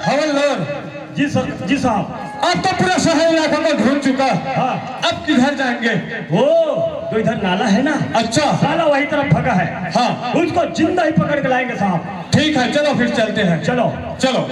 हवलदार, जी सर, जी साहब। अब तो पूरा शहर इलाका को ढूंढ चुका। हाँ। अब किधर जाएंगे? वो जो इधर नाला है ना, अच्छा। साला वही तरफ भगा है। हाँ। उसको जिंदा ही पकड़ के लाएंगे साहब। ठीक है, चलो फिर चलते हैं। चलो। चलो।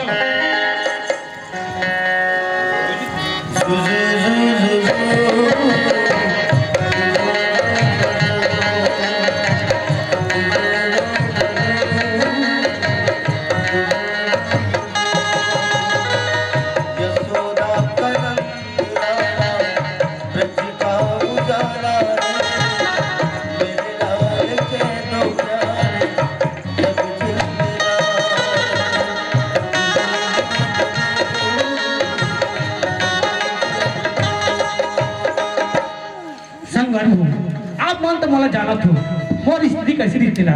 संगवारी हो, आप मन तो मोला जानत हो, मोर स्थिति कैसी रीति ला।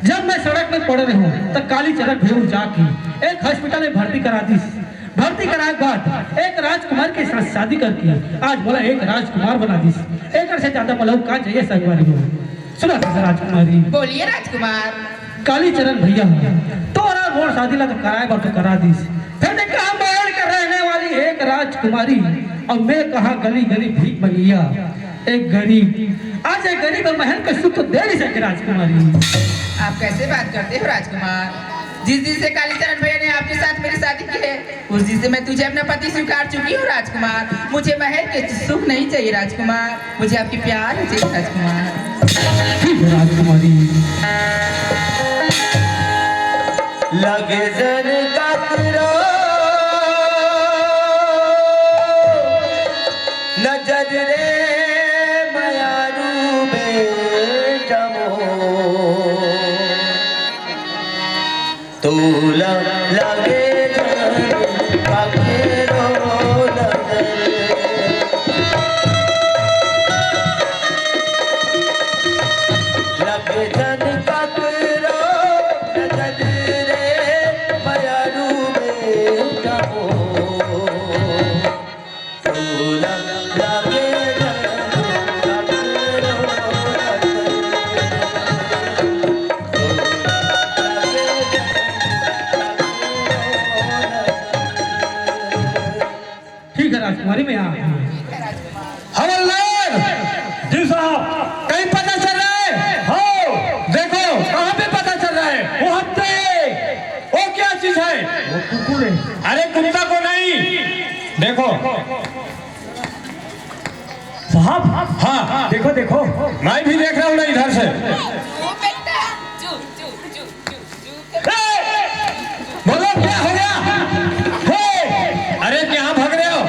जब मैं सड़क में पड़े रहूं, त कालीचरण भैया जाके एक हॉस्पिटल में भर्ती करा दिस। भर्ती कराए के बाद एक राजकुमार के साथ शादी करके आज मोला एक राजकुमार बना दिस। एकर से ज्यादा मोला का चाहिए संगवारी हो? सुना था राजकुमारी। बोलिए राजकुमार। कालीचरण भैया, तोरा मोर शादी ला तो कराए बर तो करा दिस, फिर देख कहाँ महल के रहने वाली एक राजकुमारी, और मैं कहाँ गली गली भीख मंगिया, एक गरीब। आज एक गरीब महल के सुख तो दे नहीं सके राजकुमारी। आप कैसे बात करते हो राजकुमार? जिस दिन से कालीचरण भैया ने आपके साथ मेरी शादी की है, उस दिन से मैं तुझे अपना पति स्वीकार चुकी हूँ राजकुमार। मुझे महल के सुख नहीं चाहिए राजकुमार, मुझे आपकी प्यार ही चाहिए राजकुमार। ठीक है राजकुमारी। लगे जन काकरो नजर रे मयारू बेटा मोर। तोला लागे जन काकरो नजर। लागे जन काकरो नजर रे, मयारू बेटा मोर। ठीक है राजकुमारी, मैं आ गई। हवलदार! जी साहब। कहीं पता चल रहा है? हाँ। देखो, कहाँ पे पता चल रहा है? वो हत्ते। वो क्या चीज है? वो कुकुर है। अरे कुत्ता को नहीं, देखो। साहब, हाँ। देखो, देखो। मैं भी देख रहा हूँ ना इधर से। ए, बोलो, क्या हो गया? हे, अरे, कहाँ भाग रहे हो?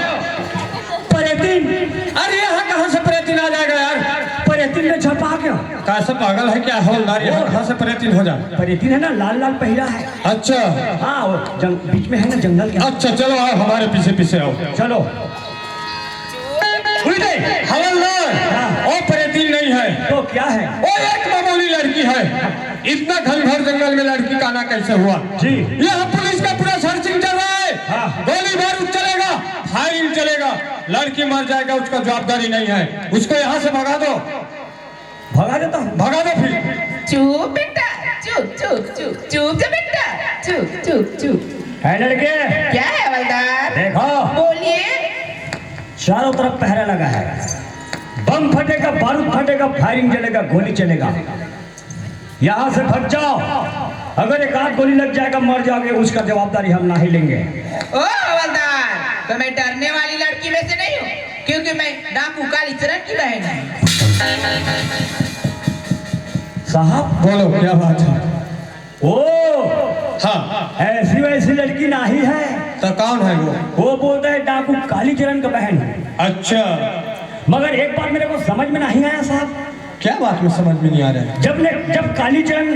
परेतिन। अरे, यहाँ कहाँ ऐसा पागल है क्या हवलदार? यहाँ कहाँ से परेतीन हो जाए? परेतीन है ना, लाल लाल पहिरा है। अच्छा। हाँ, वो जंग-, बीच में है ना जंगल के। अच्छा, चलो आओ, हमारे पीछे पीछे आओ। चलो। उई दे, हवलदार, हाँ। वो परेतीन नहीं है। तो क्या है? वो एक मामूली लड़की है। इतना घनघोर जंगल में लड़की का आना कैसे हुआ? जी। यहाँ पुलिस का पूरा सर्चिंग चल रहा है। हाँ। गोली बारूद चलेगा, फायरिंग चलेगा, लड़की मर जाएगा, उसका जवाबदारी नहीं है। उसको यहाँ से भगा दो। भगा देता हूँ। भगा दो फिर। चुप बेटा, चुप, चुप, चुप, चुप जा बेटा, चुप, चुप, चुप। है लड़के? क्या है हवलदार? देखो। बोलिए। चारों तरफ पहरा लगा है। बम फटेगा, बारूद फटेगा, फायरिंग चलेगा, गोली चलेगा। यहाँ से भग जाओ। अगर एक आध गोली लग जाएगा, मर जाओगे, उसका जवाबदारी हम नहीं लेंगे। ओ हवलदार, तो मैं डरने वाली लड़की में से नहीं हूँ, क्योंकि मैं डाकू कालीचरण की बहन हूँ। साहब, बोलो, क्या बात है? ओ, हाँ। ऐसी वैसी लड़की नहीं है। तो कौन है वो? वो बोलता है डाकू कालीचरण का बहन है। अच्छा। मगर एक बात मेरे को समझ में नहीं आया साहब। क्या बात में समझ में नहीं आ रहा है? जब ने, जब कालीचरण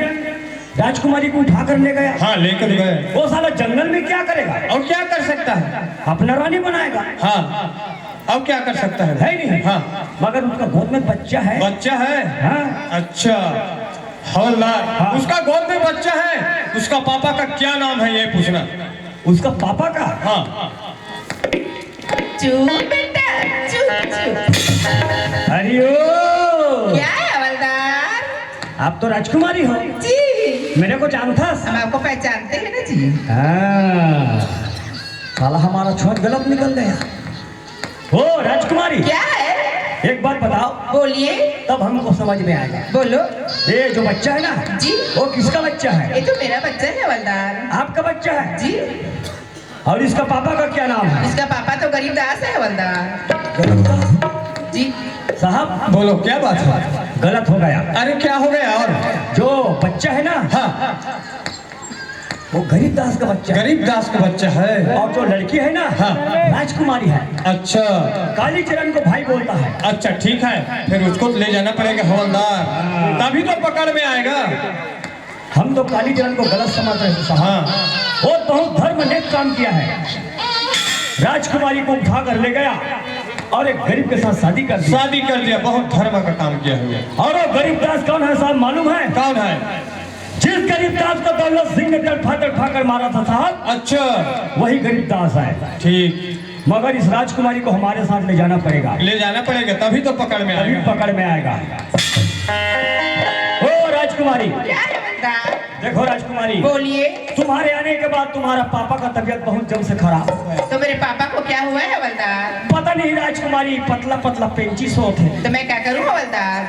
राजकुमारी को उठा कर ले गया, हाँ, लेकर गए। वो साला जंगल में क्या करेगा? और क्या कर सकता है? अपना रानी बनाएगा। हाँ, अब क्या कर सकता है? है नहीं? हाँ। मगर उसका गोद में बच्चा है। बच्चा है? हाँ। अच्छा। हवलदार, हाँ। उसका गोद में बच्चा है, उसका पापा का क्या नाम है, ये पूछना। उसका पापा का? हाँ। चुप बेटा, चुप, चुप। अरे ओ! क्या है हवलदार? आप तो राजकुमारी हो। जी। मेरे को जानता? हम आपको पहचानते हैं ना जी। हाँ। साला हमारा छोट गलत निकल गया। ओ राजकुमारी, क्या है? एक बात बताओ। बोलिए। तब हमको समझ में आएगा। बोलो। ये जो बच्चा है ना, जी। वो किसका बच्चा है? ये तो मेरा बच्चा है हवलदार। आपका बच्चा है? जी। और इसका पापा का क्या नाम है? इसका पापा तो गरीब दास है हवलदार। गरीब दास? जी। साहब, बोलो, क्या बात है? गलत हो गया। अरे, क्या हो गया? और जो बच्चा है ना, हाँ। वो गरीब दास का बच्चा है। गरीब दास का बच्चा है। और जो लड़की है ना, हाँ। राजकुमारी है। अच्छा। कालीचरण को भाई बोलता है। अच्छा, ठीक है, फिर उसको तो ले जाना पड़ेगा हवलदार, तभी तो पकड़ में आएगा। हम तो कालीचरण को गलत समझ रहे थे साहब। हाँ। वो बहुत धर्म नेक काम किया है। राजकुमारी को उठा कर ले गया और एक गरीब के साथ शादी कर दी। शादी कर दिया, बहुत धर्म का काम किया है। और वो गरीब दास कौन है साहब, मालूम है? कौन है? जिस गरीब दास को दौलत सिंह ने तड़फा तड़फा कर मारा था साहब, अच्छा। वही गरीब दास है। ठीक। मगर इस राजकुमारी को हमारे साथ ले जाना पड़ेगा। ले जाना पड़ेगा, तभी तो पकड़ में तभी आएगा। पकड़ में आएगा। ओ राजकुमारी, क्या है हवलदार? देखो राजकुमारी, बोलिए। तुम्हारे आने के बाद तुम्हारा पापा का तबीयत बहुत जम से खराब हो गया। तो मेरे पापा को क्या हुआ है हवलदार? पता नहीं राजकुमारी, पतला पतला पेंचिस होत हे। तो मैं क्या करूं हवलदार?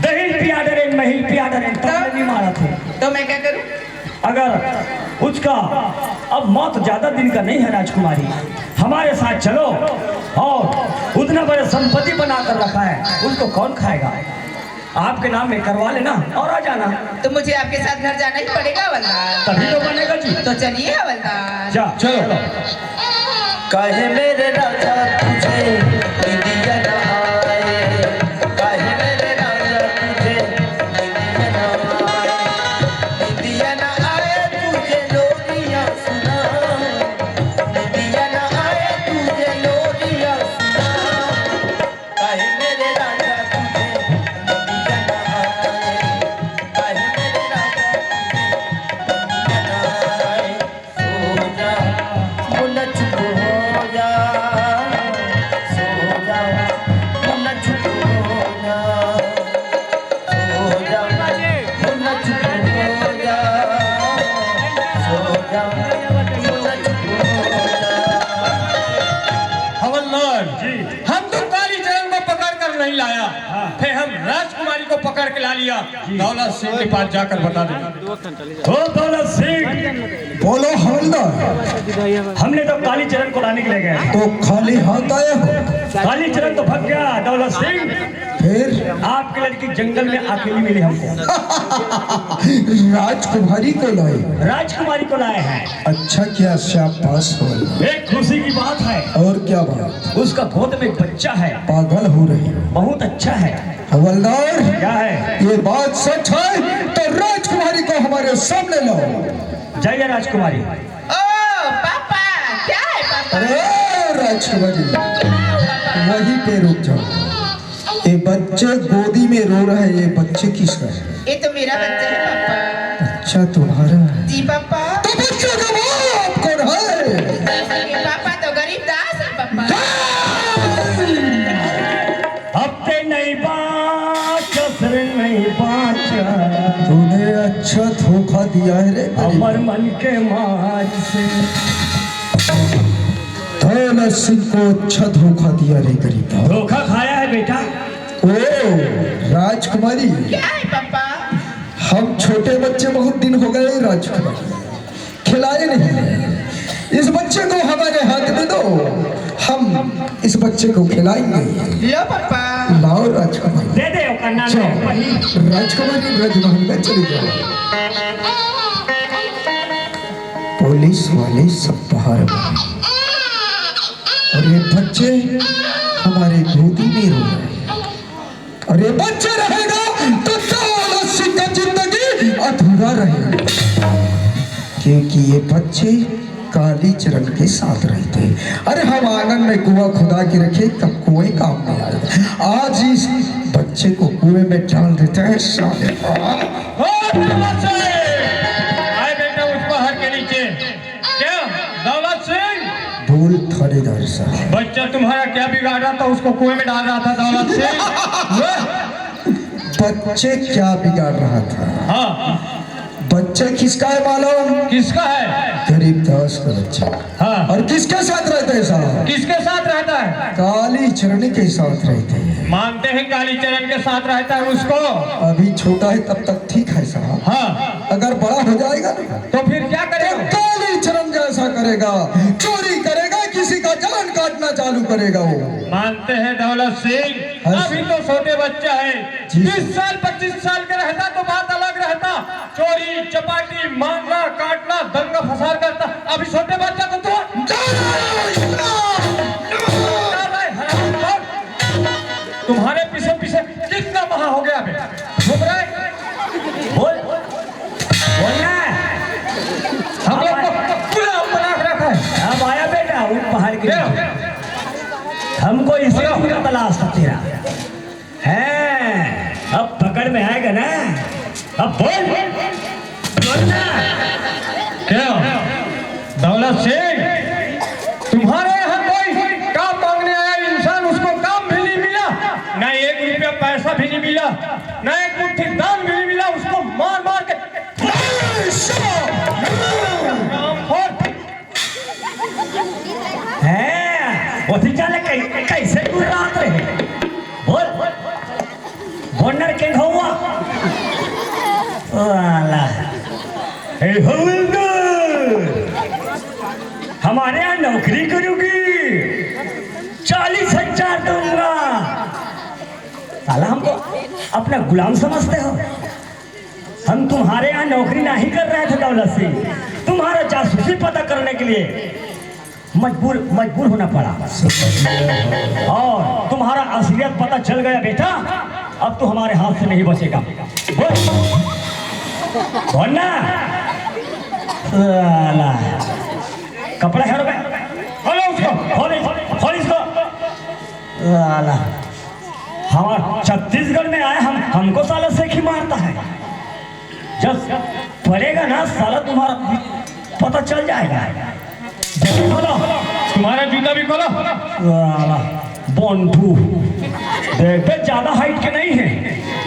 दहिल पिया डरेन, महिल पिया डरेन, तब तो? नहीं मारा थे। तो मैं क्या करूं? अगर उसका अब मौत ज्यादा दिन का नहीं है राजकुमारी, हमारे साथ चलो और उतना बड़े संपत्ति बना कर रखा है, उसको कौन खाएगा? आपके नाम में करवा लेना और आ जाना। तो मुझे आपके साथ घर जाना ही पड़ेगा हवलदार। तभी तो बनेगा जी। तो चलिए हवलदार। जा, चलो। काहे मेरे राजा तुझे निंदिया न आए, काहे मेरे राजा तुझे निंदिया न आए, निंदिया न आए तुझे लोरिया सुना, निंदिया न आए तुझे लोरिया सुना। काहे मेरे राजा तुझे निंदिया न आए, काहे मेरे राजा तुझे निंदिया न आए। सो जा, मुन्ना चुप हो जा। सो जा, मुन्ना चुप हो जा। सो जा, मुन्ना चुप हो जा। सो जा, मुन्ना चुप हो जा। हवलदार जी। हम तो कालीचरण को पकड़ कर नहीं लाया, हाँ। फिर हम राजकुमारी को पकड़ के ला लिया। जी। दौलत सिंह के पास जाकर बता देना। ओ दौलत सिंह, बोलो हवलदार। हमने तो कालीचरण को लाने के लिए गए। तो खाली हाथ आए हो? कालीचरण तो भाग गया दौलत सिंह। फिर? आपकी लड़की जंगल में अकेली मिली हमको। राजकुमारी को लाए? राजकुमारी को लाए हैं। अच्छा किया, शाबाश हवलदार। एक खुशी की बात है। और क्या बात? उसका गोद में बच्चा है। पागल हो रही हो। बहुत अच्छा है। हवलदार, क्या है? ये बात सच है तो राजकुमारी को हमारे सामने लाओ। जाइए राजकुमारी। ओ पापा, क्या है पापा? अरे राजकुमारी, वहीं पे रुक जाओ। ये बच्चे गोदी में रो रहे हैं, ये बच्चे किसका है? ये तो मेरा बच्चा है पापा। अच्छा, तुम्हारा है? जी पापा। तो बच्चे का बाप कौन है? ये पापा तो गरीब दास है पापा। अब ते नहीं बाँचस रे, नहीं बाँचस। तूने अच्छा धोखा दिया है रे गरीब। हमर मन के माच से। दौलत सिंह को अच्छा धोखा दिया रे गरीब। धोखा खाया है बेटा। ओ राजकुमारी, क्या है पापा? हम छोटे बच्चे बहुत दिन हो गए राजकुमारी, खिलाए नहीं। इस बच्चे को हमारे हाथ में दो, हम इस बच्चे को खिलाएंगे। लो पापा। लाओ राजकुमारी। दे दे, ओकर नाम जाओ, है। राजकुमारी ब्रजमहल में चली जाओ। पुलिस वाले सब बाहर आ गए और ये बच्चे हमारे गोदी में रो रहे हैं। और ये बच्चा रहेगा तो दौलत सिंह का जिंदगी अधूरा रहेगा, क्योंकि ये बच्चे कालीचरण के साथ रहते हैं। अरे हम आंगन में कुआं खुदा के रखे, कब कुएं काम नहीं आएगा। आज इस बच्चे को कुएं में डाल देते हैं साले। ओ, दौलत सिंह! आए बेटा, उठ बाहर के नीचे। क्या? दौलत सिंह? बोल थानेदार साहब। बच्चा तुम्हारा क्या बिगाड़ रहा था, उसको कुएं में डाल रहा था दौलत सिंह? बच्चे क्या बिगाड़ रहा था? हाँ। बच्चा किसका है मालूम? किसका है? गरीब दास का बच्चा। हाँ। और किसके साथ रहता है साहब? किसके साथ रहता है? कालीचरण के साथ रहते हैं। मानते हैं कालीचरण के साथ रहता है उसको। अभी छोटा है तब तक ठीक है साहब। हाँ। अगर बड़ा हो जाएगा ना तो फिर क्या करेगा? तो कालीचरण जैसा करेगा, चोरी करेगा, किसी का जान काटना चालू करेगा वो। मानते हैं दौलत सिंह, हाँ, अभी तो छोटे बच्चा है। जी। बीस साल, पच्चीस साल के रहता तो बात अलग रहता। चोरी, चपाटी, मारना, काटना, दंगा फसाद करता। अभी छोटे बच्चा को तो तुम्हारे पीछे पीछे कितना महा हो गया बे? घूम रहा है? बोल, बोलना है। हम लोग को पूरा बना के रखा है। अब आया बेटा, उठ बाहर के क्या? नीचे। हमको इसी बोलो। दिन का तलाश था तेरा। हैं, अब पकड़ में आएगा ना? अब बोल, बोलना। क्या? दौलत सिंह, तुम्हारे यहाँ कोई काम मांगने आया इंसान, उसको काम भी नहीं मिला, ना एक रुपया पैसा भी नहीं मिला, ना एक मुट्ठी दान भी नहीं मिला, उसको मार मार के काम और हैं, ओती चले कै-, कैसे दूर रात रहे? बोल, बोनर के घौवा। वाला। ए हवलदार, हमारे यहाँ नौकरी करोगी? चालीस हजार दूंगा। साला हमको अपना गुलाम समझते हो? हम तुम्हारे यहाँ नौकरी नहीं कर रहे थे दौलत सिंह, तुम्हारा जासूसी पता करने के लिए मजबूर, मजबूर होना पड़ा। और तुम्हारा असलियत पता चल गया बेटा, अब तू हमारे हाथ से नहीं बचेगा। बोल, बोल ना। साला, कपड़ा हेर बे, खोलो उसको, खोल इस-, खोल इसको। साला, हमार छत्तीसगढ़ में आए हम, हमको साला सेखी मारता है। जब पड़ेगा ना साला, तुम्हारा पता चल जाएगा। जूता खोलो। तुम्हारा जूता भी खोलो। साला, बोंधू। देख बे, ज्यादा हाइट के नहीं है।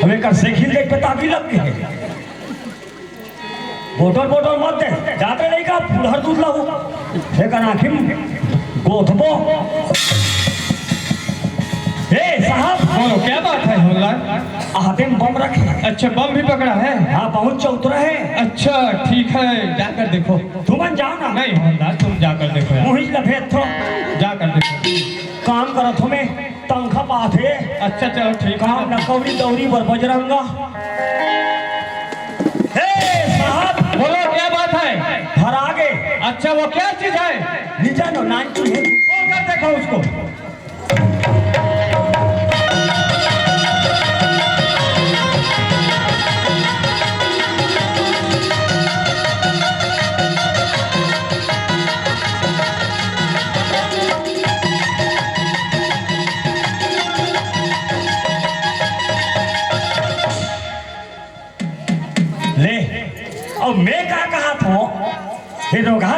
हमें कर सेखी देख पे ताकी लग गई है। बोतल, बोतल मत दे, जाते नहीं का फुलहर दूध लाओ। एक आँखी में गोथबो। ए साहब। बोलो, क्या बात है हवलदार? हाथे में बम रखे। अच्छा, बम भी पकड़ा है? हाँ, बहुत चौतरा है। अच्छा, ठीक है, जाकर देखो। तुम जाओ ना। नहीं हवलदार, तुम जाकर देखो यार। मुहिज लफेद थो। जाकर देखो। काम करत हो मैं। तंखा पाथे। अच्छा, चलो, ठीक है। काम न कौड़ी दौरी बर बजरंगा। हे साहब। बोलो, क्या बात है? घर आगे। अच्छा, वो क्या चीज है? नीचा नो नानचू है। खोल कर देखो उसको।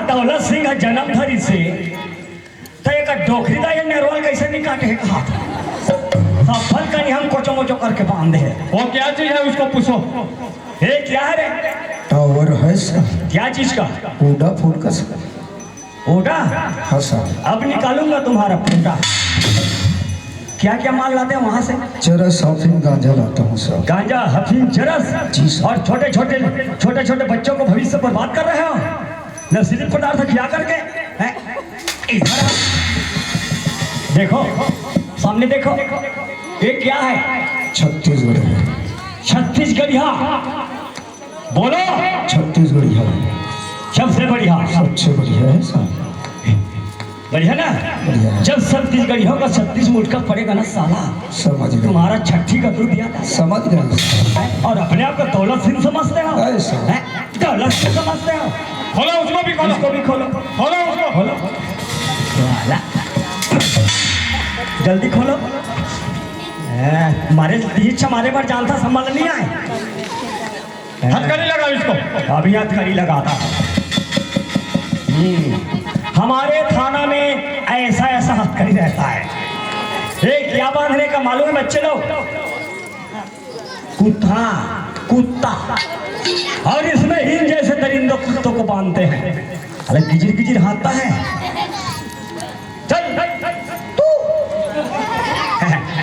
दौलत सिंह ह जन्म धरिस हे, त एकर डोकरी दा ये नरवा ल कइसे नइ काटे हे कहा। सब फल कनी हम कोचो मोचो करके बांध दे हे। वो क्या चीज है, उसको पूछो। ए, क्या है रे? टावर है सर। क्या चीज का? वोडाफोन का सर। वोडा? हाँ सर। अब निकालूंगा तुम्हारा फूटा। क्या क्या माल लाते हैं वहां से? चरस, अफीम, गांजा लाता हूँ सर। गांजा, अफीम, चरस। जी सर। और छोटे छोटे, छोटे छोटे बच्चों को भविष्य बर्बाद कर रहे हो। नशीले पदार्थ खिला करके, हैं? इधर आओ। देखो, सामने देखो, ये क्या है? छत्तीसगढ़ है। छत्तीसगढ़िया। बोलो। छत्तीसगढ़िया है। सबसे बढ़िया। सबसे बढ़िया है सर। बढ़िया ना? बढ़िया है। जब छत्तीसगढ़ियों का छत्तीस मुटका पड़ेगा ना साला, समझ गए। तुम्हारा छठी का दूध दिया था। समझ गए। और अपने आप को दौलत सिंह समझते हो? अरे सर। हैं? दौलत सिंह समझते हो? खोलो, उसको भी खोलो। उसको भी खोलो। खोलो उसको। खोलो। साला। जल्दी खोलो। ए, मारे दीछ मारे बर जानता, संभल नहीं आए। हथकड़ी लगाओ इसको। अभी हथकड़ी लगाता। हम्म, हमारे थाना में ऐसा ऐसा हथकड़ी रहता है। ए, क्या बांधने का मालूम है बच्चे लोग? कुत्ता, कुत्ता। और इसमें इन जैसे दरिंदों कुत्तों को बांधते हैं। अरे गिजिर गिजिर हाँकता है। चल तू।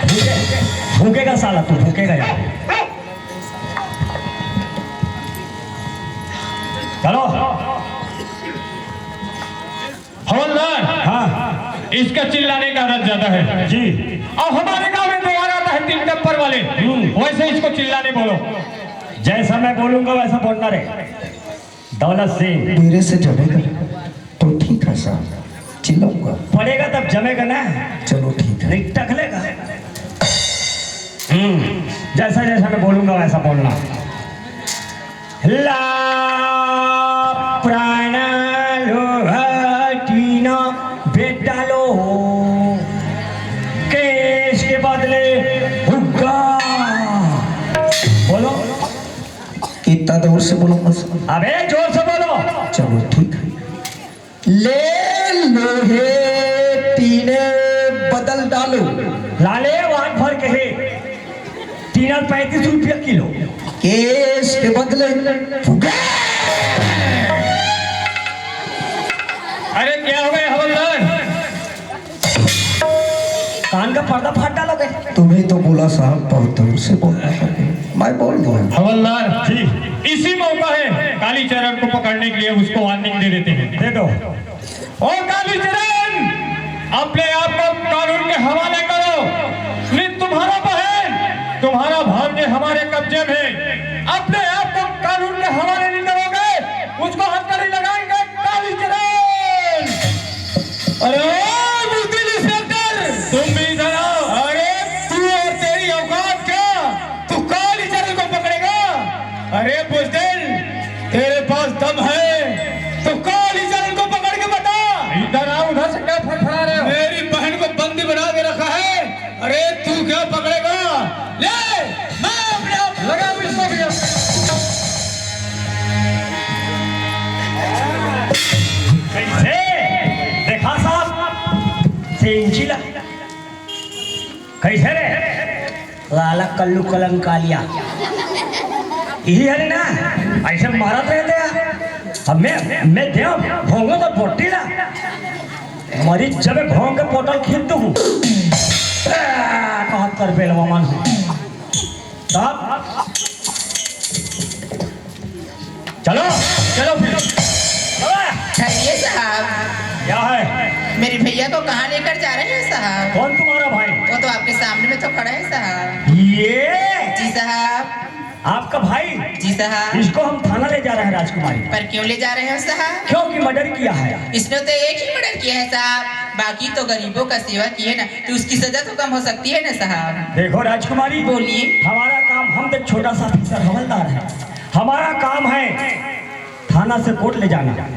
भूखे-, भूखेगा साला तू, भूखेगा यार। चलो। हवलदार, हाँ। इसका चिल्लाने का आदत ज्यादा है। जी। और हमारे गांव में दो आ रहा है तीन टप्पर वाले, हम्म। वैसे इसको चिल्लाने बोलो। जैसा मैं बोलूंगा वैसा बोलना रे। दौलत सिंह। मेरे से जमेगा तो ठीक है सर, चिल्लाऊंगा। पड़ेगा तब जमेगा ना। चलो ठीक है। नहीं टकलेगा। हम्म, जैसा जैसा मैं बोलूंगा वैसा बोलना। ला प्राणा लोहा टीना बेटा लो केश के बदले हुग्गा। बोलो। इतना जोर से बोलूंगा सर। अबे जोर से बोलो। चलो ठीक है। ले लोहे टीने बदल डालो। लाले वाट भर के है। टीना पैंतीस रुपया किलो। केश के बदले फुगे। अरे क्या हो गया हवलदार? कान का पर्दा फाड़ डालोगे। तुम्हें तो बोला साहब बहुत जोर से बोलना है, मैं बोल दूंगा। हवलदार जी, इसी मौका है कालीचरण को पकड़ने के लिए, उसको वार्निंग दे देते हैं। दे दो। ओ कालीचरण, अपने आप को कानून के हवाले करो, नहीं तुम्हारा बहन, तुम्हारा भांजे हमारे कब्जे में, अपने आप को कानून के हवाले नहीं करोगे, उसको हथकड़ी लगाएंगे कालीचरण। अरे ओ बुजदिल इंस्पेक्टर, तुम भी इधर आओ। अरे तू और तेरी औकात क्या, तू कालीचरण को पकड़ेगा? अरे बुजदिल, तेरे पास दम है तो कालीचरण को पकड़ के बता। इधर आओ, उधर से क्या फड़फड़ा रहे हो? मेरी बहन को बंदी बना के रखा है। अरे तू क्या पकड़ेगा? ले, मैं अपने आप लगा भी इसको भैया। कैसे? देखा साहब, सेंचिला। कैसे रे? लाला कल्लू कलंकालिया। यही है ना? ऐसे मारत रहते हैं। अब मैं, मैं देव भोंगो तो बोटी ला। मरी जब भोंग के पोटल खींच दूँ। कहत कर बेलवा मन हूँ। तब चलो, चलो फिर। चलो। ठहरिए साहब, क्या है? मेरे भैया को कहाँ लेकर जा रहे हैं साहब? कौन तुम्हारा भाई? वो तो आपके सामने में तो खड़ा है साहब। ये जी साहब। आपका भाई? जी साहब। इसको हम थाना ले जा रहे हैं राजकुमारी। पर क्यों ले जा रहे हो साहब? क्योंकि मर्डर किया है। इसने तो एक ही मर्डर किया है साहब, बाकी तो गरीबों का सेवा किए ना, तो उसकी सजा तो कम हो सकती है ना साहब। देखो राजकुमारी, बोलिए। हमारा काम, हम तो छोटा सा अफसर हवलदार है, हमारा काम है थाना से कोर्ट ले जाना।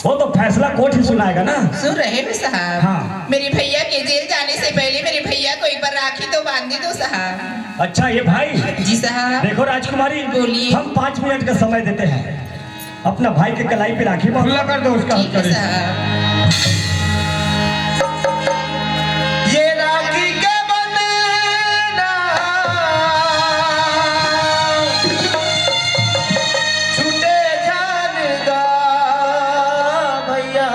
वो तो फैसला कोर्ट ही सुनाएगा ना। सुन रहे हो साहब? हाँ। मेरे भैया के जेल जाने से पहले मेरे भैया को एक बार राखी तो बांध दो साहब। अच्छा ये भाई, जी साहब। देखो राजकुमारी, बोलिए। हम पाँच मिनट का समय देते हैं। अपना भाई के कलाई पे राखी बांध। खुला कर दो उसका ठीक है हथकड़ी। साहब। ये राखी के बंधना छूटे जान गा भैया,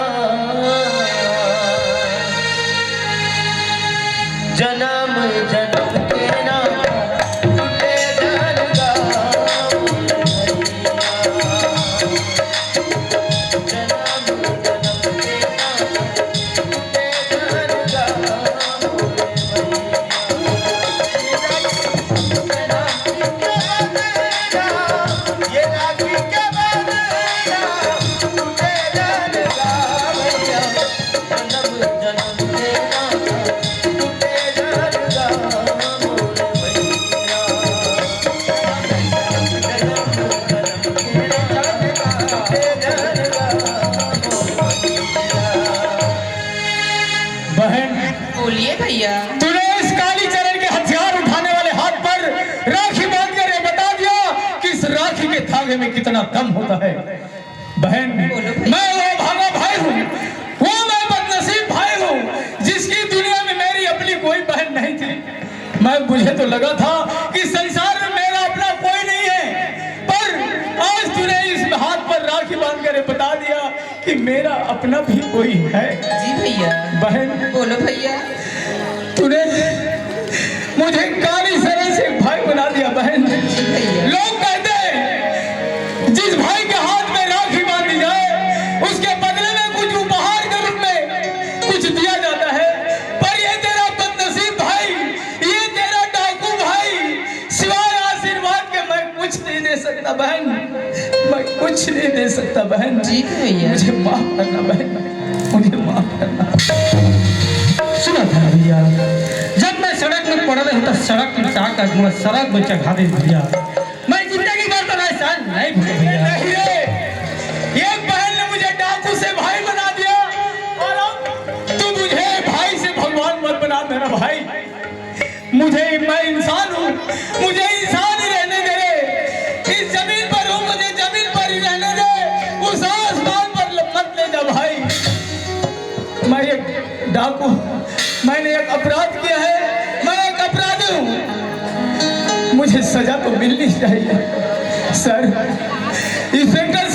जन्म जन्म के नाता छूटे जान गा। बहन, बोलिए भैया। तूने इस कालीचरण के हथियार उठाने वाले हाथ पर राखी बांध कर ये बता दिया कि इस राखी के धागे में कितना दम होता है। बहन, बोलो भैया। मैं वो अभागा भाई हूँ, वो मैं बदनसीब भाई हूँ, जिसकी दुनिया में मेरी अपनी कोई बहन नहीं थी। मैं, मुझे तो लगा था कि संसार में मेरा अपना कोई नहीं है, पर आज तूने इस हाथ पर राखी बांध कर ये बता दिया कि मेरा अपना भी कोई है। जी भैया। बहन, बोलो भैया। तूने मुझे कालीचरण से भाई बना दिया बहन। जी भैया। लोग कहते हैं, जिस भाई के हाथ में राखी बांधी जाए, उसके बदले में कुछ उपहार के रूप में कुछ दिया जाता है, पर ये तेरा बदनसीब भाई, ये तेरा डाकू भाई, सिवाय आशीर्वाद के मैं कुछ नहीं दे सकता बहन, मैं कुछ नहीं दे सकता बहन। ठीक है भैया। मुझे माफ करना बहन, मुझे माफ करना। सुना था भैया, जब मैं सड़क में पड़ा रहा था, सड़क में जाकर मैं सड़क में चढ़ा दे भैया। मैं जिंदगी भर तो ऐसा नहीं भूल भैया। नहीं रे, एक बहन ने मुझे डाकू से भाई बना दिया और अब तू मुझे भाई से भगवान मत बना मेरा भाई। मुझे, मैं इंसान हूँ, मुझे इंसान ही रहने दे रे। इस जमीन पर हूँ, मुझे जमीन पर ही रहने दे। उस आसमान पर ल-, मत ले जा भाई। मैं एक डाकू, मैंने एक अपराध किया है, मैं एक अपराधी हूँ, मुझे सजा तो मिलनी चाहिए। Sir, inspector